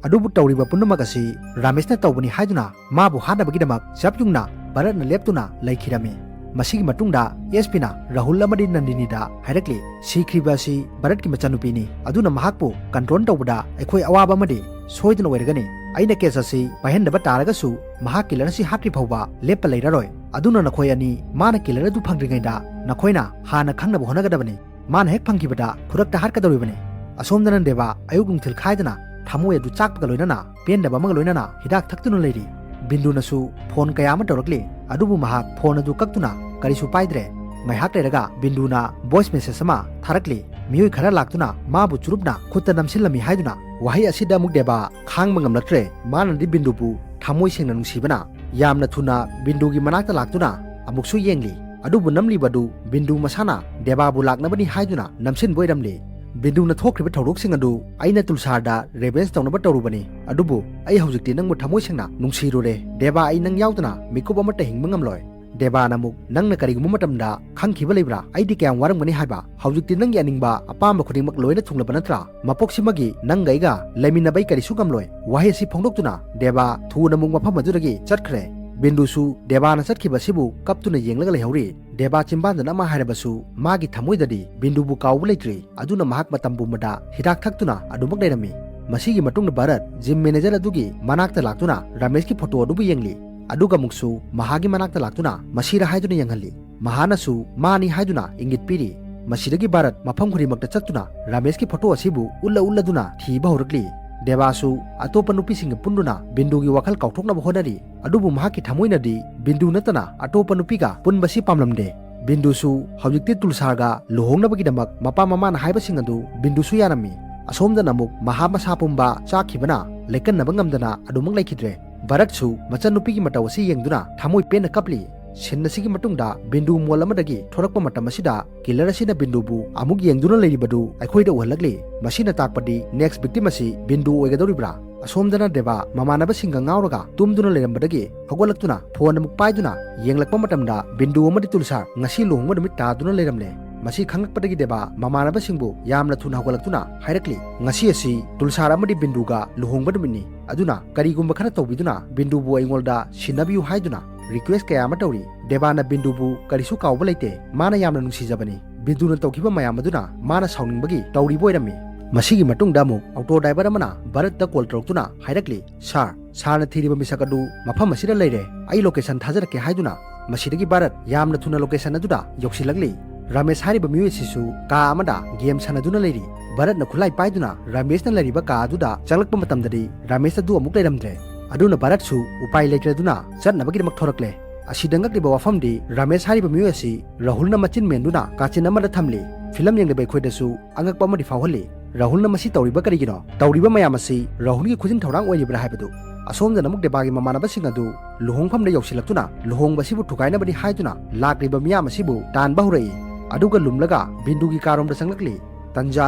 ꯑꯗꯨꯕꯨ ꯇꯧꯔꯤꯕ ꯄꯨꯝꯅꯃꯛ ꯑꯁꯤ ꯔꯥꯃꯦꯁꯅ ꯇꯧꯕꯅꯤ ꯍꯥꯏꯗꯨꯅ ꯃꯥꯕꯨ ꯍꯥꯠꯅꯕꯒꯤꯗꯃꯛ ꯆꯞ ꯌꯨꯡꯅ ꯚꯔꯠꯅ ꯂꯦꯞꯇꯨꯅ ꯂꯩꯈꯤꯔꯝꯃꯤ꯫ ꯃꯁꯤꯒꯤ ꯃꯇꯨꯡꯗ ꯑꯦꯁ ꯄꯤꯅ ꯔꯥꯍꯨꯜ ꯑꯃꯗꯤ ꯅꯟꯗꯤꯅꯤꯗ ꯍꯥꯏꯔꯛꯂꯤ, "ꯁꯤꯈ꯭ꯔꯤꯕ ꯑꯁꯤ ꯚꯔꯠꯀꯤ ꯃꯆꯥꯅꯨꯄꯤꯅꯤ, ꯑꯗꯨꯅ ꯃꯍꯥꯛꯄꯨ ꯀꯟꯇ꯭ꯔꯣꯜ ꯇꯧꯕꯗ ꯑꯩꯈꯣꯏ ꯑꯋꯥꯕ ꯑꯃꯗꯤ ꯁꯣꯏꯗꯅ ꯑꯣꯏꯔꯒꯅꯤ꯫ ꯑꯩꯅ ꯀꯦꯁ ꯑꯁꯤ ꯄꯥꯏꯍꯟꯗꯕ ꯇꯥꯔꯒꯁꯨ ꯃꯍꯥꯛ ꯀꯤꯂꯔ ꯑꯁꯤ ꯍꯥꯠꯇ꯭ꯔꯤ ꯐꯥꯎꯕ ꯂꯦꯞꯄ ꯂꯩꯔꯔꯣꯏ꯫ ꯑꯗꯨꯅ ꯅꯈꯣꯏ ꯑꯅꯤ ꯃꯥꯅ ꯀꯤꯂꯔ ꯑꯗꯨ ꯐꯪꯗ꯭ꯔꯤꯉꯩꯗ ꯅꯈꯣꯏꯅ ꯍꯥꯟꯅ ꯈꯪꯅꯕ ꯍꯣꯠꯅꯒꯗꯕꯅꯤ꯫ ꯃꯥꯅ ꯍꯦꯛ ꯐꯪꯈꯤꯕꯗ ꯈꯨꯗꯛꯇ ꯍꯥꯠꯀꯗꯧꯔꯤꯕꯅꯤ꯫" ꯑꯁꯣꯝꯗꯅ ꯗꯦꯕꯥ ꯑꯌꯨꯛ ꯅꯨꯡꯊꯤꯜ ꯈꯥꯏꯗꯅ ꯊꯃꯣꯏ ꯑꯗꯨ ꯆꯥꯛꯄꯒ ꯂꯣꯏꯅꯅ ꯄꯦꯟꯗꯕ ꯑꯃꯒ ꯂꯣꯏꯅꯅ ꯍꯤꯗꯥꯛ ꯊꯛꯇꯨꯅ ꯂꯩꯔꯤ꯫ ꯕꯤꯟꯗꯨꯅꯁꯨ ꯐꯣꯟ ꯀꯌꯥ ꯑꯃ ꯇꯧꯔꯛꯂꯤ, ꯑꯗꯨꯕꯨ ꯃꯍꯥꯛ ꯐꯣꯟ ꯑꯗꯨ ꯀꯛꯇꯨꯅ ꯀꯔꯤꯁꯨ ꯄꯥꯏꯗ꯭ꯔꯦ꯫ ꯉꯥꯏꯍꯥꯛ ꯂꯩꯔꯒ ꯕꯤꯟꯗꯨꯅ ꯚꯣꯏꯁ ꯃꯦꯁꯦꯖ ꯑꯃ ꯊꯥꯔꯛꯂꯤ, ꯃꯤꯑꯣꯏ ꯈꯔ ꯂꯥꯛꯇꯨꯅ ꯃꯥꯕꯨ ꯆꯨꯔꯨꯞꯅ ꯈꯨꯠꯇ ꯅꯝꯁꯤꯜꯂꯝꯃꯤ ꯍꯥꯏꯗꯨꯅ꯫ ꯋꯥꯍꯩ ꯑꯁꯤꯗ ꯑꯃꯨꯛ ꯗꯦꯕꯥ ꯈꯥꯡꯕ ꯉꯝꯂꯛꯇ꯭ꯔꯦ꯫ ꯃꯥꯅꯗꯤ ꯕꯤꯟꯗꯨꯕꯨ ꯊꯃꯣꯏ ꯁꯦꯡꯅ ꯅꯨꯡꯁꯤꯕꯅ ꯌꯥꯝꯅ ꯊꯨꯅ ꯕꯤꯟꯗꯨꯒꯤ ꯃꯅꯥꯛꯇ ꯂꯥꯛꯇꯨꯅ ꯑꯃꯨꯛꯁꯨ ꯌꯦꯡꯂꯤ꯫ ꯑꯗꯨꯕꯨ ꯅꯝꯂꯤꯕꯗꯨ ꯕꯤꯟꯗꯨ ꯃꯁꯥꯅ ꯗꯦꯕꯥꯕꯨ ꯂꯥꯛꯅꯕꯅꯤ ꯍꯥꯏꯗꯨꯅ ꯅꯝꯁꯤꯟꯕ ꯑꯣꯏꯔꯝꯂꯤ꯫ ꯕꯤꯟꯗꯨꯅ ꯊꯣꯛꯈ꯭ꯔꯤꯕ ꯊꯧꯗꯣꯛꯁꯤꯡ ꯑꯗꯨ ꯑꯩꯅ ꯇꯨꯜꯁꯥꯔꯗ ꯔꯦꯚꯦꯟꯖ ꯇꯧꯅꯕ ꯇꯧꯔꯨꯕꯅꯤ, ꯑꯗꯨꯕꯨ ꯑꯩ ꯍꯧꯖꯤꯛꯇꯤ ꯅꯪꯕꯨ ꯊꯃꯣꯏ ꯁꯦꯡꯅ ꯅꯨꯡꯁꯤꯔꯨꯔꯦ꯫ ꯗꯦꯕꯥ, ꯑꯩ ꯅꯪ ꯌꯥꯎꯗꯅ ꯃꯤꯀꯨꯞ ꯑꯃꯠꯇ ꯍꯤꯡꯕ ꯉꯝꯂꯣꯏ꯫ ꯗꯦꯕꯥꯅ ꯑꯃꯨꯛ, "ꯅꯪꯅ ꯀꯔꯤꯒꯨꯝꯕ ꯃꯇꯝꯗ ꯈꯪꯈꯤꯕ ꯂꯩꯕ꯭ꯔꯥ? ꯑꯩꯗꯤ ꯀꯌꯥꯝ ꯋꯥꯔꯝꯒꯅꯤ ꯍꯥꯏꯕ꯫ ꯍꯧꯖꯤꯛꯇꯤ ꯅꯪꯒꯤ ꯑꯅꯤꯡꯕ ꯑꯄꯥꯝꯕ ꯈꯨꯗꯤꯡꯃꯛ ꯂꯣꯏꯅ ꯊꯨꯡꯂꯕ ꯅꯠꯇ꯭ꯔꯥ? ꯃꯄꯣꯛꯁꯤꯃꯒꯤ ꯅꯪꯒ ꯑꯩꯒ ꯂꯩꯃꯤꯟꯅꯕ ꯑꯩ ꯀꯔꯤꯁꯨ ꯉꯝꯂꯣꯏ꯫" ꯋꯥꯍꯩ ꯑꯁꯤ ꯐꯣꯡꯗꯣꯛꯇꯨꯅ ꯗꯦꯕꯥ ꯊꯨꯅ ꯑꯃꯨꯛ ꯃꯐꯝ ꯑꯗꯨꯗꯒꯤ ꯆꯠꯈ꯭ꯔꯦ꯫ ꯕꯤꯟꯗꯨꯁꯨ ꯗꯦꯕꯥꯅ ꯆꯠꯈꯤꯕ ꯑꯁꯤꯕꯨ ꯀꯞꯇꯨꯅ ꯌꯦꯡꯂꯒ ꯂꯩꯍꯧꯔꯤ꯫ ꯗꯦꯕꯥ ꯆꯤꯝꯕꯥꯟꯗꯅ ꯑꯃ ꯍꯥꯏꯔꯕꯁꯨ ꯃꯥꯒꯤ ꯊꯃꯣꯏꯗꯗꯤ ꯕꯤꯟꯗꯨꯕꯨ ꯀꯥꯎꯕ ꯂꯩꯇ꯭ꯔꯤ꯫ ꯑꯗꯨꯅ ꯃꯍꯥꯛ ꯃꯇꯝ ꯄꯨꯝꯕꯗ ꯍꯤꯗꯥꯛ ꯊꯛꯇꯨꯅ ꯑꯗꯨꯃꯛ ꯂꯩꯔꯝꯃꯤ꯫ ꯃꯁꯤꯒꯤ ꯃꯇꯨꯡꯗ ꯚꯥꯔꯠ ꯖꯤꯝ ꯃꯦꯅꯦꯖꯔ ꯑꯗꯨꯒꯤ ꯃꯅꯥꯛꯇ ꯂꯥꯛꯇꯨꯅ ꯔꯥꯃꯦꯁꯀꯤ ꯐꯣꯇꯣ ꯑꯗꯨꯕꯨ ꯌꯦꯡꯂꯤ꯫ ꯑꯗꯨꯒ ꯑꯃꯨꯛꯁꯨ ꯃꯍꯥꯒꯤ ꯃꯅꯥꯛꯇ ꯂꯥꯛꯇꯨꯅ ꯃꯁꯤꯔ ꯍꯥꯏꯗꯨꯅ ꯌꯦꯡꯍꯜꯂꯤ꯫ ꯃꯍꯥꯅꯁꯨ ꯃꯥꯅꯤ ꯍꯥꯏꯗꯨꯅ ꯏꯪꯒꯤꯠ ꯄꯤꯔꯤ꯫ ꯃꯁꯤꯗꯒꯤ ꯚꯥꯔꯠ ꯃꯐꯝ ꯈꯨꯗꯤꯡꯃꯛꯇ ꯆꯠꯇꯨꯅ ꯔꯥꯃꯦꯁꯀꯤ ꯐꯣꯇꯣ ꯑꯁꯤꯕꯨ ꯎꯠꯂ ꯎꯠꯂꯗꯨꯅ ꯊꯤꯕ ꯍꯧꯔꯛꯂꯤ꯫ ꯗꯦꯕꯥꯁꯨ ꯑꯇꯣꯞꯄ ꯅꯨꯄꯤꯁꯤꯡꯒ ꯄꯨꯟꯗꯨꯅ ꯕꯤꯟꯗꯨꯒꯤ ꯋꯥꯈꯜ ꯀꯥꯎꯊꯣꯛꯅꯕ ꯍꯣꯠꯅꯔꯤ꯫ ꯑꯗꯨꯕꯨ ꯃꯍꯥꯛꯀꯤ ꯊꯃꯣꯏꯅꯗꯤ ꯕꯤꯟꯗꯨ ꯅꯠꯇꯅ ꯑꯇꯣꯞꯄ ꯅꯨꯄꯤꯒ ꯄꯨꯟꯕꯁꯤ ꯄꯥꯝꯂꯝꯗꯦ꯫ ꯕꯤꯟꯗꯨꯁꯨ ꯍꯧꯖꯤꯛꯇꯤ ꯇꯨꯜꯁꯥꯔꯒ ꯂꯨꯍꯣꯡꯅꯕꯒꯤꯗꯃꯛ ꯃꯄꯥ ꯃꯃꯥꯅ ꯍꯥꯏꯕꯁꯤꯡ ꯑꯗꯨ ꯕꯤꯟꯗꯨꯁꯨ ꯌꯥꯔꯝꯃꯤ꯫ ꯑꯁꯣꯝꯗꯅ ꯑꯃꯨꯛ ꯃꯍꯥ ꯃꯁꯥ ꯄꯨꯝꯕ ꯆꯥꯛꯈꯤꯕꯅ ꯂꯩꯀꯟꯅꯕ ꯉꯝꯗꯅ ꯑꯗꯨꯃꯛ ꯂꯩꯈꯤꯗ꯭ꯔꯦ꯫ ꯚꯥꯔꯠꯁꯨ ꯃꯆꯟꯅꯨꯄꯤꯒꯤ ꯃꯇꯧ ꯑꯁꯤ ꯌꯦꯡꯗꯨꯅ ꯊꯃꯣꯏ ꯄꯦꯟꯅ ꯀꯞꯂꯤ꯫ Scene ꯑꯁꯤꯒꯤ ꯃꯇꯨꯡꯗ ꯕꯤꯟꯗꯨ mall ꯑꯃꯗꯒꯤ ꯊꯣꯔꯛꯄ ꯃꯇꯝ ꯑꯁꯤꯗ killer ꯑꯁꯤꯅ ꯕꯤꯟꯗꯨꯕꯨ ꯑꯃꯨꯛ ꯌꯦꯡꯗꯨꯅ ꯂꯩꯔꯤꯕꯗꯨ ꯑꯩꯈꯣꯏꯗ ꯎꯍꯜꯂꯛꯂꯤ꯫ ꯃꯁꯤꯅ ꯇꯥꯛꯄꯗꯤ next victim ꯑꯁꯤ ꯕꯤꯟꯗꯨ ꯑꯣꯏꯒꯗꯧꯔꯤꯕ꯭ꯔꯥ? ꯑꯁꯣꯝꯗꯅ ꯗꯦꯕꯥ ꯃꯃꯥꯟꯅꯕꯁꯤꯡꯒ ꯉꯥꯎꯔꯒ ꯇꯨꯝꯗꯨꯅ ꯂꯩꯔꯝꯕꯗꯒꯤ ꯍꯧꯒꯠꯂꯛꯇꯨꯅ phone ꯑꯃꯨꯛ ꯄꯥꯏꯗꯨꯅ ꯌꯦꯡꯂꯛꯄ ꯃꯇꯝꯗ ꯕꯤꯟꯗꯨ ꯑꯃꯗꯤ ꯇꯨꯜꯁꯥꯔ ꯉꯁꯤ ꯂꯨꯍꯣꯡꯕ ꯅꯨꯃꯤꯠ ꯇꯥꯗꯨꯅ ꯂꯩꯔꯝꯂꯦ꯫ ꯃꯁꯤ ꯈꯪꯂꯛꯄꯗꯒꯤ ꯗꯦꯕꯥ ꯃꯃꯥꯟꯅꯕꯁꯤꯡꯕꯨ ꯌꯥꯝꯅ ꯊꯨꯅ ꯍꯧꯒꯠꯂꯛꯇꯨꯅ ꯍꯥꯏꯔꯛꯂꯤ, "ꯉꯁꯤ ꯑꯁꯤ ꯇꯨꯜꯁꯥꯔ ꯑꯃꯗꯤ ꯕꯤꯟꯗꯨꯒ ꯂꯨꯍꯣꯡꯕ ꯅꯨꯃꯤꯠꯅꯤ, ꯑꯗꯨꯅ ꯀꯔꯤꯒꯨꯝꯕ ꯈꯔ ꯇꯧꯕꯤꯗꯨꯅ ꯕꯤꯟꯗꯨꯕꯨ ꯑꯩꯉꯣꯟꯗ ꯁꯤꯟꯅꯕꯤꯌꯨ" ꯍꯥꯏꯗꯨꯅ request ꯀꯌꯥ ꯑꯃ ꯇꯧꯔꯤ꯫ ꯗꯦꯕꯥꯅ ꯕꯤꯟꯗꯨꯕꯨ ꯀꯔꯤꯁꯨ ꯀꯥꯎꯕ ꯂꯩꯇꯦ, ꯃꯥꯅ ꯌꯥꯝꯅ ꯅꯨꯡꯁꯤꯖꯕꯅꯤ꯫ ꯕꯤꯟꯗꯨꯅ ꯇꯧꯈꯤꯕ ꯃꯌꯥꯝ ꯑꯗꯨꯅ ꯃꯥꯅ ꯁꯥꯎꯅꯤꯡꯕꯒꯤ ꯇꯧꯔꯤꯕ ꯑꯣꯏꯔꯝꯃꯤ꯫ ꯃꯁꯤꯒꯤ ꯃꯇꯨꯡꯗ ꯑꯃꯨꯛ auto driver ꯑꯃꯅ ꯚꯥꯔꯠꯇ call ꯇꯧꯔꯛꯇꯨꯅ ꯍꯥꯏꯔꯛꯂꯤ, "Sir, sirꯅ ꯊꯤꯔꯤꯕ ꯃꯤꯁꯛ ꯑꯗꯨ ꯃꯐꯝ ꯑꯁꯤꯗ ꯂꯩꯔꯦ, ꯑꯩ location ꯊꯥꯖꯔꯛꯀꯦ" ꯍꯥꯏꯗꯨꯅ ꯃꯁꯤꯗꯒꯤ ꯚꯥꯔꯠ ꯌꯥꯝꯅ ꯊꯨꯅ location ꯑꯗꯨꯗ ꯌꯧꯁꯤꯜꯂꯛꯂꯤ꯫ ꯔꯥꯃꯦꯁ ꯍꯥꯏꯔꯤꯕ ꯃꯤꯑꯣꯏ ꯑꯁꯤꯁꯨ ꯀꯥ ꯑꯃꯗ game ꯁꯥꯟꯅꯗꯨꯅ ꯂꯩꯔꯤ꯫ ꯚꯥꯔꯠꯅ ꯈꯨꯠꯂꯥꯏ ꯄꯥꯏꯗꯨꯅ ꯔꯥꯃꯦꯁꯅ ꯂꯩꯔꯤꯕ ꯀꯥ ꯑꯗꯨꯗ ꯆꯪꯂꯛꯄ ꯃꯇꯝꯗꯗꯤ ꯔꯥꯃꯦꯁ ꯑꯗꯨ ꯑꯃꯨꯛ ꯂꯩꯔꯝꯗ꯭ꯔꯦ꯫ ꯑꯗꯨꯅ ꯚꯥꯔꯠꯁꯨ ꯎꯄꯥꯏ ꯂꯩꯇ꯭ꯔꯗꯨꯅ ꯆꯠꯅꯕꯒꯤꯗꯃꯛ ꯊꯣꯔꯛꯂꯦ꯫ ꯑꯁꯤꯗ ꯉꯛꯂꯤꯕ ꯋꯥꯐꯝꯗꯤ ꯔꯥꯃꯦꯁ ꯍꯥꯏꯔꯤꯕ ꯃꯤꯑꯣꯏ ꯑꯁꯤ ꯔꯥꯍꯨꯜꯅ ꯃꯆꯤꯟ ꯃꯦꯟꯗꯨꯅ ꯀꯥꯆꯤꯟ ꯑꯃꯗ ꯊꯝꯂꯤ꯫ ꯐꯤꯂꯝ ꯌꯦꯡꯂꯤꯕ ꯑꯩꯈꯣꯏꯗꯁꯨ ꯑꯉꯛꯄ ꯑꯃꯗꯤ ꯐꯥꯎꯍꯜꯂꯤ꯫ ꯔꯥꯍꯨꯜꯅ ꯃꯁꯤ ꯇꯧꯔꯤꯕ ꯀꯔꯤꯒꯤꯅꯣ? ꯇꯧꯔꯤꯕ ꯃꯌꯥꯝ ꯑꯁꯤ ꯔꯥꯍꯨꯜꯒꯤ ꯈꯨꯖꯤꯟ ꯊꯧꯔꯥꯡ ꯑꯣꯏꯔꯤꯕ꯭ꯔꯥ ꯍꯥꯏꯕꯗꯨ꯫ ꯑꯁꯣꯝꯗꯅ ꯑꯃꯨꯛ ꯗꯦꯕꯥꯒꯤ ꯃꯃꯥꯟꯅꯕꯁꯤꯡ ꯑꯗꯨ ꯂꯨꯍꯣꯡꯐꯝꯗ ꯌꯧꯁꯤꯜꯂꯛꯇꯨꯅ ꯂꯨꯍꯣꯡꯕꯁꯤꯕꯨ ꯊꯨꯒꯥꯏꯅꯕꯅꯤ ꯍꯥꯏꯗꯨꯅ ꯂꯥꯛꯂꯤꯕ ꯃꯤꯌꯥꯝ ꯑꯁꯤꯕꯨ ꯇꯥꯟꯕ ꯍꯧꯔꯛꯏ꯫ ꯑꯗꯨꯒ ꯂꯨꯝꯂꯒ ꯕꯤꯟꯗꯨꯒꯤ ꯀꯥꯔꯣꯝꯗ ꯆꯪꯂꯛꯂꯤ꯫ ꯇꯟꯖꯥ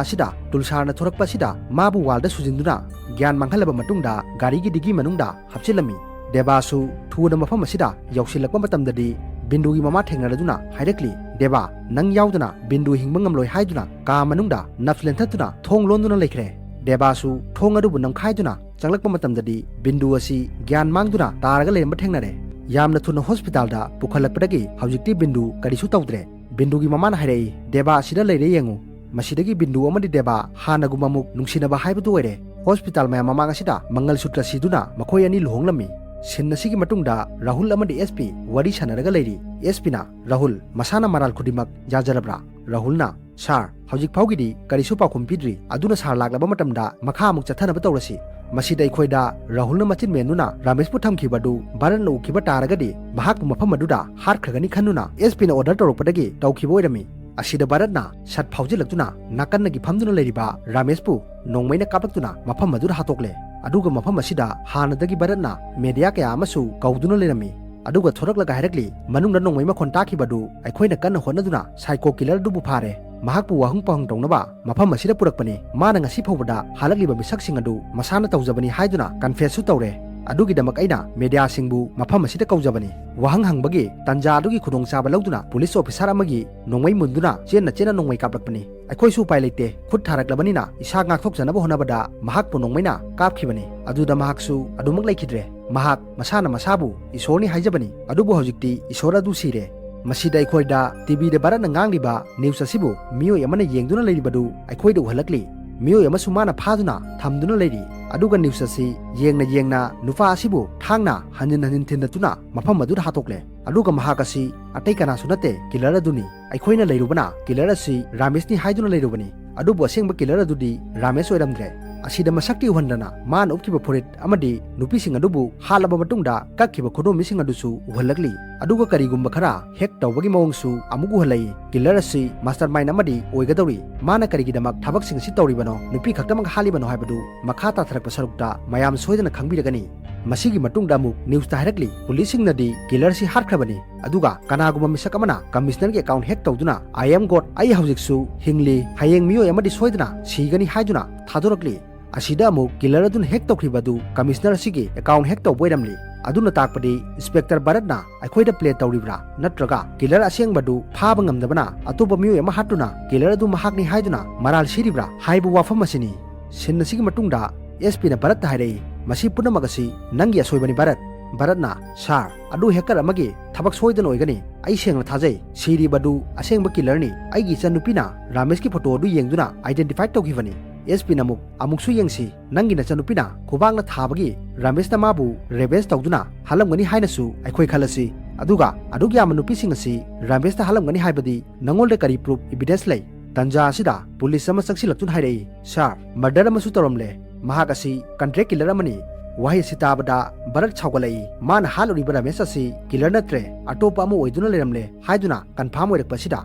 ꯑꯁꯤꯗ ꯇꯨꯜꯁꯥꯔꯅ ꯊꯣꯔꯛꯄ ꯑꯁꯤꯗ ꯃꯥꯕꯨ wallꯗ ꯁꯨꯖꯤꯟꯗꯨꯅ ꯒ꯭ꯌꯥꯟ ꯃꯥꯡꯍꯜꯂꯕ ꯃꯇꯨꯡꯗ ꯒꯥꯔꯤꯒꯤ ꯗꯤꯒꯤ ꯃꯅꯨꯡꯗ ꯍꯥꯞꯆꯤꯜꯂꯝꯃꯤ꯫ ꯗꯦꯕꯥꯁꯨ ꯊꯨꯅ ꯃꯐꯝ ꯑꯁꯤꯗ ꯌꯧꯁꯤꯜꯂꯛꯄ ꯃꯇꯝꯗꯗꯤ ꯕꯤꯟꯗꯨꯒꯤ ꯃꯃꯥ ꯊꯦꯡꯅꯔꯗꯨꯅ ꯍꯥꯏꯔꯛꯂꯤ, "ꯗꯦꯕꯥ, ꯅꯪ ꯌꯥꯎꯗꯅ ꯕꯤꯟꯗꯨ ꯍꯤꯡꯕ ꯉꯝꯂꯣꯏ" ꯍꯥꯏꯗꯨꯅ ꯀꯥ ꯃꯅꯨꯡꯗ ꯅꯞꯁ ꯂꯦꯟꯊꯠꯇꯨꯅ ꯊꯣꯡ ꯂꯣꯟꯗꯨꯅ ꯂꯩꯈ꯭ꯔꯦ꯫ ꯗꯦꯕꯥꯁꯨ ꯊꯣꯡ ꯑꯗꯨꯕꯨ ꯅꯝꯈꯥꯏꯗꯨꯅ ꯆꯪꯂꯛꯄ ꯃꯇꯝꯗꯗꯤ ꯕꯤꯟꯗꯨ ꯑꯁꯤ ꯒ꯭ꯌꯥꯟ ꯃꯥꯡꯗꯨꯅ ꯇꯥꯔꯒ ꯂꯩꯔꯝꯕ ꯊꯦꯡꯅꯔꯦ꯫ ꯌꯥꯝꯅ ꯊꯨꯅ ꯍꯣꯁꯄꯤꯇꯥꯜꯗ ꯄꯨꯈꯠꯂꯛꯄꯗꯒꯤ ꯍꯧꯖꯤꯛꯇꯤ ꯕꯤꯟꯗꯨ ꯀꯔꯤꯁꯨ ꯇꯧꯗ꯭ꯔꯦ꯫ ꯕꯤꯟꯗꯨꯒꯤ ꯃꯃꯥꯅ ꯍꯥꯏꯔꯛꯏ, "ꯗꯦꯕꯥ ꯑꯁꯤꯗ ꯂꯩꯔꯦ ꯌꯦꯡꯉꯨ"꯫ ꯃꯁꯤꯗꯒꯤ ꯕꯤꯟꯗꯨ ꯑꯃꯗꯤ ꯗꯦꯕꯥ ꯍꯥꯟꯅꯒꯨꯝꯕ ꯑꯃꯨꯛ ꯅꯨꯡꯁꯤꯅꯕ ꯍꯥꯏꯕꯗꯨ ꯑꯣꯏꯔꯦ꯫ ꯍꯣꯁꯄꯤꯇꯥꯜ ꯃꯌꯥꯝ ꯃꯃꯥꯡ ꯑꯁꯤꯗ ꯃꯪꯒꯜ ꯁꯨꯇ꯭ꯔ ꯁꯤꯗꯨꯅ ꯃꯈꯣꯏ ꯑꯅꯤ ꯂꯨꯍꯣꯡꯂꯝꯃꯤ꯫ ꯁꯤꯟ ꯑꯁꯤꯒꯤ ꯃꯇꯨꯡꯗ ꯔꯥꯍꯨꯜ ꯑꯃꯗꯤ ꯑꯦꯁ ꯄꯤ ꯋꯥꯔꯤ ꯁꯥꯟꯅꯔꯒ ꯂꯩꯔꯤ꯫ ꯑꯦꯁ ꯄꯤꯅ, "ꯔꯥꯍꯨꯜ, ꯃꯁꯥꯅ ꯃꯔꯥꯜ ꯈꯨꯗꯤꯡꯃꯛ ꯌꯥꯖꯔꯕ꯭ꯔꯥ?" ꯔꯥꯍꯨꯜꯅ, "ꯁꯥꯔ, ꯍꯧꯖꯤꯛ ꯐꯥꯎꯒꯤꯗꯤ ꯀꯔꯤꯁꯨ ꯄꯥꯎꯈꯨꯝ ꯄꯤꯗ꯭ꯔꯤ, ꯑꯗꯨꯅ ꯁꯥꯔ ꯂꯥꯛꯂꯕ ꯃꯇꯝꯗ ꯃꯈꯥ ꯑꯃꯨꯛ ꯆꯠꯊꯅꯕ ꯇꯧꯔꯁꯤ"꯫ ꯃꯁꯤꯗ ꯑꯩꯈꯣꯏꯗ ꯔꯥꯍꯨꯜꯅ ꯃꯆꯤꯟ ꯃꯦꯟꯗꯨꯅ ꯔꯥꯃꯦꯁꯄꯨ ꯊꯝꯈꯤꯕ ꯑꯗꯨ ꯚꯥꯔꯠꯅ ꯎꯈꯤꯕ ꯇꯥꯔꯒꯗꯤ ꯃꯍꯥꯛꯄꯨ ꯃꯐꯝ ꯑꯗꯨꯗ ꯍꯥꯠꯈ꯭ꯔꯒꯅꯤ ꯈꯟꯗꯨꯅ ꯑꯦꯁ ꯄꯤꯅ order ꯇꯧꯔꯛꯄꯗꯒꯤ ꯇꯧꯈꯤꯕ ꯑꯣꯏꯔꯝꯃꯤ꯫ ꯑꯁꯤꯗ ꯚꯥꯔꯠꯅ ꯁꯠ ꯐꯥꯎꯖꯤꯜꯂꯛꯇꯨꯅ ꯅꯥꯀꯟꯗꯒꯤ ꯐꯝꯗꯨꯅ ꯂꯩꯔꯤꯕ ꯔꯥꯃꯦꯁꯄꯨ ꯅꯣꯡꯃꯩꯅ ꯀꯥꯞꯂꯛꯇꯨꯅ ꯃꯐꯝ ꯑꯗꯨꯗ ꯍꯥꯠꯇꯣꯛꯂꯦ꯫ ꯑꯗꯨꯒ ꯃꯐꯝ ꯑꯁꯤꯗ ꯍꯥꯟꯅꯗꯒꯤ ꯚꯥꯔꯠꯅ media ꯀꯌꯥ ꯑꯃꯁꯨ ꯀꯧꯗꯨꯅ ꯂꯩꯔꯝꯃꯤ꯫ ꯑꯗꯨꯒ ꯊꯣꯔꯛꯂꯒ ꯍꯥꯏꯔꯛꯂꯤ, ꯃꯅꯨꯡꯗ ꯅꯣꯡꯃꯩ ꯃꯈꯣꯟ ꯇꯥꯈꯤꯕ ꯑꯗꯨ ꯑꯩꯈꯣꯏꯅ ꯀꯟꯅ ꯍꯣꯠꯅꯗꯨꯅ psycho killer ꯑꯗꯨꯕꯨ ꯐꯥꯔꯦ꯫ ꯃꯍꯥꯛꯄꯨ ꯋꯥꯍꯪ ꯄꯥꯎꯍꯪ ꯇꯧꯅꯕ ꯃꯐꯝ ꯑꯁꯤꯗ ꯄꯨꯔꯛꯄꯅꯤ꯫ ꯃꯥꯅ ꯉꯁꯤ ꯐꯥꯎꯕꯗ ꯍꯥꯠꯂꯛꯂꯤꯕ ꯃꯤꯁꯛꯁꯤꯡ ꯑꯗꯨ ꯃꯁꯥꯅ ꯇꯧꯖꯕꯅꯤ ꯍꯥꯏꯗꯨꯅ confess ꯁꯨ ꯇꯧꯔꯦ꯫ ꯑꯗꯨꯒꯤꯗꯃꯛ ꯑꯩꯅ media ꯁꯤꯡꯕꯨ ꯃꯐꯝ ꯑꯁꯤꯗ ꯀꯧꯖꯕꯅꯤ꯫ ꯋꯥꯍꯪ ꯍꯪꯕꯒꯤ ꯇꯥꯟꯖꯥ ꯑꯗꯨꯒꯤ ꯈꯨꯗꯣꯡꯆꯥꯕ ꯂꯧꯗꯨꯅ police officer ꯑꯃꯒꯤ ꯅꯣꯡꯃꯩ ꯃꯨꯟꯗꯨꯅ ꯆꯦꯟꯅ ꯆꯦꯟꯅ ꯅꯣꯡꯃꯩ ꯀꯥꯞꯂꯛꯄꯅꯤ꯫ ꯑꯩꯈꯣꯏꯁꯨ ꯎꯄꯥꯏ ꯂꯩꯇꯦ꯫ ꯈꯨꯠ ꯊꯥꯔꯛꯂꯕꯅꯤꯅ ꯏꯁꯥ ꯉꯥꯛꯊꯣꯛꯆꯅꯕ ꯍꯣꯠꯅꯕꯗ ꯃꯍꯥꯛꯄꯨ ꯅꯣꯡꯃꯩꯅ ꯀꯥꯞꯈꯤꯕꯅꯤ꯫ ꯑꯗꯨꯗ ꯃꯍꯥꯛꯁꯨ ꯑꯗꯨꯃꯛ ꯂꯩꯈꯤꯗ꯭ꯔꯦ꯫ ꯃꯍꯥꯛ ꯃꯁꯥꯅ ꯃꯁꯥꯕꯨ ꯏꯁꯣꯔꯅꯤ ꯍꯥꯏꯖꯕꯅꯤ꯫ ꯑꯗꯨꯕꯨ ꯍꯧꯖꯤꯛꯇꯤ ꯏꯁꯣꯔ ꯑꯗꯨ ꯁꯤꯔꯦ꯫ ꯃꯁꯤꯗ ꯑꯩꯈꯣꯏꯗ TV ꯗ ꯚꯥꯔꯠꯅ ꯉꯥꯡꯂꯤꯕ news ꯑꯁꯤꯕꯨ ꯃꯤꯑꯣꯏ ꯑꯃꯅ ꯌꯦꯡꯗꯨꯅ ꯂꯩꯔꯤꯕꯗꯨ ꯑꯩꯈꯣꯏꯗ ꯎꯍꯜꯂꯛꯂꯤ꯫ ꯃꯤꯑꯣꯏ ꯑꯃꯁꯨ ꯃꯥꯅ ꯐꯥꯗꯨꯅ ꯊꯝꯗꯨꯅ ꯂꯩꯔꯤ꯫ ꯑꯗꯨꯒ news ꯑꯁꯤ ꯌꯦꯡꯅ ꯌꯦꯡꯅ ꯅꯨꯄꯥ ꯑꯁꯤꯕꯨ ꯊꯥꯡꯅ ꯍꯟꯖꯤꯟ ꯍꯟꯖꯤꯟ ꯊꯤꯟꯗꯠꯇꯨꯅ ꯃꯐꯝ ꯑꯗꯨꯗ ꯍꯥꯠꯇꯣꯛꯂꯦ꯫ ꯑꯗꯨꯒ ꯃꯍꯥꯛ ꯑꯁꯤ ꯑꯇꯩ ꯀꯅꯥꯁꯨ ꯅꯠꯇꯦ, killer ꯑꯗꯨꯅꯤ꯫ ꯑꯩꯈꯣꯏꯅ ꯂꯩꯔꯨꯕꯅ killer ꯑꯁꯤ ꯔꯥꯃꯦꯁꯅꯤ ꯍꯥꯏꯗꯨꯅ ꯂꯩꯔꯨꯕꯅꯤ꯫ ꯑꯗꯨꯕꯨ ꯑꯁꯦꯡꯕ killer ꯑꯗꯨꯗꯤ ꯔꯥꯃꯦꯁ ꯑꯣꯏꯔꯝꯗ꯭ꯔꯦ꯫ ꯑꯁꯤꯗ ꯃꯁꯛꯇꯤ ꯎꯍꯟꯗꯅ ꯃꯥꯅ ꯎꯞꯈꯤꯕ ꯐꯨꯔꯤꯠ ꯑꯃꯗꯤ ꯅꯨꯄꯤꯁꯤꯡ ꯑꯗꯨꯕꯨ ꯍꯥꯠꯂꯕ ꯃꯇꯨꯡꯗ ꯀꯛꯈꯤꯕ ꯈꯨꯗꯣꯝꯕꯤꯁꯤꯡ ꯑꯗꯨꯁꯨ ꯎꯍꯜꯂꯛꯂꯤ꯫ ꯑꯗꯨꯒ ꯀꯔꯤꯒꯨꯝꯕ ꯈꯔ hack ꯇꯧꯕꯒꯤ ꯃꯑꯣꯡꯁꯨ ꯑꯃꯨꯛ ꯎꯍꯜꯂꯛꯏ꯫ Killer ꯑꯁꯤ mastermind ꯑꯃꯗꯤ ꯑꯣꯏꯒꯗꯧꯔꯤ꯫ ꯃꯥꯅ ꯀꯔꯤꯒꯤꯗꯃꯛ ꯊꯕꯛꯁꯤꯡ ꯑꯁꯤ ꯇꯧꯔꯤꯕꯅꯣ, ꯅꯨꯄꯤ ꯈꯛꯇꯃꯛ ꯍꯥꯠꯂꯤꯕꯅꯣ ꯍꯥꯏꯕꯗꯨ ꯃꯈꯥ ꯇꯥꯊꯔꯛꯄ ꯁꯔꯨꯛꯇ ꯃꯌꯥꯝ ꯁꯣꯏꯗꯅ ꯈꯪꯕꯤꯔꯒꯅꯤ꯫ ꯃꯁꯤꯒꯤ ꯃꯇꯨꯡꯗ ꯑꯃꯨꯛ news ꯇ ꯍꯥꯏꯔꯛꯂꯤ, police ꯁꯤꯡꯅꯗꯤ killer ꯁꯤ ꯍꯥꯠꯈ꯭ꯔꯕꯅꯤ꯫ ꯑꯗꯨꯒ ꯀꯅꯥꯒꯨꯝꯕ ꯃꯤꯁꯛ ꯑꯃꯅ commissioner ꯒꯤ account hack ꯇꯧꯗꯨꯅ "I am God, ꯑꯩ ꯍꯧꯖꯤꯛꯁꯨ ꯍꯤꯡꯂꯤ, ꯍꯌꯦꯡ ꯃꯤꯑꯣꯏ ꯑꯃꯗꯤ ꯁꯣꯏꯗꯅ ꯁꯤꯒꯅꯤ" ꯍꯥꯏꯗꯨꯅ ꯊꯥꯗꯣꯔꯛꯂꯤ꯫ ꯑꯁꯤꯗ ꯑꯃꯨꯛ killer ꯑꯗꯨꯅ hack ꯇꯧꯈꯤꯕ ꯑꯗꯨ commissioner ꯑꯁꯤꯒꯤ account hack ꯇꯧꯕ ꯑꯣꯏꯔꯝꯂꯤ꯫ ꯑꯗꯨꯅ ꯇꯥꯛꯄꯗꯤ inspector ꯚꯥꯔꯠꯅ ꯑꯩꯈꯣꯏꯗ play ꯇꯧꯔꯤꯕ꯭ꯔꯥ? ꯅꯠꯇ꯭ꯔꯒ killer ꯑꯁꯦꯡꯕꯗꯨ ꯐꯥꯕ ꯉꯝꯗꯕꯅ ꯑꯇꯣꯞꯄ ꯃꯤꯑꯣꯏ ꯑꯃ ꯍꯥꯠꯇꯨꯅ killer ꯑꯗꯨ ꯃꯍꯥꯛꯅꯤ ꯍꯥꯏꯗꯨꯅ ꯃꯔꯥꯜ ꯁꯤꯔꯤꯕ꯭ꯔꯥ ꯍꯥꯏꯕ ꯋꯥꯐꯝ ꯑꯁꯤꯅꯤ꯫ Scene ꯑꯁꯤꯒꯤ ꯃꯇꯨꯡꯗ SP ꯅ ꯚꯥꯔꯠꯇ ꯍꯥꯏꯔꯛꯏ, "ꯃꯁꯤ ꯄꯨꯝꯅꯃꯛ ꯑꯁꯤ ꯅꯪꯒꯤ ꯑꯁꯣꯏꯕꯅꯤ ꯚꯥꯔꯠ꯫" ꯚꯥꯔꯠꯅ, "Sir, ꯑꯗꯨ hacker ꯑꯃꯒꯤ ꯊꯕꯛ ꯁꯣꯏꯗꯅ ꯑꯣꯏꯒꯅꯤ꯫ ꯑꯩ ꯁꯦꯡꯅ ꯊꯥꯖꯩ꯫ ꯁꯤꯔꯤꯕꯗꯨ ꯑꯁꯦꯡꯕ killer ꯅꯤ꯫ ꯑꯩꯒꯤ ꯏꯆꯟꯅꯨꯄꯤꯅ ꯔꯥꯃꯦꯁꯀꯤ photo ꯑꯗꯨ ꯌꯦꯡꯗꯨꯅ identify ꯇꯧꯈꯤꯕꯅꯤ꯫" SP ꯅ ꯑꯃꯨꯛ, "ꯑꯃꯨꯛꯁꯨ ꯌꯦꯡꯁꯤ꯫ ꯅꯪꯒꯤ ꯅꯆꯟꯅꯨꯄꯤꯅ ꯈꯨꯕꯥꯛꯅ ꯊꯥꯕꯒꯤ ꯔꯥꯃꯦꯁꯅ ꯃꯥꯕꯨ revenge ꯇꯧꯗꯨꯅ ꯍꯥꯠꯂꯝꯒꯅꯤ ꯍꯥꯏꯅꯁꯨ ꯑꯩꯈꯣꯏ ꯈꯜꯂꯁꯤ꯫ ꯑꯗꯨꯒ ꯑꯗꯨꯛ ꯌꯥꯝꯕ ꯅꯨꯄꯤꯁꯤꯡ ꯑꯁꯤ ꯔꯥꯃꯦꯁꯅ ꯍꯥꯠꯂꯝꯒꯅꯤ ꯍꯥꯏꯕꯗꯤ ꯅꯉꯣꯟꯗ ꯀꯔꯤ proof, evidence ꯂꯩ?" ꯇꯟꯖꯥ ꯑꯁꯤꯗ police ꯑꯃ ꯆꯪꯁꯤꯜꯂꯛꯇꯨꯅ ꯍꯥꯏꯔꯛꯏ, "Sir, murder ꯑꯃꯁꯨ ꯇꯧꯔꯝꯂꯦ꯫ ꯃꯍꯥꯛ ꯑꯁꯤ contract killer ꯑꯃꯅꯤ꯫" ꯋꯥꯍꯩ ꯑꯁꯤ ꯇꯥꯕꯗ ꯚꯥꯔꯠ ꯁꯥꯎꯒꯠꯂꯛꯏ꯫ ꯃꯥꯅ ꯍꯥꯠꯂꯨꯔꯤꯕ ꯔꯥꯃꯦꯁ ꯑꯁꯤ killer ꯅꯠꯇ꯭ꯔꯦ, ꯑꯇꯣꯞꯄ ꯑꯃ ꯑꯣꯏꯗꯨꯅ ꯂꯩꯔꯝꯂꯦ ꯍꯥꯏꯗꯨꯅ confirm ꯑꯣꯏꯔꯛꯄ ꯑꯁꯤꯗ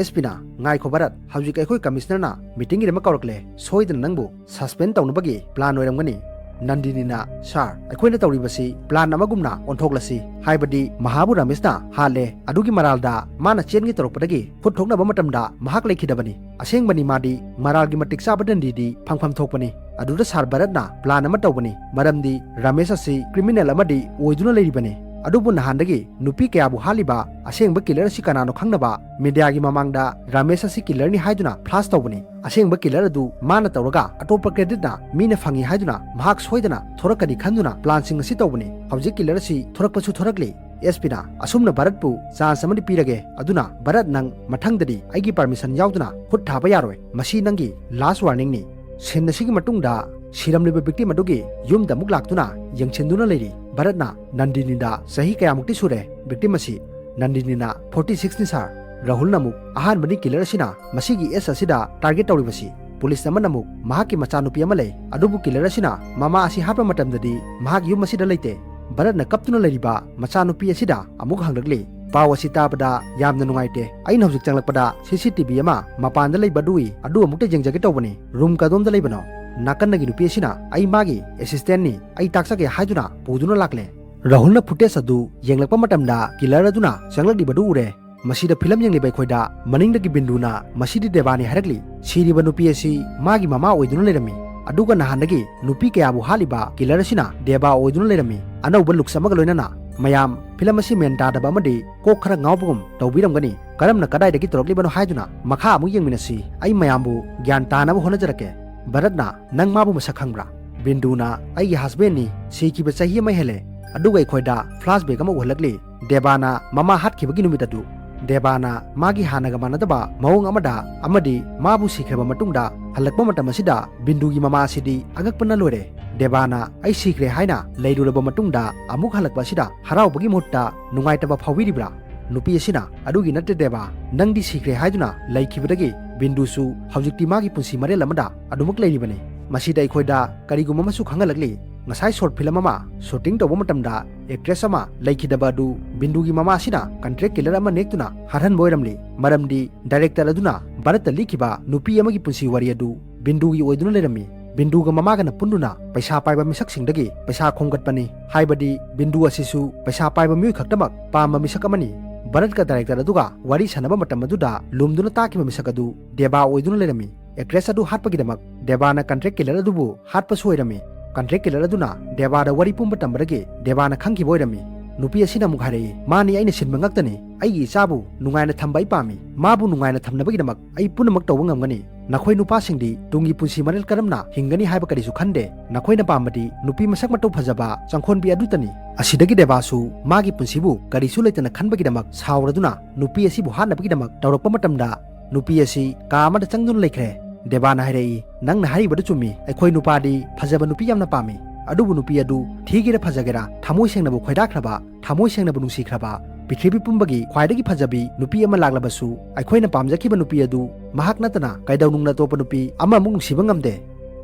SP ꯅ, "ꯉꯥꯏꯈꯣ ꯚꯥꯔꯠ, ꯍꯧꯖꯤꯛ ꯑꯩꯈꯣꯏ commissioner ꯅ meeting ꯒꯤꯗꯃꯛ ꯀꯧꯔꯛꯂꯦ꯫ ꯁꯣꯏꯗꯅ ꯅꯪꯕꯨ suspend ꯇꯧꯅꯕꯒꯤ plan ꯑꯣꯏꯔꯝꯒꯅꯤ꯫" ꯅꯟꯗꯤꯅꯤꯅ, "ꯁꯥꯔ, ꯑꯩꯈꯣꯏꯅ ꯇꯧꯔꯤꯕꯁꯤ ꯄ꯭ꯂꯥꯟ ꯑꯃꯒꯨꯝꯅ ꯑꯣꯟꯊꯣꯛꯂꯁꯤ, ꯍꯥꯏꯕꯗꯤ ꯃꯍꯥꯕꯨ ꯔꯥꯃꯦꯁꯅ ꯍꯥꯠꯂꯦ, ꯑꯗꯨꯒꯤ ꯃꯔꯥꯜꯗ ꯃꯥꯅ ꯆꯦꯟꯒꯦ ꯇꯧꯔꯛꯄꯗꯒꯤ ꯈꯨꯠ ꯊꯣꯛꯅꯕ ꯃꯇꯝꯗ ꯃꯍꯥꯛ ꯂꯩꯈꯤꯗꯕꯅꯤ꯫ ꯑꯁꯦꯡꯕꯅꯤ, ꯃꯥꯗꯤ ꯃꯔꯥꯜꯒꯤ ꯃꯇꯤꯛ ꯆꯥꯕ ꯗꯟꯗꯤꯗꯤ ꯐꯪꯐꯝ ꯊꯣꯛꯄꯅꯤ꯫ ꯑꯗꯨꯗ ꯁꯥꯔ ꯚꯔꯠꯅ ꯄ꯭ꯂꯥꯟ ꯑꯃ ꯇꯧꯕꯅꯤ, ꯃꯔꯝꯗꯤ ꯔꯥꯃꯦꯁ ꯑꯁꯤ ꯀ꯭ꯔꯤꯃꯤꯅꯦꯜ ꯑꯃꯗꯤ ꯑꯣꯏꯗꯨꯅ ꯂꯩꯔꯤꯕꯅꯤ꯫ ꯑꯗꯨꯕꯨ ꯅꯍꯥꯟꯗꯒꯤ ꯅꯨꯄꯤ ꯀꯌꯥꯕꯨ ꯍꯥꯠꯂꯤꯕ ꯑꯁꯦꯡꯕ ꯀꯤꯂꯔ ꯑꯁꯤ ꯀꯅꯥꯅꯣ ꯈꯪꯅꯕ ꯃꯤꯗꯤꯌꯥꯒꯤ ꯃꯃꯥꯡꯗ ꯔꯥꯃꯦꯁ ꯑꯁꯤ ꯀꯤꯂꯔꯅꯤ ꯍꯥꯏꯗꯨꯅ ꯐ꯭ꯂꯥꯁ ꯇꯧꯕꯅꯤ꯫ ꯑꯁꯦꯡꯕ ꯀꯤꯂꯔ ꯑꯗꯨ ꯃꯥꯅ ꯇꯧꯔꯒ ꯑꯇꯣꯞꯄ ꯀ꯭ꯔꯦꯗꯤꯠꯅ ꯃꯤꯅ ꯐꯪꯉꯤ ꯍꯥꯏꯗꯨꯅ ꯃꯍꯥꯛ ꯁꯣꯏꯗꯅ ꯊꯣꯔꯛꯀꯅꯤ ꯈꯟꯗꯨꯅ ꯄ꯭ꯂꯥꯟꯁꯤꯡ ꯑꯁꯤ ꯇꯧꯕꯅꯤ꯫ ꯍꯧꯖꯤꯛ ꯀꯤꯂꯔ ꯑꯁꯤ ꯊꯣꯔꯛꯄꯁꯨ ꯊꯣꯔꯛꯂꯤ꯫ ꯑꯦꯁ ꯄꯤꯅ ꯑꯁꯨꯝꯅ ꯚꯥꯔꯠꯄꯨ ꯆꯥꯟꯁ ꯑꯃꯗꯤ ꯄꯤꯔꯒꯦ, ꯑꯗꯨꯅ ꯚꯥꯔꯠ, ꯅꯪ ꯃꯊꯪꯗꯗꯤ ꯑꯩꯒꯤ ꯄꯔꯃꯤꯁꯟ ꯌꯥꯎꯗꯅ ꯈꯨꯠ ꯊꯥꯕ ꯌꯥꯔꯣꯏ꯫ ꯃꯁꯤ ꯅꯪꯒꯤ ꯂꯥꯁ ꯋꯥꯔꯅꯤꯡꯅꯤ꯫ ꯁꯤꯟ ꯑꯁꯤꯒꯤ ꯃꯇꯨꯡꯗ ꯁꯤꯔꯝꯂꯤꯕ ꯚꯤꯛꯇꯤꯝ ꯑꯗꯨꯒꯤ ꯌꯨꯝꯗ ꯑꯃꯨꯛ ꯂꯥꯛꯇꯨꯅ ꯌꯦꯡꯁꯤꯟꯗꯨꯅ ꯂꯩꯔꯤ꯫ ꯚꯥꯔꯠꯅ ꯅꯟꯗꯤꯅꯤꯗ, "ꯆꯍꯤ ꯀꯌꯥꯃꯨꯛꯇꯤ ꯁꯨꯔꯦ ꯚꯤꯛꯇꯤꯝ ꯑꯁꯤ?" ꯅꯟꯗꯤꯅꯤꯅ, "ꯐꯣꯔꯇꯤ ꯁꯤꯛꯁꯅꯤ ꯁꯥꯔ"꯫ ꯔꯥꯍꯨꯜꯅ ꯑꯃꯨꯛ, "ꯑꯍꯥꯟꯕꯅꯤ ꯀꯤꯂꯔ ꯑꯁꯤꯅ ꯃꯁꯤꯒꯤ ꯑꯦꯖ ꯑꯁꯤꯗ ꯇꯥꯔꯒꯦꯠ ꯇꯧꯔꯤꯕꯁꯤ"꯫ ꯄꯨꯂꯤꯁ ꯑꯃꯅ ꯑꯃꯨꯛ, "ꯃꯍꯥꯛꯀꯤ ꯃꯆꯥꯅꯨꯄꯤ ꯑꯃ ꯂꯩ, ꯑꯗꯨꯕꯨ ꯀꯤꯂꯔ ꯑꯁꯤꯅ ꯃꯃꯥ ꯑꯁꯤ ꯍꯥꯠꯄ ꯃꯇꯝꯗꯗꯤ ꯃꯍꯥꯛ ꯌꯨꯝ ꯑꯁꯤꯗ ꯂꯩꯇꯦ"꯫ ꯚꯥꯔꯠꯅ ꯀꯞꯇꯨꯅ ꯂꯩꯔꯤꯕ ꯃꯆꯥꯅꯨꯄꯤ ꯑꯁꯤꯗ ꯑꯃꯨꯛ ꯍꯪꯂꯛꯂꯤ꯫ ꯄꯥꯎ ꯑꯁꯤ ꯇꯥꯕꯗ ꯌꯥꯝꯅ ꯅꯨꯡꯉꯥꯏꯇꯦ꯫ ꯑꯩꯅ ꯍꯧꯖꯤꯛ ꯆꯪꯂꯛꯄꯗ ꯁꯤ ꯁꯤ ꯇꯤ ꯚꯤ ꯑꯃ ꯃꯄꯥꯟꯗ ꯂꯩꯕ ꯑꯗꯨ ꯎꯏ, ꯑꯗꯨ ꯑꯃꯨꯛꯇ ꯌꯦꯡꯖꯒꯦ ꯇꯧꯕꯅꯤ꯫ ꯔꯨꯝ ꯀꯗꯣꯝꯗ ꯂꯩꯕꯅꯣ? ꯅꯥꯀꯟꯗꯒꯤ ꯅꯨꯄꯤ ꯑꯁꯤꯅ, "ꯑꯩ ꯃꯥꯒꯤ ꯑꯦꯁꯤꯁꯇꯦꯟꯠꯅꯤ, ꯑꯩ ꯇꯥꯛꯆꯒꯦ" ꯍꯥꯏꯗꯨꯅ ꯄꯨꯗꯨꯅ ꯂꯥꯛꯂꯦ꯫ ꯔꯥꯍꯨꯜꯅ ꯐꯨꯇꯦꯖ ꯑꯗꯨ ꯌꯦꯡꯂꯛꯄ ꯃꯇꯝꯗ ꯀꯤꯂꯔ ꯑꯗꯨꯅ ꯆꯪꯂꯛꯂꯤꯕꯗꯨ ꯎꯔꯦ꯫ ꯃꯁꯤꯗ ꯐꯤꯂꯝ ꯌꯦꯡꯂꯤꯕ ꯑꯩꯈꯣꯏꯗ ꯃꯅꯤꯡꯗꯒꯤ ꯕꯤꯟꯗꯨꯅ, "ꯃꯁꯤꯗꯤ ꯗꯦꯕꯥꯅꯤ" ꯍꯥꯏꯔꯛꯂꯤ꯫ ꯁꯤꯔꯤꯕ ꯅꯨꯄꯤ ꯑꯁꯤ ꯃꯥꯒꯤ ꯃꯃꯥ ꯑꯣꯏꯗꯨꯅ ꯂꯩꯔꯝꯃꯤ꯫ ꯑꯗꯨꯒ ꯅꯍꯥꯟꯗꯒꯤ ꯅꯨꯄꯤ ꯀꯌꯥꯕꯨ ꯍꯥꯠꯂꯤꯕ ꯀꯤꯂꯔ ꯑꯁꯤꯅ ꯗꯦꯕꯥ ꯑꯣꯏꯗꯨꯅ ꯂꯩꯔꯝꯃꯤ꯫ ꯑꯅꯧꯕ ꯂꯨꯛꯁ ꯑꯃꯒ ꯂꯣꯏꯅꯅ꯫ ꯃꯌꯥꯝ, ꯐꯤꯂꯝ ꯑꯁꯤ ꯃꯦꯟ ꯇꯥꯗꯕ ꯑꯃꯗꯤ ꯀꯣꯛ ꯈꯔ ꯉꯥꯎꯕꯒꯨꯝ ꯇꯧꯕꯤꯔꯝꯒꯅꯤ꯫ ꯀꯔꯝꯅ ꯀꯗꯥꯏꯗꯒꯤ ꯇꯧꯔꯛꯂꯤꯕꯅꯣ ꯍꯥꯏꯗꯨꯅ ꯃꯈꯥ ꯑꯃꯨꯛ ꯌꯦꯡꯃꯤꯟꯅꯁꯤ꯫ ꯑꯩ ꯃꯌꯥꯝꯕꯨ ꯒ꯭ꯌꯥꯟ ꯇꯥꯅꯕ ꯍꯣꯠꯅꯖꯔꯛꯀꯦ꯫ ꯚꯥꯔꯠꯅ, "ꯅꯪ ꯃꯥꯕꯨ ꯃꯁꯛ ꯈꯪꯕ꯭ꯔꯥ?" ꯕꯤꯟꯗꯨꯅ, "ꯑꯩꯒꯤ ꯍꯁꯕꯦꯟꯅꯤ, ꯁꯤꯈꯤꯕ ꯆꯍꯤ ꯑꯃ ꯍꯦꯜꯂꯦ"꯫ ꯑꯗꯨꯒ ꯑꯩꯈꯣꯏꯗ ꯐ꯭ꯂꯥꯁꯕꯦꯛ ꯑꯃ ꯎꯍꯜꯂꯛꯂꯤ꯫ ꯗꯦꯕꯥꯅ ꯃꯃꯥ ꯍꯥꯠꯈꯤꯕꯒꯤ ꯅꯨꯃꯤꯠ ꯑꯗꯨ꯫ ꯗꯦꯕꯥꯅ ꯃꯥꯒꯤ ꯍꯥꯟꯅꯒ ꯃꯥꯟꯅꯗꯕ ꯃꯑꯣꯡ ꯑꯃꯗ ꯑꯃꯗꯤ ꯃꯥꯕꯨ ꯁꯤꯈ꯭ꯔꯕ ꯃꯇꯨꯡꯗ ꯍꯜꯂꯛꯄ ꯃꯇꯝ ꯑꯁꯤꯗ ꯕꯤꯟꯗꯨꯒꯤ ꯃꯃꯥ ꯑꯁꯤꯗꯤ ꯑꯉꯛꯄꯅ ꯂꯣꯏꯔꯦ꯫ ꯗꯦꯕꯥꯅ, "ꯑꯩ ꯁꯤꯈ꯭ꯔꯦ" ꯍꯥꯏꯅ ꯂꯩꯔꯨꯔꯕ ꯃꯇꯨꯡꯗ ꯑꯃꯨꯛ ꯍꯜꯂꯛꯄ ꯑꯁꯤꯗ ꯍꯔꯥꯎꯕꯒꯤ ꯃꯍꯨꯠꯇ ꯅꯨꯡꯉꯥꯏꯇꯕ ꯐꯥꯎꯕꯤꯔꯤꯕ꯭ꯔꯥ? ꯅꯨꯄꯤ ꯑꯁꯤꯅ, "ꯑꯗꯨꯒꯤ ꯅꯠꯇꯦ ꯗꯦꯕꯥ, ꯅꯪꯗꯤ ꯁꯤꯈ꯭ꯔꯦ" ꯍꯥꯏꯗꯨꯅ ꯂꯩꯈꯤꯕꯗꯒꯤ ꯕꯤꯟꯗꯨꯁꯨ ꯍꯧꯖꯤꯛꯇꯤ ꯃꯥꯒꯤ ꯄꯨꯟꯁꯤ ꯃꯔꯦꯜ ꯑꯃꯗ ꯑꯗꯨꯃꯛ ꯂꯩꯔꯤꯕꯅꯤ꯫ ꯃꯁꯤꯗ ꯑꯩꯈꯣꯏꯗ ꯀꯔꯤꯒꯨꯝꯕ ꯑꯃꯁꯨ ꯈꯪꯍꯜꯂꯛꯂꯤ꯫ ꯉꯁꯥꯏ ꯁꯣꯔꯠ ꯐꯤꯂꯝ ꯑꯃ ꯁꯨꯇꯤꯡ ꯇꯧꯕ ꯃꯇꯝꯗ ꯑꯦꯛꯇ꯭ꯔꯦꯁ ꯑꯃ ꯂꯩꯈꯤꯗꯕ ꯑꯗꯨ ꯕꯤꯟꯗꯨꯒꯤ ꯃꯃꯥ ꯑꯁꯤꯅ ꯀꯟꯇ꯭ꯔꯦꯛ ꯀꯤꯂꯔ ꯑꯃ ꯅꯦꯛꯇꯨꯅ ꯍꯥꯠꯍꯟꯕ ꯑꯣꯏꯔꯝꯂꯤ꯫ ꯃꯔꯝꯗꯤ ꯗꯥꯏꯔꯦꯛꯇꯔ ꯑꯗꯨꯅ ꯚꯥꯔꯠꯇ ꯂꯤꯈꯤꯕ ꯅꯨꯄꯤ ꯑꯃꯒꯤ ꯄꯨꯟꯁꯤ ꯋꯥꯔꯤ ꯑꯗꯨ ꯕꯤꯟꯗꯨꯒꯤ ꯑꯣꯏꯗꯨꯅ ꯂꯩꯔꯝꯃꯤ꯫ ꯕꯤꯟꯗꯨꯒ ꯃꯃꯥꯒꯅ ꯄꯨꯟꯗꯨꯅ ꯄꯩꯁꯥ ꯄꯥꯏꯕ ꯃꯤꯁꯛꯁꯤꯡꯗꯒꯤ ꯄꯩꯁꯥ ꯈꯣꯝꯒꯠꯄꯅꯤ꯫ ꯍꯥꯏꯕꯗꯤ ꯕꯤꯟꯗꯨ ꯑꯁꯤꯁꯨ ꯄꯩꯁꯥ ꯄꯥꯏꯕ ꯃꯤꯑꯣꯏ ꯈꯛꯇꯃꯛ ꯄꯥꯝꯕ ꯃꯤꯁꯛ ꯑꯃꯅꯤ꯫ ꯚꯥꯔꯠꯀ ꯗꯥꯏꯔꯦꯛꯇꯔ ꯑꯗꯨꯒ ꯋꯥꯔꯤ ꯁꯥꯟꯅꯕ ꯃꯇꯝ ꯑꯗꯨꯗ ꯂꯨꯝꯗꯨꯅ ꯇꯥꯈꯤꯕ ꯃꯤꯁꯛ ꯑꯗꯨ ꯗꯦꯕꯥ ꯑꯣꯏꯗꯨꯅ ꯂꯩꯔꯝꯃꯤ꯫ ꯑꯦꯛꯇ꯭ꯔꯦꯁ ꯑꯗꯨ ꯍꯥꯠꯄꯒꯤꯗꯃꯛ ꯗꯦꯕꯥꯅ ꯀꯟꯇ꯭ꯔꯦꯛ ꯀꯤꯂꯔ ꯑꯗꯨꯕꯨ ꯍꯥꯠꯄꯁꯨ ꯑꯣꯏꯔꯝꯃꯤ꯫ ꯀꯟꯇ꯭ꯔꯦꯛ ꯀꯤꯂꯔ ꯑꯗꯨꯅ ꯗꯦꯕꯥꯗ ꯋꯥꯔꯤ ꯄꯨꯝꯕ ꯇꯝꯕꯗꯒꯤ ꯗꯦꯕꯥꯅ ꯈꯪꯈꯤꯕ ꯑꯣꯏꯔꯝꯃꯤ꯫ ꯅꯨꯄꯤ ꯑꯁꯤꯅ ꯑꯃꯨꯛ ꯍꯥꯏꯔꯛꯏ, "ꯃꯥꯅꯤ ꯑꯩꯅ ꯁꯤꯟꯕ ꯉꯥꯛꯇꯅꯤ꯫ ꯑꯩꯒꯤ ꯏꯆꯥꯕꯨ ꯅꯨꯡꯉꯥꯏꯅ ꯊꯝꯕ ꯑꯩ ꯄꯥꯝꯃꯤ꯫ ꯃꯥꯕꯨ ꯅꯨꯡꯉꯥꯏꯅ ꯊꯝꯅꯕꯒꯤꯗꯃꯛ ꯑꯩ ꯄꯨꯝꯅꯃꯛ ꯇꯧꯕ ꯉꯝꯒꯅꯤ꯫ ꯅꯈꯣꯏ ꯅꯨꯄꯥꯁꯤꯡꯗꯤ ꯇꯨꯡꯒꯤ ꯄꯨꯟꯁꯤ ꯃꯔꯦꯜ ꯀꯔꯝꯅ ꯍꯤꯡꯒꯅꯤ ꯍꯥꯏꯕ ꯀꯔꯤꯁꯨ ꯈꯟꯗꯦ꯫ ꯅꯈꯣꯏꯅ ꯄꯥꯝꯕꯗꯤ ꯅꯨꯄꯤ ꯃꯁꯛ ꯃꯇꯧ ꯐꯖꯕ ꯆꯪꯈꯣꯟꯕꯤ ꯑꯗꯨꯇꯅꯤ"꯫ ꯑꯁꯤꯗꯒꯤ ꯗꯦꯕꯥꯁꯨ ꯃꯥꯒꯤ ꯄꯨꯟꯁꯤꯕꯨ ꯀꯔꯤꯁꯨ ꯂꯩꯇꯅ ꯈꯟꯕꯒꯤꯗꯃꯛ ꯁꯥꯎꯔꯗꯨꯅ ꯅꯨꯄꯤ ꯑꯁꯤꯕꯨ ꯍꯥꯠꯅꯕꯒꯤꯗꯃꯛ ꯇꯧꯔꯛꯄ ꯃꯇꯝꯗ ꯅꯨꯄꯤ ꯑꯁꯤ ꯀꯥ ꯑꯃꯗ ꯆꯪꯗꯨꯅ ꯂꯩꯈ꯭ꯔꯦ꯫ ꯗꯦꯕꯥꯅ ꯍꯥꯏꯔꯛꯏ, "ꯅꯪꯅ ꯍꯥꯏꯔꯤꯕꯗꯨ ꯆꯨꯝꯃꯤ꯫ ꯑꯩꯈꯣꯏ ꯅꯨꯄꯥꯗꯤ ꯐꯖꯕ ꯅꯨꯄꯤ ꯌꯥꯝꯅ ꯄꯥꯝꯃꯤ꯫ ꯑꯗꯨꯕꯨ ꯅꯨꯄꯤ ꯑꯗꯨ ꯊꯤꯒꯦꯔꯥ ꯐꯖꯒꯦꯔꯥ ꯊꯃꯣꯏ ꯁꯦꯡꯅꯕꯨ ꯈꯣꯏꯗꯥꯈ꯭ꯔꯕ, ꯊꯃꯣꯏ ꯁꯦꯡꯅꯕꯨ ꯅꯨꯡꯁꯤꯈ꯭ꯔꯕ, ꯄ꯭ꯔꯤꯊꯤꯕꯤ ꯄꯨꯝꯕꯒꯤ ꯈ꯭ꯋꯥꯏꯗꯒꯤ ꯐꯖꯕꯤ ꯅꯨꯄꯤ ꯑꯃ ꯂꯥꯛꯂꯕꯁꯨ ꯑꯩꯈꯣꯏꯅ ꯄꯥꯝꯖꯈꯤꯕ ꯅꯨꯄꯤ ꯑꯗꯨ ꯃꯍꯥꯛ ꯅꯠꯇꯅ ꯀꯩꯗꯧꯅꯨꯡꯗ ꯑꯇꯣꯞꯄ ꯅꯨꯄꯤ ꯑꯃꯃꯨꯛ ꯅꯨꯡꯁꯤꯕ ꯉꯝꯗꯦ꯫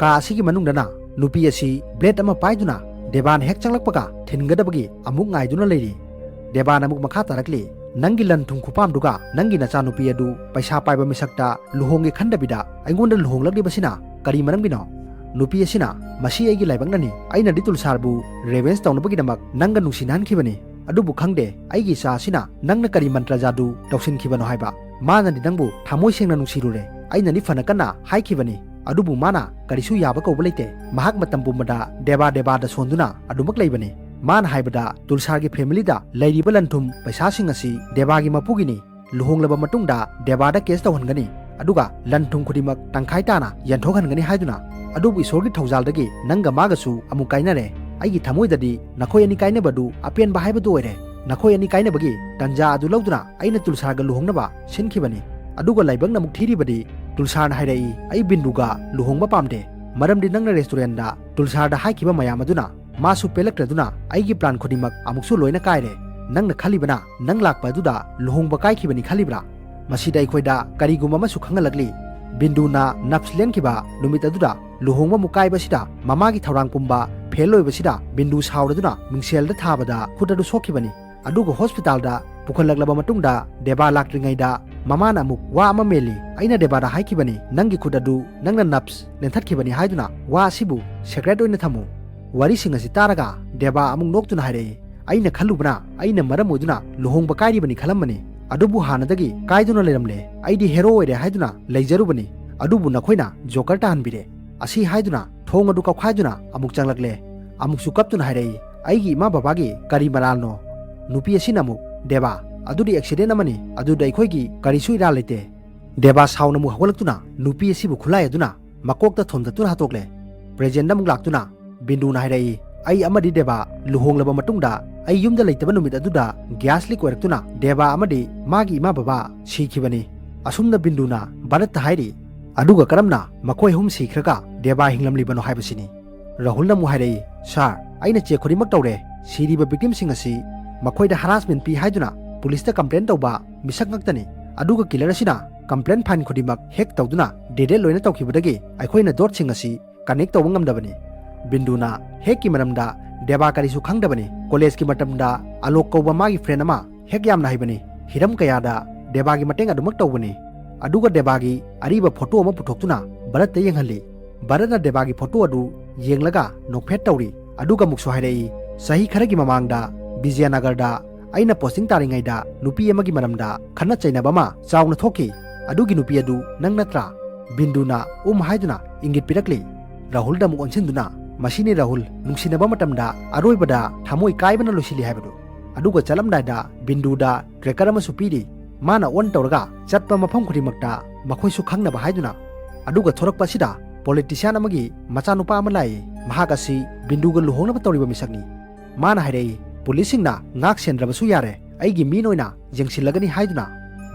ꯀꯥ ꯑꯁꯤꯒꯤ ꯃꯅꯨꯡꯗꯅ ꯅꯨꯄꯤ ꯑꯁꯤ ꯕ꯭ꯂꯦꯗ ꯑꯃ ꯄꯥꯏꯗꯨꯅ ꯗꯦꯕꯥꯅ ꯍꯦꯛ ꯆꯪꯂꯛꯄꯒ ꯊꯤꯟꯒꯗꯕꯒꯤ ꯑꯃꯨꯛ ꯉꯥꯏꯗꯨꯅ ꯂꯩꯔꯤ"꯫ ꯗꯦꯕꯥꯅ ꯑꯃꯨꯛ ꯃꯈꯥ ꯇꯥꯔꯛꯂꯤ, "ꯅꯪꯒꯤ ꯂꯟ ꯊꯨꯝ ꯈꯨꯄꯥꯝꯗꯨꯒ ꯅꯪꯒꯤ ꯅꯆꯥꯅꯨꯄꯤ ꯑꯗꯨ ꯄꯩꯁꯥ ꯄꯥꯏꯕ ꯃꯤꯁꯛꯇ ꯂꯨꯍꯣꯡꯒꯦ ꯈꯟꯗꯕꯤꯗ ꯑꯩꯉꯣꯟꯗ ꯂꯨꯍꯣꯡꯂꯛꯂꯤꯕꯁꯤꯅ ꯀꯔꯤ ꯃꯔꯝꯒꯤꯅꯣ?" ꯅꯨꯄꯤ ꯑꯁꯤꯅ, "ꯃꯁꯤ ꯑꯩꯒꯤ ꯂꯥꯏꯕꯛꯅꯅꯤ꯫ ꯑꯩꯅꯗꯤ ꯇꯨꯜꯁꯥꯔꯕꯨ ꯔꯦꯚꯦꯟꯖ ꯇꯧꯅꯕꯒꯤꯗꯃꯛ ꯅꯪꯒ ꯅꯨꯡꯁꯤꯅꯍꯟꯈꯤꯕꯅꯤ꯫ ꯑꯗꯨꯕꯨ ꯈꯪꯗꯦ, ꯑꯩꯒꯤ ꯏꯆꯥ ꯑꯁꯤꯅ ꯅꯪꯅ ꯀꯔꯤ ꯃꯟꯇ꯭ꯔ ꯖꯥꯗꯨ ꯇꯧꯁꯤꯟꯈꯤꯕꯅꯣ ꯍꯥꯏꯕ꯫ ꯃꯥꯅꯗꯤ ꯅꯪꯕꯨ ꯊꯃꯣꯏ ꯁꯦꯡꯅ ꯅꯨꯡꯁꯤꯔꯨꯔꯦ꯫ ꯑꯩꯅꯗꯤ ꯐꯅ ꯀꯟꯅ ꯍꯥꯏꯈꯤꯕꯅꯤ꯫ ꯑꯗꯨꯕꯨ ꯃꯥꯅ ꯀꯔꯤꯁꯨ ꯌꯥꯕ ꯀꯧꯕ ꯂꯩꯇꯦ꯫ ꯃꯍꯥꯛ ꯃꯇꯝ ꯄꯨꯝꯕꯗ ꯗꯦꯕꯥ ꯗꯦꯕꯥꯗ ꯁꯣꯟꯗꯨꯅ ꯑꯗꯨꯃꯛ ꯂꯩꯕꯅꯤ꯫ ꯃꯥꯅ ꯍꯥꯏꯕꯗ ꯇꯨꯜꯁꯥꯔꯒꯤ ꯐꯦꯃꯤꯂꯤꯗ ꯂꯩꯔꯤꯕ ꯂꯟ ꯊꯨꯝ ꯄꯩꯁꯥꯁꯤꯡ ꯑꯁꯤ ꯗꯦꯕꯥꯒꯤ ꯃꯄꯨꯒꯤꯅꯤ꯫ ꯂꯨꯍꯣꯡꯂꯕ ꯃꯇꯨꯡꯗ ꯗꯦꯕꯥꯗ ꯀꯦꯁ ꯇꯧꯍꯟꯒꯅꯤ꯫ ꯑꯗꯨꯒ ꯂꯟ ꯊꯨꯝ ꯈꯨꯗꯤꯡꯃꯛ ꯇꯪꯈꯥꯏ ꯇꯥꯅ ꯌꯦꯟꯊꯣꯛꯍꯟꯒꯅꯤ" ꯍꯥꯏꯗꯨꯅ꯫ ꯑꯗꯨꯕꯨ ꯏꯁꯣꯔꯒꯤ ꯊꯧꯖꯥꯜꯗꯒꯤ ꯅꯪꯒ ꯃꯥꯒꯁꯨ ꯑꯃꯨꯛ ꯀꯥꯏꯅꯔꯦ꯫ ꯑꯩꯒꯤ ꯊꯃꯣꯏꯗꯗꯤ ꯅꯈꯣꯏ ꯑꯅꯤ ꯀꯥꯏꯅꯕꯗꯨ ꯑꯄꯦꯟꯕ ꯍꯥꯏꯕꯗꯨ ꯑꯣꯏꯔꯦ꯫ ꯅꯈꯣꯏ ꯑꯅꯤ ꯀꯥꯏꯅꯕꯒꯤ ꯇꯟꯖꯥ ꯑꯗꯨ ꯂꯧꯗꯨꯅ ꯑꯩꯅ ꯇꯨꯜꯁꯥꯔꯒ ꯂꯨꯍꯣꯡꯅꯕ ꯁꯤꯟꯈꯤꯕꯅꯤ꯫ ꯑꯗꯨꯒ ꯂꯥꯏꯕꯛꯅ ꯑꯃꯨꯛ ꯊꯤꯔꯤꯕꯗꯤ ꯇꯨꯜꯁꯥꯔꯅ ꯍꯥꯏꯔꯛꯏ, "ꯑꯩ ꯕꯤꯟꯗꯨꯒ ꯂꯨꯍꯣꯡꯕ ꯄꯥꯝꯗꯦ꯫ ꯃꯔꯝꯗꯤ ꯅꯪꯅ ꯔꯦꯁꯇꯨꯔꯦꯟꯗ ꯇꯨꯜꯁꯥꯔꯗ ꯍꯥꯏꯈꯤꯕ ꯃꯌꯥꯝ ꯑꯗꯨꯅ ꯃꯥꯁꯨ ꯄꯦꯜꯂꯛꯇ꯭ꯔꯗꯨꯅ ꯑꯩꯒꯤ ꯄ꯭ꯂꯥꯟ ꯈꯨꯗꯤꯡꯃꯛ ꯑꯃꯨꯛꯁꯨ ꯂꯣꯏꯅ ꯀꯥꯏꯔꯦ꯫ ꯅꯪꯅ ꯈꯜꯂꯤꯕꯅ ꯅꯪ ꯂꯥꯛꯄ ꯑꯗꯨꯗ ꯂꯨꯍꯣꯡꯕ ꯀꯥꯏꯈꯤꯕꯅꯤ ꯈꯜꯂꯤꯕ꯭ꯔꯥ?" ꯃꯁꯤꯗ ꯑꯩꯈꯣꯏꯗ ꯀꯔꯤꯒꯨꯝꯕ ꯑꯃꯁꯨ ꯈꯪꯍꯜꯂꯛꯂꯤ꯫ ꯕꯤꯟꯗꯨꯅ ꯅꯞꯁ ꯂꯦꯟꯈꯤꯕ ꯅꯨꯃꯤꯠ ꯑꯗꯨꯗ ꯂꯨꯍꯣꯡꯕ ꯑꯃꯨꯛ ꯀꯥꯏꯕꯁꯤꯗ ꯃꯃꯥꯒꯤ ꯊꯧꯔꯥꯡ ꯄꯨꯝꯕ ꯐꯦꯜ ꯑꯣꯏꯕꯁꯤꯗ ꯕꯤꯟꯗꯨ ꯁꯥꯎꯔꯗꯨꯅ ꯃꯤꯡꯁꯦꯜꯗ ꯊꯥꯕꯗ ꯈꯨꯠ ꯑꯗꯨ ꯁꯣꯛꯈꯤꯕꯅꯤ꯫ ꯑꯗꯨꯒ ꯍꯣꯁꯄꯤꯇꯥꯜꯗ ꯄꯨꯈꯠꯂꯛꯂꯕ ꯃꯇꯨꯡꯗ ꯗꯦꯕꯥ ꯂꯥꯛꯇ꯭ꯔꯤꯉꯩꯗ ꯃꯃꯥꯅ ꯑꯃꯨꯛ ꯋꯥ ꯑꯃ ꯃꯦꯜꯂꯤ꯫ "ꯑꯩꯅ ꯗꯦꯕꯥꯗ ꯍꯥꯏꯈꯤꯕꯅꯤ, ꯅꯪꯒꯤ ꯈꯨꯠ ꯑꯗꯨ ꯅꯪꯅ ꯅꯞꯁ ꯂꯦꯟꯊꯠꯈꯤꯕꯅꯤ ꯍꯥꯏꯗꯨꯅ ꯋꯥ ꯑꯁꯤꯕꯨ ꯁꯦꯀ꯭ꯔꯦꯠ ꯑꯣꯏꯅ ꯊꯝꯃꯨ"꯫ ꯋꯥꯔꯤꯁꯤꯡ ꯑꯁꯤ ꯇꯥꯔꯒ ꯗꯦꯕꯥ ꯑꯃꯨꯛ ꯅꯣꯛꯇꯨꯅ ꯍꯥꯏꯔꯛꯏ, "ꯑꯩꯅ ꯈꯜꯂꯨꯕꯅ ꯑꯩꯅ ꯃꯔꯝ ꯑꯣꯏꯗꯨꯅ ꯂꯨꯍꯣꯡꯕ ꯀꯥꯏꯔꯤꯕꯅꯤ ꯈꯜꯂꯝꯕꯅꯤ꯫ ꯑꯗꯨꯕꯨ ꯍꯥꯟꯅꯗꯒꯤ ꯀꯥꯏꯗꯨꯅ ꯂꯩꯔꯝꯂꯦ꯫ ꯑꯩꯗꯤ ꯍꯦꯔꯣ ꯑꯣꯏꯔꯦ ꯍꯥꯏꯗꯨꯅ ꯂꯩꯖꯔꯨꯕꯅꯤ꯫ ꯑꯗꯨꯕꯨ ꯅꯈꯣꯏꯅ ꯖꯣꯀꯔ ꯇꯥꯍꯟꯕꯤꯔꯦ"꯫ ꯑꯁꯤ ꯍꯥꯏꯗꯨꯅ ꯊꯣꯡ ꯑꯗꯨ ꯀꯧꯈꯥꯏꯗꯨꯅ ꯑꯃꯨꯛ ꯆꯪꯂꯛꯂꯦ꯫ ꯑꯃꯨꯛꯁꯨ ꯀꯞꯇꯨꯅ ꯍꯥꯏꯔꯛꯏ, "ꯑꯩꯒꯤ ꯏꯃꯥ ꯕꯕꯥꯒꯤ ꯀꯔꯤ ꯃꯔꯥꯜꯅꯣ?" ꯅꯨꯄꯤ ꯑꯁꯤꯅ ꯑꯃꯨꯛ, "ꯗꯦꯕꯥ, ꯑꯗꯨꯗꯤ ꯑꯦꯛꯁꯤꯗꯦꯟ ꯑꯃꯅꯤ, ꯑꯗꯨꯗ ꯑꯩꯈꯣꯏꯒꯤ ꯀꯔꯤꯁꯨ ꯏꯔꯥꯜ ꯂꯩꯇꯦ"꯫ ꯗꯦꯕꯥ ꯁꯥꯎꯅ ꯑꯃꯨꯛ ꯍꯧꯒꯠꯂꯛꯇꯨꯅ ꯅꯨꯄꯤ ꯑꯁꯤꯕꯨ ꯈꯨꯠꯂꯥꯏ ꯑꯗꯨꯅ ꯃꯀꯣꯛꯇ ꯊꯣꯝꯗꯠꯇꯨꯅ ꯍꯥꯠꯇꯣꯛꯂꯦ꯫ ꯄ꯭ꯔꯦꯖꯦꯟꯗ ꯑꯃꯨꯛ ꯂꯥꯛꯇꯨꯅ ꯕꯤꯟꯗꯨꯅ ꯍꯥꯏꯔꯛꯏ, "ꯑꯩ ꯑꯃꯗꯤ ꯗꯦꯕꯥ ꯂꯨꯍꯣꯡꯂꯕ ꯃꯇꯨꯡꯗ ꯑꯩ ꯌꯨꯝꯗ ꯂꯩꯇꯕ ꯅꯨꯃꯤꯠ ꯑꯗꯨꯗ ꯒ꯭ꯌꯥꯁ ꯂꯤꯛ ꯑꯣꯏꯔꯛꯇꯨꯅ ꯗꯦꯕꯥ ꯑꯃꯗꯤ ꯃꯥꯒꯤ ꯏꯃꯥ ꯕꯕꯥ ꯁꯤꯈꯤꯕꯅꯤ"꯫ ꯑꯁꯨꯝꯅ ꯕꯤꯟꯗꯨꯅ ꯚꯥꯔꯠꯇ ꯍꯥꯏꯔꯤ꯫ ꯑꯗꯨꯒ ꯀꯔꯝꯅ ꯃꯈꯣꯏ ꯑꯍꯨꯝ ꯁꯤꯈ꯭ꯔꯒ ꯗꯦꯕꯥ ꯍꯤꯡꯂꯝꯂꯤꯕꯅꯣ ꯍꯥꯏꯕꯁꯤꯅꯤ꯫ ꯔꯥꯍꯨꯜꯅ ꯑꯃꯨꯛ ꯍꯥꯏꯔꯛꯏ, "ꯁꯥꯔ, ꯑꯩꯅ ꯆꯦꯛ ꯈꯨꯗꯤꯡꯃꯛ ꯇꯧꯔꯦ꯫ ꯁꯤꯔꯤꯕ ꯚꯤꯛꯇꯤꯝꯁꯤꯡ ꯑꯁꯤ ꯃꯈꯣꯏꯗ ꯍꯔꯥꯁꯃꯦꯟ ꯄꯤ ꯍꯥꯏꯗꯨꯅ ꯄꯨꯂꯤꯁꯇ ꯀꯝꯄ꯭ꯂꯦꯟ ꯇꯧꯕ ꯃꯤꯁꯛ ꯉꯥꯛꯇꯅꯤ꯫ ꯑꯗꯨꯒ ꯀꯤꯂꯔ ꯑꯁꯤꯅ ꯀꯝꯄ꯭ꯂꯦꯟ ꯐꯥꯏꯜ ꯈꯨꯗꯤꯡꯃꯛ ꯍꯦꯛ ꯇꯧꯗꯨꯅ ꯗꯤꯂꯤꯠ ꯂꯣꯏꯅ ꯇꯧꯈꯤꯕꯗꯒꯤ ꯑꯩꯈꯣꯏꯅ ꯗꯣꯠꯁꯤꯡ ꯑꯁꯤ ꯀꯅꯦꯛ ꯇꯧꯕ ꯉꯝꯗꯕꯅꯤ"꯫ ꯕꯤꯟꯗꯨꯅ ꯍꯦꯛꯀꯤ ꯃꯔꯝꯗ ꯗꯦꯕꯥ ꯀꯔꯤꯁꯨ ꯈꯪꯗꯕꯅꯤ꯫ ꯀꯣꯂꯦꯖꯀꯤ ꯃꯇꯝꯗ ꯑꯂꯣꯛ ꯀꯧꯕ ꯃꯥꯒꯤ ꯐ꯭ꯔꯦꯟ ꯑꯃ ꯍꯦꯛ ꯌꯥꯝꯅ ꯍꯩꯕꯅꯤ꯫ ꯍꯤꯔꯝ ꯀꯌꯥꯗ ꯗꯦꯕꯥꯒꯤ ꯃꯇꯦꯡ ꯑꯗꯨꯃꯛ ꯇꯧꯕꯅꯤ꯫ ꯑꯗꯨꯒ ꯗꯦꯕꯥꯒꯤ ꯑꯔꯤꯕ ꯐꯣꯇꯣ ꯑꯃ ꯄꯨꯊꯣꯛꯇꯨꯅ ꯚꯥꯔꯠꯇ ꯌꯦꯡꯍꯜꯂꯤ꯫ ꯚꯥꯔꯠꯅ ꯗꯦꯕꯥꯒꯤ ꯐꯣꯇꯣ ꯑꯗꯨ ꯌꯦꯡꯂꯒ ꯅꯣꯛꯐꯦꯠ ꯇꯧꯔꯤ꯫ ꯑꯗꯨꯒ ꯑꯃꯨꯛꯁꯨ ꯍꯥꯏꯔꯛꯏ, "ꯆꯍꯤ ꯈꯔꯒꯤ ꯃꯃꯥꯡꯗ ꯕꯤꯖꯌꯅꯒꯔꯗ ꯑꯩꯅ ꯄꯣꯁꯇꯤꯡ ꯇꯥꯔꯤꯉꯩꯗ ꯅꯨꯄꯤ ꯑꯃꯒꯤ ꯃꯔꯝꯗ ꯈꯠꯅ ꯆꯩꯅꯕ ꯑꯃ ꯆꯥꯎꯅ ꯊꯣꯛꯈꯤ꯫ ꯑꯗꯨꯒꯤ ꯅꯨꯄꯤ ꯑꯗꯨ ꯅꯪ ꯅꯠꯇ꯭ꯔꯥ?" ꯕꯤꯟꯗꯨꯅ ꯎꯝ ꯍꯥꯏꯗꯨꯅ ꯏꯪꯒꯤꯠ ꯄꯤꯔꯛꯂꯤ꯫ ꯔꯥꯍꯨꯜꯗ ꯑꯃꯨꯛ ꯑꯣꯟꯁꯤꯟꯗꯨꯅ, "ꯃꯁꯤꯅꯤ ꯔꯥꯍꯨꯜ, ꯅꯨꯡꯁꯤꯅꯕ ꯃꯇꯝꯗ ꯑꯔꯣꯏꯕꯗ ꯊꯃꯣꯏ ꯀꯥꯏꯕꯅ ꯂꯣꯏꯁꯤꯜꯂꯤ ꯍꯥꯏꯕꯗꯨ"꯫ ꯑꯗꯨꯒ ꯆꯠꯂꯝꯗꯥꯏꯗ ꯕꯤꯟꯗꯨꯗ ꯇ꯭ꯔꯦꯀꯔ ꯑꯃꯁꯨ ꯄꯤꯔꯤ꯫ ꯃꯥꯅ ꯑꯣꯟ ꯇꯧꯔꯒ ꯆꯠꯄ ꯃꯐꯝ ꯈꯨꯗꯤꯡꯃꯛꯇ ꯃꯈꯣꯏꯁꯨ ꯈꯪꯅꯕ ꯍꯥꯏꯗꯨꯅ꯫ ꯑꯗꯨꯒ ꯊꯣꯔꯛꯄ ꯑꯁꯤꯗ ꯄꯣꯂꯤꯇꯤꯁꯤꯌꯥꯟ ꯑꯃꯒꯤ ꯃꯆꯥꯅꯨꯄꯥ ꯑꯃ ꯂꯥꯛꯏ꯫ ꯃꯍꯥꯛ ꯑꯁꯤ ꯕꯤꯟꯗꯨꯒ ꯂꯨꯍꯣꯡꯅꯕ ꯇꯧꯔꯤꯕ ꯃꯤꯁꯛꯅꯤ꯫ ꯃꯥꯅ ꯍꯥꯏꯔꯛꯏ, "ꯄꯨꯂꯤꯁꯁꯤꯡꯅ ꯉꯥꯛ ꯁꯦꯟꯗ꯭ꯔꯕꯁꯨ ꯌꯥꯔꯦ, ꯑꯩꯒꯤ ꯃꯤꯅ ꯑꯣꯏꯅ ꯌꯦꯡꯁꯤꯜꯂꯒꯅꯤ" ꯍꯥꯏꯗꯨꯅ꯫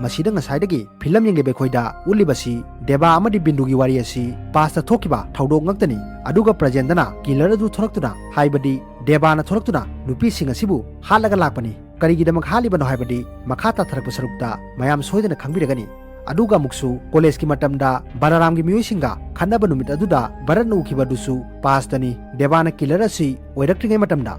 ꯃꯁꯤꯗ ꯉꯁꯥꯏꯗꯒꯤ ꯐꯤꯂꯝ ꯌꯦꯡꯂꯤꯕ ꯑꯩꯈꯣꯏꯗ ꯎꯠꯂꯤꯕꯁꯤ ꯗꯦꯕꯥ ꯑꯃꯗꯤ ꯕꯤꯟꯗꯨꯒꯤ ꯋꯥꯔꯤ ꯑꯁꯤ ꯄꯥꯁꯇ ꯊꯣꯛꯈꯤꯕ ꯊꯧꯗꯣꯛ ꯉꯥꯛꯇꯅꯤ꯫ ꯑꯗꯨꯒ ꯄ꯭ꯔꯖꯦꯟꯗꯅ ꯀꯤꯂꯔ ꯑꯗꯨ ꯊꯣꯔꯛꯇꯨꯅ, ꯍꯥꯏꯕꯗꯤ ꯗꯦꯕꯥꯅ ꯊꯣꯔꯛꯇꯨꯅ ꯅꯨꯄꯤꯁꯤꯡ ꯑꯁꯤꯕꯨ ꯍꯥꯠꯂꯒ ꯂꯥꯛꯄꯅꯤ꯫ ꯀꯔꯤꯒꯤꯗꯃꯛ ꯍꯥꯠꯂꯤꯕꯅꯣ ꯍꯥꯏꯕꯗꯤ ꯃꯈꯥ ꯇꯥꯊꯔꯛꯄ ꯁꯔꯨꯛꯇ ꯃꯌꯥꯝ ꯁꯣꯏꯗꯅ ꯈꯪꯕꯤꯔꯒꯅꯤ꯫ ꯑꯗꯨꯒ ꯑꯃꯨꯛꯁꯨ ꯀꯣꯂꯦꯖꯀꯤ ꯃꯇꯝꯗ ꯕꯂꯔꯥꯝꯒꯤ ꯃꯤꯑꯣꯏꯁꯤꯡꯒ ꯈꯠꯅꯕ ꯅꯨꯃꯤꯠ ꯑꯗꯨꯗ ꯚꯥꯔꯠꯅ ꯎꯈꯤꯕ ꯑꯗꯨꯁꯨ ꯄꯥꯁꯇꯅꯤ, ꯗꯦꯕꯥꯅ ꯀꯤꯂꯔ ꯑꯁꯤ ꯑꯣꯏꯔꯛꯇ꯭ꯔꯤꯉꯩ ꯃꯇꯝꯗ꯫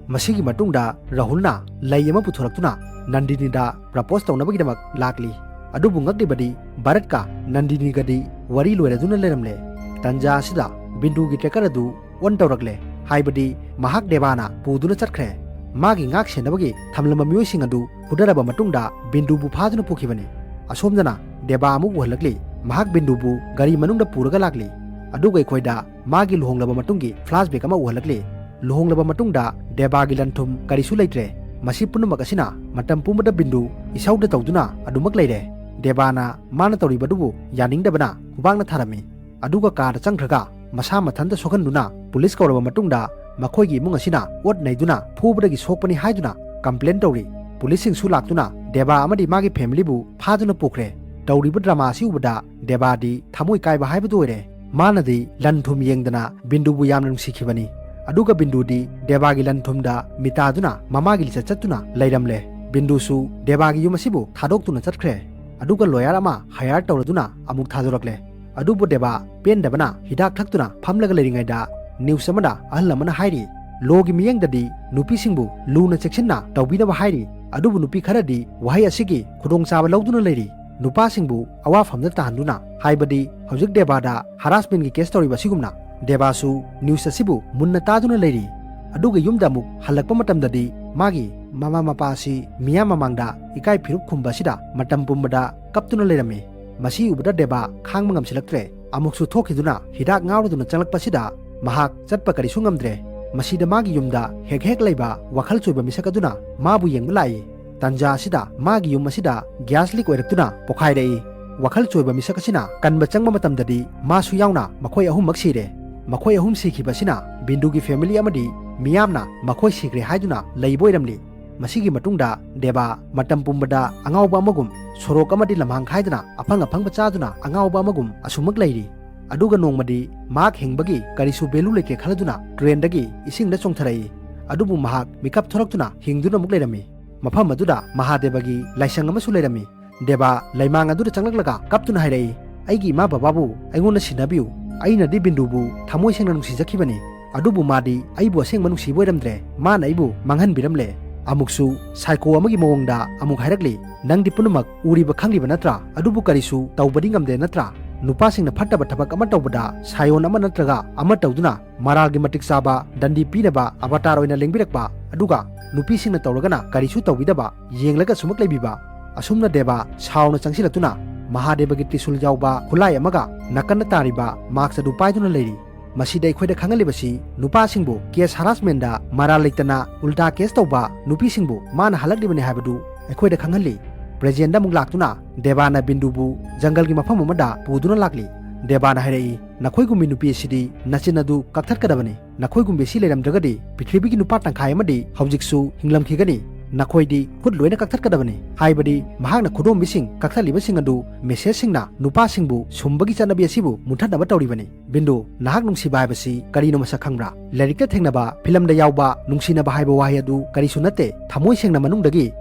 ꯃꯁꯤꯒꯤ ꯃꯇꯨꯡꯗ ꯔꯥꯍꯨꯜꯅ ꯂꯩ ꯑꯃ ꯄꯨꯊꯣꯔꯛꯇꯨꯅ ꯅꯟꯗꯤꯅꯤꯗ ꯄ꯭ꯔꯄꯣꯁ ꯇꯧꯅꯕꯒꯤꯗꯃꯛ ꯂꯥꯛꯂꯤ꯫ ꯑꯗꯨꯕꯨ ꯉꯛꯂꯤꯕꯗꯤ ꯚꯥꯔꯠꯀ ꯅꯟꯗꯤꯅꯤꯒꯗꯤ ꯋꯥꯔꯤ ꯂꯣꯏꯔꯗꯨꯅ ꯂꯩꯔꯝꯂꯦ꯫ ꯇꯟꯖꯥ ꯑꯁꯤꯗ ꯕꯤꯟꯗꯨꯒꯤ tracker ꯑꯗꯨ on ꯇꯧꯔꯛꯂꯦ꯫ ꯍꯥꯏꯕꯗꯤ ꯃꯍꯥꯛ ꯗꯦꯕꯥꯅ ꯄꯨꯗꯨꯅ ꯆꯠꯈ꯭ꯔꯦ꯫ ꯃꯥꯒꯤ ꯉꯥꯛ ꯁꯦꯟꯅꯕꯒꯤ ꯊꯝꯂꯝꯕ ꯃꯤꯑꯣꯏꯁꯤꯡ ꯑꯗꯨ ꯐꯨꯗꯔꯕ ꯃꯇꯨꯡꯗ ꯕꯤꯟꯗꯨꯕꯨ ꯐꯥꯗꯨꯅ ꯄꯨꯈꯤꯕꯅꯤ꯫ ꯑꯁꯣꯝꯗꯅ ꯗꯦꯕꯥ ꯑꯃꯨꯛ ꯎꯍꯜꯂꯛꯂꯤ꯫ ꯃꯍꯥꯛ ꯕꯤꯟꯗꯨꯕꯨ ꯒꯥꯔꯤ ꯃꯅꯨꯡꯗ ꯄꯨꯔꯒ ꯂꯥꯛꯂꯤ꯫ ꯑꯗꯨꯒ ꯑꯩꯈꯣꯏꯗ ꯃꯥꯒꯤ ꯂꯨꯍꯣꯡꯂꯕ ꯃꯇꯨꯡꯒꯤ flashback ꯑꯃ ꯎꯍꯜꯂꯛꯂꯤ꯫ ꯂꯨꯍꯣꯡꯂꯕ ꯃꯇꯨꯡꯗ ꯗꯦꯕꯥꯒꯤ ꯂꯟ-ꯊꯨꯝ ꯀꯔꯤꯁꯨ ꯂꯩꯇ꯭ꯔꯦ꯫ ꯃꯁꯤ ꯄꯨꯝꯅꯃꯛ ꯑꯁꯤꯅ ꯃꯇꯝ ꯄꯨꯝꯕꯗ ꯕꯤꯟꯗꯨ ꯏꯁꯧꯗ ꯇꯧꯗꯨꯅ ꯑꯗꯨꯃꯛ ꯂꯩꯔꯦ꯫ ꯗꯦꯕꯥꯅ ꯃꯥꯅ ꯇꯧꯔꯤꯕꯗꯨꯕꯨ ꯌꯥꯅꯤꯡꯗꯕꯅ ꯈꯨꯕꯥꯛꯅ ꯊꯥꯔꯝꯃꯤ꯫ ꯑꯗꯨꯒ ꯀꯥꯗ ꯆꯪꯈ꯭ꯔꯒ ꯃꯁꯥ ꯃꯊꯟꯇ ꯁꯣꯛꯍꯟꯗꯨꯅ ꯄꯨꯂꯤꯁ ꯀꯧꯔꯕ ꯃꯇꯨꯡꯗ ꯃꯈꯣꯏꯒꯤ ꯏꯃꯨꯡ ꯑꯁꯤꯅ ꯑꯣꯠ ꯅꯩꯗꯨꯅ ꯐꯨꯕꯗꯒꯤ ꯁꯣꯛꯄꯅꯤ ꯍꯥꯏꯗꯨꯅ complain ꯇꯧꯔꯤ꯫ ꯄꯨꯂꯤꯁꯁꯤꯡꯁꯨ ꯂꯥꯛꯇꯨꯅ ꯗꯦꯕꯥ ꯑꯃꯗꯤ ꯃꯥꯒꯤ familyꯕꯨ ꯐꯥꯗꯨꯅ ꯄꯨꯈ꯭ꯔꯦ꯫ ꯇꯧꯔꯤꯕ drama ꯑꯁꯤ ꯎꯕꯗ ꯗꯦꯕꯥꯗꯤ ꯊꯃꯣꯏ ꯀꯥꯏꯕ ꯍꯥꯏꯕꯗꯨ ꯑꯣꯏꯔꯦ꯫ ꯃꯥꯅꯗꯤ ꯂꯟ-ꯊꯨꯝ ꯌꯦꯡꯗꯅ ꯕꯤꯟꯗꯨꯕꯨ ꯌꯥꯝꯅ ꯅꯨꯡꯁꯤꯈꯤꯕꯅꯤ꯫ ꯑꯗꯨꯒ ꯕꯤꯟꯗꯨꯗꯤ ꯗꯦꯕꯥꯒꯤ ꯂꯟ-ꯊꯨꯝꯗ ꯃꯤꯇꯥꯗꯨꯅ ꯃꯃꯥꯒꯤ ꯂꯤꯆꯠ ꯆꯠꯇꯨꯅ ꯂꯩꯔꯝꯂꯦ꯫ ꯕꯤꯟꯗꯨꯁꯨ ꯗꯦꯕꯥꯒꯤ ꯌꯨꯝ ꯑꯁꯤꯕꯨ ꯊꯥꯗꯣꯛꯇꯨꯅ ꯆꯠꯈ꯭ꯔꯦ꯫ ꯑꯗꯨꯒ lawyer ꯑꯃ hire ꯇꯧꯔꯗꯨꯅ ꯑꯃꯨꯛ ꯊꯥꯗꯣꯔꯛꯂꯦ꯫ ꯑꯗꯨꯕꯨ ꯗꯦꯕꯥ ꯄꯦꯟꯗꯕꯅ ꯍꯤꯗꯥꯛ ꯊꯛꯇꯨꯅ ꯐꯝꯂꯒ ꯂꯩꯔꯤꯉꯩꯗ news ꯑꯃꯗ ꯑꯍꯜ ꯑꯃꯅ ꯍꯥꯏꯔꯤ, lawꯒꯤ ꯃꯤꯠꯌꯦꯡꯗꯗꯤ ꯅꯨꯄꯤꯁꯤꯡꯕꯨ ꯂꯨꯅ ꯆꯦꯛꯁꯤꯟꯅ ꯇꯧꯕꯤꯅꯕ ꯍꯥꯏꯔꯤ꯫ ꯑꯗꯨꯕꯨ ꯅꯨꯄꯤ ꯈꯔꯗꯤ ꯋꯥꯍꯩ ꯑꯁꯤꯒꯤ ꯈꯨꯗꯣꯡꯆꯥꯕ ꯂꯧꯗꯨꯅ ꯂꯩꯔꯤ꯫ ꯅꯨꯄꯥꯁꯤꯡꯕꯨ ꯑꯋꯥꯐꯝꯗ ꯇꯥꯍꯟꯗꯨꯅ, ꯍꯥꯏꯕꯗꯤ ꯍꯧꯖꯤꯛ ꯗꯦꯕꯥꯗ harassmentꯀꯤ case ꯇꯧꯔꯤꯕ ꯑꯁꯤꯒꯨꯝꯅ꯫ ꯗꯦꯕꯥꯁꯨ news ꯑꯁꯤꯕꯨ ꯃꯨꯟꯅ ꯇꯥꯗꯨꯅ ꯂꯩꯔꯤ꯫ ꯑꯗꯨꯒ ꯌꯨꯝꯗ ꯑꯃꯨꯛ ꯍꯜꯂꯛꯄ ꯃꯇꯝꯗꯗꯤ ꯃꯥꯒꯤ ꯃꯃꯥ ꯃꯄꯥ ꯑꯁꯤ ꯃꯤꯌꯥꯝ ꯃꯃꯥꯡꯗ ꯏꯀꯥꯏ ꯐꯤꯔꯨꯞ ꯈꯨꯝꯕ ꯑꯁꯤꯗ ꯃꯇꯝ ꯄꯨꯝꯕꯗ ꯀꯞꯇꯨꯅ ꯂꯩꯔꯝꯃꯤ꯫ ꯃꯁꯤ ꯎꯕꯗ ꯗꯦꯕꯥ ꯈꯥꯡꯕ ꯉꯝꯁꯤꯜꯂꯛꯇ꯭ꯔꯦ꯫ ꯑꯃꯨꯛꯁꯨ ꯊꯣꯛꯈꯤꯗꯨꯅ ꯍꯤꯗꯥꯛ ꯉꯥꯎꯔꯗꯨꯅ ꯆꯪꯂꯛꯄꯁꯤꯗ ꯃꯍꯥꯛ ꯆꯠꯄ ꯀꯔꯤꯁꯨ ꯉꯝꯗ꯭ꯔꯦ꯫ ꯃꯁꯤꯗ ꯃꯥꯒꯤ ꯌꯨꯝꯗ ꯍꯦꯛ ꯍꯦꯛ ꯂꯩꯕ ꯋꯥꯈꯜ ꯆꯣꯏꯕ ꯃꯤꯁꯛ ꯑꯗꯨꯅ ꯃꯥꯕꯨ ꯌꯦꯡꯕ ꯂꯥꯛꯏ꯫ ꯇꯟꯖꯥ ꯑꯁꯤꯗ ꯃꯥꯒꯤ ꯌꯨꯝ ꯑꯁꯤꯗ gas leak ꯑꯣꯏꯔꯛꯇꯨꯅ ꯄꯣꯈꯥꯏꯔꯛꯏ꯫ ꯋꯥꯈꯜ ꯆꯣꯏꯕ ꯃꯤꯁꯛ ꯑꯁꯤꯅ ꯀꯟꯕ ꯆꯪꯕ ꯃꯇꯝꯗꯗꯤ ꯃꯥꯁꯨ ꯌꯥꯎꯅ ꯃꯈꯣꯏ ꯑꯍꯨꯝꯃꯛ ꯁꯤꯔꯦ꯫ ꯃꯈꯣꯏ ꯑꯍꯨꯝ ꯁꯤꯈꯤꯕ ꯑꯁꯤꯅ ꯕꯤꯟꯗꯨꯒꯤ family ꯑꯃꯗꯤ ꯃꯤꯌꯥꯝꯅ ꯃꯈꯣꯏ ꯁꯤꯈ꯭ꯔꯦ ꯍꯥꯏꯗꯨꯅ ꯂꯩꯕ ꯑꯣꯏꯔꯝꯂꯤ꯫ ꯃꯁꯤꯒꯤ ꯃꯇꯨꯡꯗ ꯗꯦꯕꯥ ꯃꯇꯝ ꯄꯨꯝꯕꯗ ꯑꯉꯥꯎꯕ ꯑꯃꯒꯨꯝ ꯁꯣꯔꯣꯛ ꯑꯃꯗꯤ ꯂꯝꯍꯥꯡ ꯈꯥꯏꯗꯅ ꯑꯐꯪ ꯑꯐꯪꯕ ꯆꯥꯗꯨꯅ ꯑꯉꯥꯎꯕ ꯑꯃꯒꯨꯝ ꯑꯁꯨꯝꯃꯛ ꯂꯩꯔꯤ꯫ ꯑꯗꯨꯒ ꯅꯣꯡꯃꯗꯤ ꯃꯍꯥꯛ ꯍꯤꯡꯕꯒꯤ ꯀꯔꯤꯁꯨ value ꯂꯩꯇ꯭ꯔꯦ ꯈꯜꯂꯗꯨꯅ drainꯗꯒꯤ ꯏꯁꯤꯡꯗ ꯆꯣꯡꯊꯔꯛꯏ꯫ ꯑꯗꯨꯕꯨ ꯃꯍꯥꯛ ꯃꯤꯀꯞ ꯊꯣꯔꯛꯇꯨꯅ ꯍꯤꯡꯗꯨꯅ ꯑꯃꯨꯛ ꯂꯩꯔꯝꯃꯤ꯫ ꯃꯐꯝ ꯑꯗꯨꯗ ꯃꯍꯥꯗꯦꯕꯒꯤ ꯂꯥꯏꯁꯪ ꯑꯃꯁꯨ ꯂꯩꯔꯝꯃꯤ꯫ ꯗꯦꯕꯥ ꯂꯩꯃꯥꯡ ꯑꯗꯨꯗ ꯆꯪꯂꯛꯂꯒ ꯀꯞꯇꯨꯅ ꯍꯥꯏꯔꯛꯏ, "ꯑꯩꯒꯤ ꯏꯃꯥ ꯕꯕꯥꯕꯨ ꯑꯩꯉꯣꯟꯗ ꯁꯤꯟꯅꯕꯤꯌꯨ꯫ ꯑꯩꯅꯗꯤ ꯕꯤꯟꯗꯨꯕꯨ ꯊꯃꯣꯏ ꯁꯦꯡꯅ ꯅꯨꯡꯁꯤꯖꯈꯤꯕꯅꯤ꯫ ꯑꯗꯨꯕꯨ ꯃꯥꯗꯤ ꯑꯩꯕꯨ ꯑꯁꯦꯡꯕ ꯅꯨꯡꯁꯤꯕ ꯑꯣꯏꯔꯝꯗ꯭ꯔꯦ꯫ ꯃꯥꯅ ꯑꯩꯕꯨ ꯃꯥꯡꯍꯟꯕꯤꯔꯝꯂꯦ꯫ ꯑꯃꯨꯛꯁꯨ psycho ꯑꯃꯒꯤ ꯃꯑꯣꯡꯗ ꯑꯃꯨꯛ ꯍꯥꯏꯔꯛꯂꯤ, "ꯅꯪꯗꯤ ꯄꯨꯝꯅꯃꯛ ꯎꯔꯤꯕ ꯈꯪꯂꯤꯕ ꯅꯠꯇ꯭ꯔꯥ? ꯑꯗꯨꯕꯨ ꯀꯔꯤꯁꯨ ꯇꯧꯕꯗꯤ ꯉꯝꯗꯦ ꯅꯠꯇ꯭ꯔꯥ? ꯅꯨꯄꯥꯁꯤꯡꯅ ꯐꯠꯇꯕ ꯊꯕꯛ ꯑꯃ ꯇꯧꯕꯗ ꯁꯥꯏꯑꯣꯟ ꯑꯃ ꯅꯠꯇ꯭ꯔꯒ ꯑꯃ ꯇꯧꯗꯨꯅ ꯃꯔꯥꯜꯒꯤ ꯃꯇꯤꯛ ꯆꯥꯕ ꯗꯟꯗꯤ ꯄꯤꯅꯕ ꯑꯕꯇꯥꯔ ꯑꯣꯏꯅ ꯂꯦꯡꯕꯤꯔꯛꯄ, ꯑꯗꯨꯒ ꯅꯨꯄꯤꯁꯤꯡꯅ ꯇꯧꯔꯒꯅ ꯀꯔꯤꯁꯨ ꯇꯧꯕꯤꯗꯕ, ꯌꯦꯡꯂꯒ ꯁꯨꯃꯛ ꯂꯩꯕꯤꯕ"꯫ ꯑꯁꯨꯝꯅ ꯗꯦꯕꯥ ꯁꯥꯎꯅ ꯆꯪꯁꯤꯜꯂꯛꯇꯨꯅ ꯃꯍꯥꯗꯦꯕꯒꯤ ꯇ꯭ꯔꯤꯁꯨꯜ ꯌꯥꯎꯕ ꯈꯨꯠꯂꯥꯏ ꯑꯃꯒ ꯅꯥꯀꯟꯗ ꯇꯥꯔꯤꯕ mask ꯑꯗꯨ ꯄꯥꯏꯗꯨꯅ ꯂꯩꯔꯤ꯫ ꯃꯁꯤꯗ ꯑꯩꯈꯣꯏꯗ ꯈꯪꯍꯜꯂꯤꯕꯁꯤ ꯅꯨꯄꯥꯁꯤꯡꯕꯨ case harassmentꯗ ꯃꯔꯥꯜ ꯂꯩꯇꯅ ꯎꯜꯇꯥ case ꯇꯧꯕ ꯅꯨꯄꯤꯁꯤꯡꯕꯨ ꯃꯥꯅ ꯍꯜꯂꯛꯂꯤꯕꯅꯤ ꯍꯥꯏꯕꯗꯨ ꯑꯩꯈꯣꯏꯗ ꯈꯪꯍꯜꯂꯤ꯫ Presentꯗ ꯑꯃꯨꯛ ꯂꯥꯛꯇꯨꯅ ꯗꯦꯕꯥꯅ ꯕꯤꯟꯗꯨꯕꯨ ꯖꯪꯒꯜꯒꯤ ꯃꯐꯝ ꯑꯃꯗ ꯄꯨꯗꯨꯅ ꯂꯥꯛꯂꯤ꯫ ꯗꯦꯕꯥꯅ ꯍꯥꯏꯔꯛꯏ, "ꯅꯈꯣꯏꯒꯨꯝꯕꯤ ꯅꯨꯄꯤ ꯑꯁꯤꯗꯤ ꯅꯆꯤꯟ ꯑꯗꯨ ꯀꯛꯊꯠꯀꯗꯕꯅꯤ꯫ ꯅꯈꯣꯏꯒꯨꯝꯕꯤ ꯑꯁꯤ ꯂꯩꯔꯝꯗ꯭ꯔꯒꯗꯤ ꯄ꯭ꯔꯤꯊꯤꯕꯤꯒꯤ ꯅꯨꯄꯥ ꯇꯪꯈꯥꯏ ꯑꯃꯗꯤ ꯍꯧꯖꯤꯛꯁꯨ ꯍꯤꯡꯂꯝꯈꯤꯒꯅꯤ꯫ ꯅꯈꯣꯏꯗꯤ ꯈꯨꯠ ꯂꯣꯏꯅ ꯀꯛꯊꯠꯀꯗꯕꯅꯤ, ꯍꯥꯏꯕꯗꯤ ꯃꯍꯥꯛꯅ ꯈꯨꯗꯣꯝꯕꯤꯁꯤꯡ ꯀꯛꯊꯠꯂꯤꯕꯁꯤꯡ ꯑꯗꯨ messageꯁꯤꯡꯅ ꯅꯨꯄꯥꯁꯤꯡꯕꯨ ꯁꯨꯝꯕꯒꯤ ꯆꯠꯅꯕꯤ ꯑꯁꯤꯕꯨ ꯃꯨꯠꯊꯠꯅꯕ ꯇꯧꯔꯤꯕꯅꯤ꯫ ꯕꯤꯟꯗꯨ, ꯅꯍꯥꯛ ꯅꯨꯡꯁꯤꯕ ꯍꯥꯏꯕꯁꯤ ꯀꯔꯤꯅꯣ ꯃꯁꯛ ꯈꯪꯕ꯭ꯔꯥ? ꯂꯥꯏꯔꯤꯛꯇ ꯊꯦꯡꯅꯕ, ꯐꯤꯂꯝꯗ ꯌꯥꯎꯕ ꯅꯨꯡꯁꯤꯅꯕ ꯍꯥꯏꯕ ꯋꯥꯍꯩ ꯑꯗꯨ ꯀꯔꯤꯁꯨ ꯅꯠꯇꯦ꯫ ꯊꯃꯣꯏ ꯁꯦꯡꯅ ꯃꯅꯨꯡꯗꯒꯤ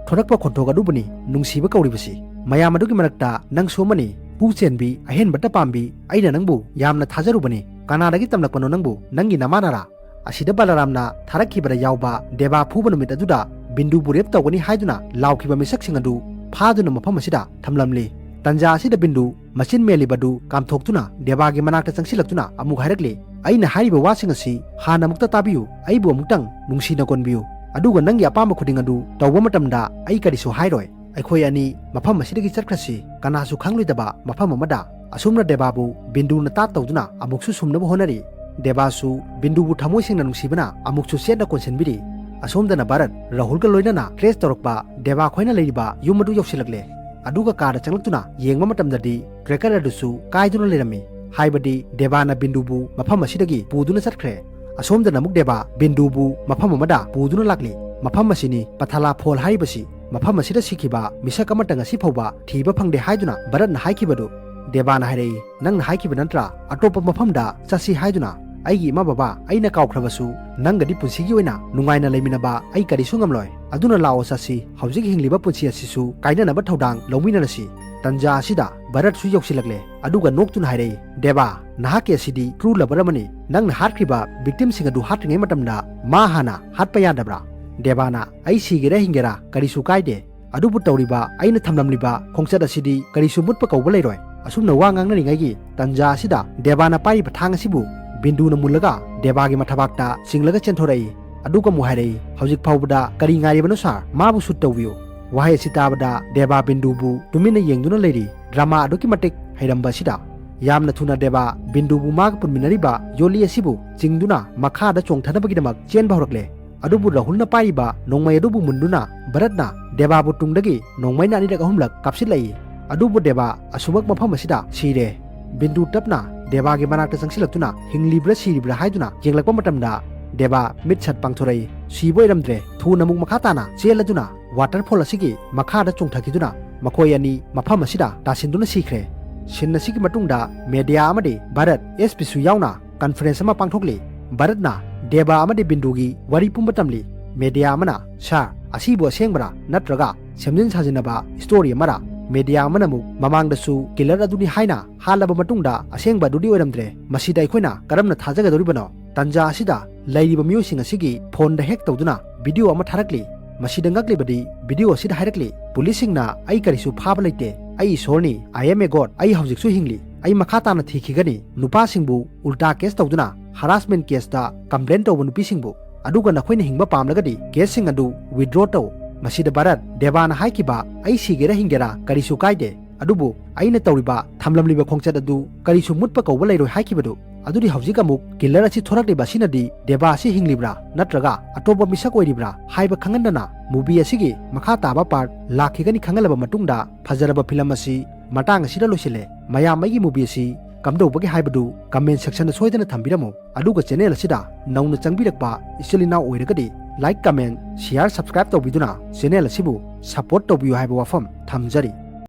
ꯊꯣꯔꯛꯄ ꯈꯣꯟꯊꯣꯛ ꯑꯗꯨꯕꯨꯅꯤ ꯅꯨꯡꯁꯤꯕ ꯀꯧꯔꯤꯕꯁꯤ꯫ ꯃꯌꯥꯝ ꯑꯗꯨꯒꯤ ꯃꯔꯛꯇ ꯅꯪꯁꯨ ꯑꯃꯅꯤ, ꯄꯨ ꯆꯦꯟꯕꯤ, ꯑꯍꯦꯟꯕꯇ ꯄꯥꯝꯕꯤ꯫ ꯑꯩꯅ ꯅꯪꯕꯨ ꯌꯥꯝꯅ ꯊꯥꯖꯔꯨꯕꯅꯤ꯫ ꯀꯅꯥꯗꯒꯤ ꯇꯝꯂꯛꯄꯅꯣ ꯅꯪꯕꯨ? ꯅꯪꯒꯤ ꯅꯃꯥꯅꯔꯥ?" ꯑꯁꯤꯗ ꯕꯂꯔꯥꯝꯅ ꯊꯥꯔꯛꯈꯤꯕꯗ ꯌꯥꯎꯕ ꯗꯦꯕꯥ ꯐꯨꯕ ꯅꯨꯃꯤꯠ ꯑꯗꯨꯗ ꯕꯤꯟꯗꯨꯕꯨ rape ꯇꯧꯒꯅꯤ ꯍꯥꯏꯗꯨꯅ ꯂꯥꯎꯈꯤꯕ ꯃꯤꯁꯛꯁꯤꯡ ꯑꯗꯨ ꯐꯥꯗꯨꯅ ꯃꯐꯝ ꯑꯁꯤꯗ ꯊꯝꯂꯝꯂꯤ꯫ ꯇꯟꯖꯥ ꯑꯁꯤꯗ ꯕꯤꯟꯗꯨ ꯃꯆꯤꯟ ꯃꯦꯜꯂꯤꯕꯗꯨ ꯀꯥꯝꯊꯣꯛꯇꯨꯅ ꯗꯦꯕꯥꯒꯤ ꯃꯅꯥꯛꯇ ꯆꯪꯁꯤꯜꯂꯛꯇꯨꯅ ꯑꯃꯨꯛ ꯍꯥꯏꯔꯛꯂꯤ, "ꯑꯩꯅ ꯍꯥꯏꯔꯤꯕ ꯋꯥꯁꯤꯡ ꯑꯁꯤ ꯍꯥꯟꯅ ꯑꯃꯨꯛꯇ ꯇꯥꯕꯤꯌꯨ, ꯑꯩꯕꯨ ꯑꯃꯨꯛꯇꯪ ꯅꯨꯡꯁꯤꯅ ꯀꯣꯟꯕꯤꯌꯨ, ꯑꯗꯨꯒ ꯅꯪꯒꯤ ꯑꯄꯥꯝꯕ ꯈꯨꯗꯤꯡ ꯑꯗꯨ ꯇꯧꯕ ꯃꯇꯝꯗ ꯑꯩ ꯀꯔꯤꯁꯨ ꯍꯥꯏꯔꯣꯏ꯫ ꯑꯩꯈꯣꯏ ꯑꯅꯤ ꯃꯐꯝ ꯑꯁꯤꯗꯒꯤ ꯆꯠꯈ꯭ꯔꯁꯤ, ꯀꯅꯥꯁꯨ ꯈꯪꯂꯣꯏꯗꯕ ꯃꯐꯝ ꯑꯃꯗ"꯫ ꯑꯁꯨꯝꯅ ꯗꯦꯕꯥꯕꯨ ꯕꯤꯟꯗꯨꯅ ꯇꯥꯠ ꯇꯧꯗꯨꯅ ꯑꯃꯨꯛꯁꯨ ꯁꯨꯝꯅꯕ ꯍꯣꯠꯅꯔꯤ꯫ ꯗꯦꯕꯥꯁꯨ ꯕꯤꯟꯗꯨꯕꯨ ꯊꯃꯣꯏ ꯁꯦꯡꯅ ꯅꯨꯡꯁꯤꯕꯅ ꯑꯃꯨꯛꯁꯨ ꯆꯦꯠꯅ ꯀꯣꯟꯁꯤꯟꯕꯤꯔꯤ꯫ ꯑꯁꯣꯝꯗꯅ ꯚꯥꯔꯠ ꯔꯥꯍꯨꯜꯒ ꯂꯣꯏꯅꯅ trace ꯇꯧꯔꯛꯄ ꯗꯦꯕꯥ ꯈꯣꯏꯅ ꯂꯩꯔꯤꯕ ꯌꯨꯝ ꯑꯗꯨ ꯌꯧꯁꯤꯜꯂꯛꯂꯦ꯫ ꯑꯗꯨꯒ ꯀꯥꯗ ꯆꯪꯂꯛꯇꯨꯅ ꯌꯦꯡꯕ ꯃꯇꯝꯗꯗꯤ cracker ꯑꯗꯨꯁꯨ ꯀꯥꯏꯗꯨꯅ ꯂꯩꯔꯝꯃꯤ꯫ ꯍꯥꯏꯕꯗꯤ ꯗꯦꯕꯥꯅ ꯕꯤꯟꯗꯨꯕꯨ ꯃꯐꯝ ꯑꯁꯤꯗꯒꯤ ꯄꯨꯗꯨꯅ ꯆꯠꯈ꯭ꯔꯦ꯫ ꯑꯁꯣꯝꯗꯅ ꯑꯃꯨꯛ ꯗꯦꯕꯥ ꯕꯤꯟꯗꯨꯕꯨ ꯃꯐꯝ ꯑꯃꯗ ꯄꯨꯗꯨꯅ ꯂꯥꯛꯂꯤ꯫ ꯃꯐꯝ ꯑꯁꯤꯅꯤ ꯄꯊꯥꯂꯥ ꯐꯣꯜ ꯍꯥꯏꯔꯤꯕꯁꯤ꯫ ꯃꯐꯝ ꯑꯁꯤꯗ ꯁꯤꯈꯤꯕ ꯃꯤꯁꯛ ꯑꯃꯠꯇ ꯉꯁꯤ ꯐꯥꯎꯕ ꯊꯤꯕ ꯐꯪꯗꯦ ꯍꯥꯏꯗꯨꯅ ꯚꯥꯔꯠꯅ ꯍꯥꯏꯈꯤꯕꯗꯨ꯫ ꯗꯦꯕꯥꯅ ꯍꯥꯏꯔꯛꯏ, "ꯅꯪꯅ ꯍꯥꯏꯈꯤꯕ ꯅꯠꯇ꯭ꯔꯥ, ꯑꯇꯣꯞꯄ ꯃꯐꯝꯗ ꯆꯠꯁꯤ ꯍꯥꯏꯗꯨꯅ? ꯑꯩꯒꯤ ꯏꯃꯥ ꯕꯕꯥ ꯑꯩꯅ ꯀꯥꯎꯈ꯭ꯔꯕꯁꯨ ꯅꯪꯒꯗꯤ ꯄꯨꯟꯁꯤꯒꯤ ꯑꯣꯏꯅ ꯅꯨꯡꯉꯥꯏꯅ ꯂꯩꯃꯤꯟꯅꯕ ꯑꯩ ꯀꯔꯤꯁꯨ ꯉꯝꯂꯣꯏ꯫ ꯑꯗꯨꯅ ꯂꯥꯛꯑꯣ ꯆꯠꯁꯤ, ꯍꯧꯖꯤꯛ ꯍꯤꯡꯂꯤꯕ ꯄꯨꯟꯁꯤ ꯑꯁꯤꯁꯨ ꯀꯥꯏꯅꯅꯕ ꯊꯧꯗꯥꯡ ꯂꯧꯃꯤꯟꯅꯔꯁꯤ"꯫ ꯇꯟꯖꯥ ꯑꯁꯤꯗ ꯚꯥꯔꯠꯁꯨ ꯌꯧꯁꯤꯜꯂꯛꯂꯦ꯫ ꯑꯗꯨꯒ ꯅꯣꯛꯇꯨꯅ ꯍꯥꯏꯔꯛꯏ, "ꯗꯦꯕꯥ, ꯅꯍꯥꯛꯀꯤ ꯑꯁꯤꯗꯤ true lover ꯑꯃꯅꯤ꯫ ꯅꯪꯅ ꯍꯥꯠꯈ꯭ꯔꯤꯕ victimꯁꯤꯡ ꯑꯗꯨ ꯍꯥꯠꯇ꯭ꯔꯤꯉꯩ ꯃꯇꯝꯗ ꯃꯥ ꯍꯥꯟꯅ ꯍꯥꯠꯄ ꯌꯥꯗꯕ꯭ꯔꯥ?" ꯗꯦꯕꯥꯅ, "ꯑꯩ ꯁꯤꯒꯦꯔꯥ ꯍꯤꯡꯒꯦꯔꯥ ꯀꯔꯤꯁꯨ ꯀꯥꯏꯗꯦ, ꯑꯗꯨꯕꯨ ꯇꯧꯔꯤꯕ ꯑꯩꯅ ꯊꯝꯂꯝꯂꯤꯕ ꯈꯣꯡꯆꯠ ꯑꯁꯤꯗꯤ ꯀꯔꯤꯁꯨ ꯃꯨꯠꯄ ꯀꯧꯕ ꯂꯩꯔꯣꯏ"꯫ ꯑꯁꯨꯝꯅ ꯋꯥ ꯉꯥꯡꯅꯔꯤꯉꯩꯒꯤ ꯇꯟꯖꯥ ꯑꯁꯤꯗ ꯗꯦꯕꯥꯅ ꯄꯥꯏꯔꯤꯕ ꯊꯥꯡ ꯑꯁꯤꯕꯨ ꯕꯤꯟꯗꯨꯅ ꯃꯨꯜꯂꯒ ꯗꯦꯕꯥꯒꯤ ꯃꯊꯕꯥꯛꯇ ꯆꯤꯡꯂꯒ ꯆꯦꯟꯊꯣꯔꯛꯏ꯫ ꯑꯗꯨꯒ ꯑꯃꯨꯛ ꯍꯥꯏꯔꯛꯏ, "ꯍꯧꯖꯤꯛ ꯐꯥꯎꯕꯗ ꯀꯔꯤ ꯉꯥꯏꯔꯤꯕꯅꯣ ꯁꯥꯔ? ꯃꯥꯕꯨ ꯁꯨꯠ ꯇꯧꯕꯤꯌꯨ"꯫ ꯋꯥꯍꯩ ꯑꯁꯤ ꯇꯥꯕꯗ ꯗꯦꯕꯥ ꯕꯤꯟꯗꯨꯕꯨ ꯇꯨꯃꯤꯟꯅ ꯌꯦꯡꯗꯨꯅ ꯂꯩꯔꯤ꯫ ꯗ꯭ꯔꯃꯥ ꯑꯗꯨꯛꯀꯤ ꯃꯇꯤꯛ ꯍꯩꯔꯝꯕ ꯑꯁꯤꯗ ꯌꯥꯝꯅ ꯊꯨꯅ ꯗꯦꯕꯥ ꯕꯤꯟꯗꯨꯕꯨ ꯃꯥꯒ ꯄꯨꯟꯃꯤꯟꯅꯔꯤꯕ ꯌꯣꯂꯤ ꯑꯁꯤꯕꯨ ꯆꯤꯡꯗꯨꯅ ꯃꯈꯥꯗ ꯆꯣꯡꯊꯅꯕꯒꯤꯗꯃꯛ ꯆꯦꯟꯕ ꯍꯧꯔꯛꯂꯦ꯫ ꯑꯗꯨꯕꯨ ꯔꯥꯍꯨꯜꯅ ꯄꯥꯏꯔꯤꯕ ꯅꯣꯡꯃꯩ ꯑꯗꯨꯕꯨ ꯃꯨꯟꯗꯨꯅ ꯚꯔꯠꯅ ꯗꯦꯕꯥꯕꯨ ꯇꯨꯡꯗꯒꯤ ꯅꯣꯡꯃꯩꯅ ꯑꯅꯤꯔꯛ ꯑꯍꯨꯝꯂꯛ ꯀꯥꯞꯁꯤꯜꯂꯛꯏ꯫ ꯑꯗꯨꯕꯨ ꯗꯦꯕꯥ ꯑꯁꯨꯃꯛ ꯃꯐꯝ ꯑꯁꯤꯗ ꯁꯤꯔꯦ꯫ ꯕꯤꯟꯗꯨ ꯇꯞꯅ ꯗꯦꯕꯥꯒꯤ ꯃꯅꯥꯛꯇ ꯆꯪꯁꯤꯜꯂꯛꯇꯨꯅ ꯍꯤꯡꯂꯤꯕ꯭ꯔꯥ ꯁꯤꯔꯤꯕ꯭ꯔꯥ ꯍꯥꯏꯗꯨꯅ ꯌꯦꯡꯂꯛꯄ ꯃꯇꯝꯗ ꯗꯦꯕꯥ ꯃꯤꯠ ꯁꯠ ꯄꯥꯡꯊꯣꯔꯛꯏ꯫ ꯁꯤꯕ ꯑꯣꯏꯔꯝꯗ꯭ꯔꯦ꯫ ꯊꯨꯅ ꯑꯃꯨꯛ ꯃꯈꯥ ꯇꯥꯅ ꯆꯦꯜꯂꯗꯨꯅ ꯋꯥꯇꯔꯐꯣꯜ ꯑꯁꯤꯒꯤ ꯃꯈꯥꯗ ꯆꯣꯡꯊꯈꯤꯗꯨꯅ ꯃꯈꯣꯏ ꯑꯅꯤ ꯃꯐꯝ ꯑꯁꯤꯗ ꯇꯥꯁꯤꯟꯗꯨꯅ ꯁꯤꯈ꯭ꯔꯦ꯫ ꯁꯤꯟ ꯑꯁꯤꯒꯤ ꯃꯇꯨꯡꯗ ꯃꯦꯗꯤꯌꯥ ꯑꯃꯗꯤ ꯚꯥꯔꯠ ꯑꯦꯁ ꯄꯤꯁꯨ ꯌꯥꯎꯅ ꯀꯟꯐꯔꯦꯟꯁ ꯑꯃ ꯄꯥꯡꯊꯣꯛꯂꯤ꯫ ꯚꯥꯔꯠꯅ ꯗꯦꯕꯥ ꯑꯃꯗꯤ ꯕꯤꯟꯗꯨꯒꯤ ꯋꯥꯔꯤ ꯄꯨꯝꯕ ꯇꯝꯂꯤ꯫ ꯃꯦꯗꯤꯌꯥ ꯑꯃꯅ, "ꯁꯥꯔ, ꯑꯁꯤꯕꯨ ꯑꯁꯦꯡꯕꯔꯥ ꯅꯠꯇ꯭ꯔꯒ ꯁꯦꯝꯖꯤꯟ ꯁꯥꯖꯤꯟꯅꯕ ꯁ꯭ꯇꯣꯔꯤ ꯑꯃꯔꯥ?" ꯃꯦꯗꯤꯌꯥ ꯑꯃꯅ ꯑꯃꯨꯛ, "ꯃꯃꯥꯡꯗꯁꯨ ꯀꯤꯂꯔ ꯑꯗꯨꯅꯤ ꯍꯥꯏꯅ ꯍꯥꯠꯂꯕ ꯃꯇꯨꯡꯗ ꯑꯁꯦꯡꯕ ꯑꯗꯨꯗꯤ ꯑꯣꯏꯔꯝꯗ꯭ꯔꯦ꯫ ꯃꯁꯤꯗ ꯑꯩꯈꯣꯏꯅ ꯀꯔꯝꯅ ꯊꯥꯖꯒꯗꯧꯔꯤꯕꯅꯣ?" ꯇꯟꯖꯥ ꯑꯁꯤꯗ ꯂꯩꯔꯤꯕ ꯃꯤꯑꯣꯏꯁꯤꯡ ꯑꯁꯤꯒꯤ ꯐꯣꯟꯗ ꯍꯦꯛ ꯇꯧꯗꯨꯅ ꯚꯤꯗꯤꯑꯣ ꯑꯃ ꯊꯥꯔꯛꯂꯤ꯫ ꯃꯁꯤꯗ ꯉꯛꯂꯤꯕꯗꯤ ꯚꯤꯗꯤꯑꯣ ꯑꯁꯤꯗ ꯍꯥꯏꯔꯛꯂꯤ, "ꯄꯨꯂꯤꯁꯁꯤꯡꯅ ꯑꯩ ꯀꯔꯤꯁꯨ ꯐꯥꯕ ꯂꯩꯇꯦ꯫ ꯑꯩ ꯏꯁꯣꯔꯅꯤ, I am a God꯫ ꯑꯩ ꯍꯧꯖꯤꯛꯁꯨ ꯍꯤꯡꯂꯤ꯫ ꯑꯩ ꯃꯈꯥ ꯇꯥꯅ ꯊꯤꯈꯤꯒꯅꯤ꯫ ꯅꯨꯄꯥꯁꯤꯡꯕꯨ ꯎꯜꯇꯥ ꯀꯦꯁ ꯇꯧꯗꯨꯅ ꯍꯔꯥꯁꯃꯦꯟ ꯀꯦꯁꯇ ꯀꯝꯄ꯭ꯂꯦꯟ ꯇꯧꯕ ꯅꯨꯄꯤꯁꯤꯡꯕꯨ꯫ ꯑꯗꯨꯒ ꯅꯈꯣꯏꯅ ꯍꯤꯡꯕ ꯄꯥꯝꯂꯒꯗꯤ ꯀꯦꯁꯁꯤꯡ ꯑꯗꯨ ꯋꯤꯗ꯭ꯔꯣ ꯇꯧ꯫" ꯃꯁꯤꯗ ꯚꯥꯔꯠ ꯗꯦꯕꯥꯅ ꯍꯥꯏꯈꯤꯕ, "ꯑꯩ ꯁꯤꯒꯦꯔꯥ ꯍꯤꯡꯒꯦꯔꯥ ꯀꯔꯤꯁꯨ ꯀꯥꯏꯗꯦ, ꯑꯗꯨꯕꯨ ꯑꯩꯅ ꯇꯧꯔꯤꯕ ꯊꯝꯂꯝꯂꯤꯕ ꯈꯣꯡꯆꯠ ꯑꯗꯨ ꯀꯔꯤꯁꯨ ꯃꯨꯠꯄ ꯀꯧꯕ ꯂꯩꯔꯣꯏ" ꯍꯥꯏꯈꯤꯕꯗꯨ ꯑꯗꯨꯗꯤ ꯍꯧꯖꯤꯛ ꯑꯃꯨꯛ ꯀꯤꯂꯔ ꯑꯁꯤ ꯊꯣꯔꯛꯂꯤꯕ ꯑꯁꯤꯅꯗꯤ ꯗꯦꯕꯥ ꯑꯁꯤ ꯍꯤꯡꯂꯤꯕ꯭ꯔꯥ ꯅꯠꯇ꯭ꯔꯒ ꯑꯇꯣꯞꯄ ꯃꯤꯁꯛ ꯑꯣꯏꯔꯤꯕ꯭ꯔꯥ ꯍꯥꯏꯕ ꯈꯪꯍꯟꯗꯅ ꯃꯨꯚꯤ ꯑꯁꯤꯒꯤ ꯃꯈꯥ ꯇꯥꯕ ꯄꯥꯔꯠ ꯂꯥꯛꯈꯤꯒꯅꯤ ꯈꯪꯍꯜꯂꯕ ꯃꯇꯨꯡꯗ ꯐꯖꯔꯕ ꯐꯤꯂꯝ ꯑꯁꯤ ꯃꯇꯥꯡ ꯑꯁꯤꯗ ꯂꯣꯏꯁꯤꯜꯂꯦ꯫ ꯃꯌꯥꯝ ꯑꯩꯒꯤ ꯃꯨꯚꯤ ꯑꯁꯤ ꯀꯝꯗꯧꯕꯒꯦ ꯍꯥꯏꯕꯗꯨ ꯀꯃꯦꯟ ꯁꯦꯛꯁꯟꯗ ꯁꯣꯏꯗꯅ ꯊꯝꯕꯤꯔꯝꯃꯨ꯫ ꯑꯗꯨꯒ ꯆꯦꯅꯦꯜ ꯑꯁꯤꯗ ꯅꯧꯅ ꯆꯪꯕꯤꯔꯛꯄ ꯏꯆꯤꯜ ꯏꯅꯥꯎ ꯑꯣꯏꯔꯒꯗꯤ ꯂꯥꯏꯛ, ꯀꯃꯦꯟ, ꯁꯤꯌꯥꯔ, ꯁꯕꯁꯀ꯭ꯔꯥꯏꯕ ꯇꯧꯕꯤꯗꯨꯅ ꯆꯦꯅꯦꯜ ꯑꯁꯤꯕꯨ ꯁꯄꯣꯔꯠ ꯇꯧꯕꯤꯌꯨ ꯍꯥꯏꯕ ꯋꯥꯐꯝ ꯊꯝꯖꯔꯤ꯫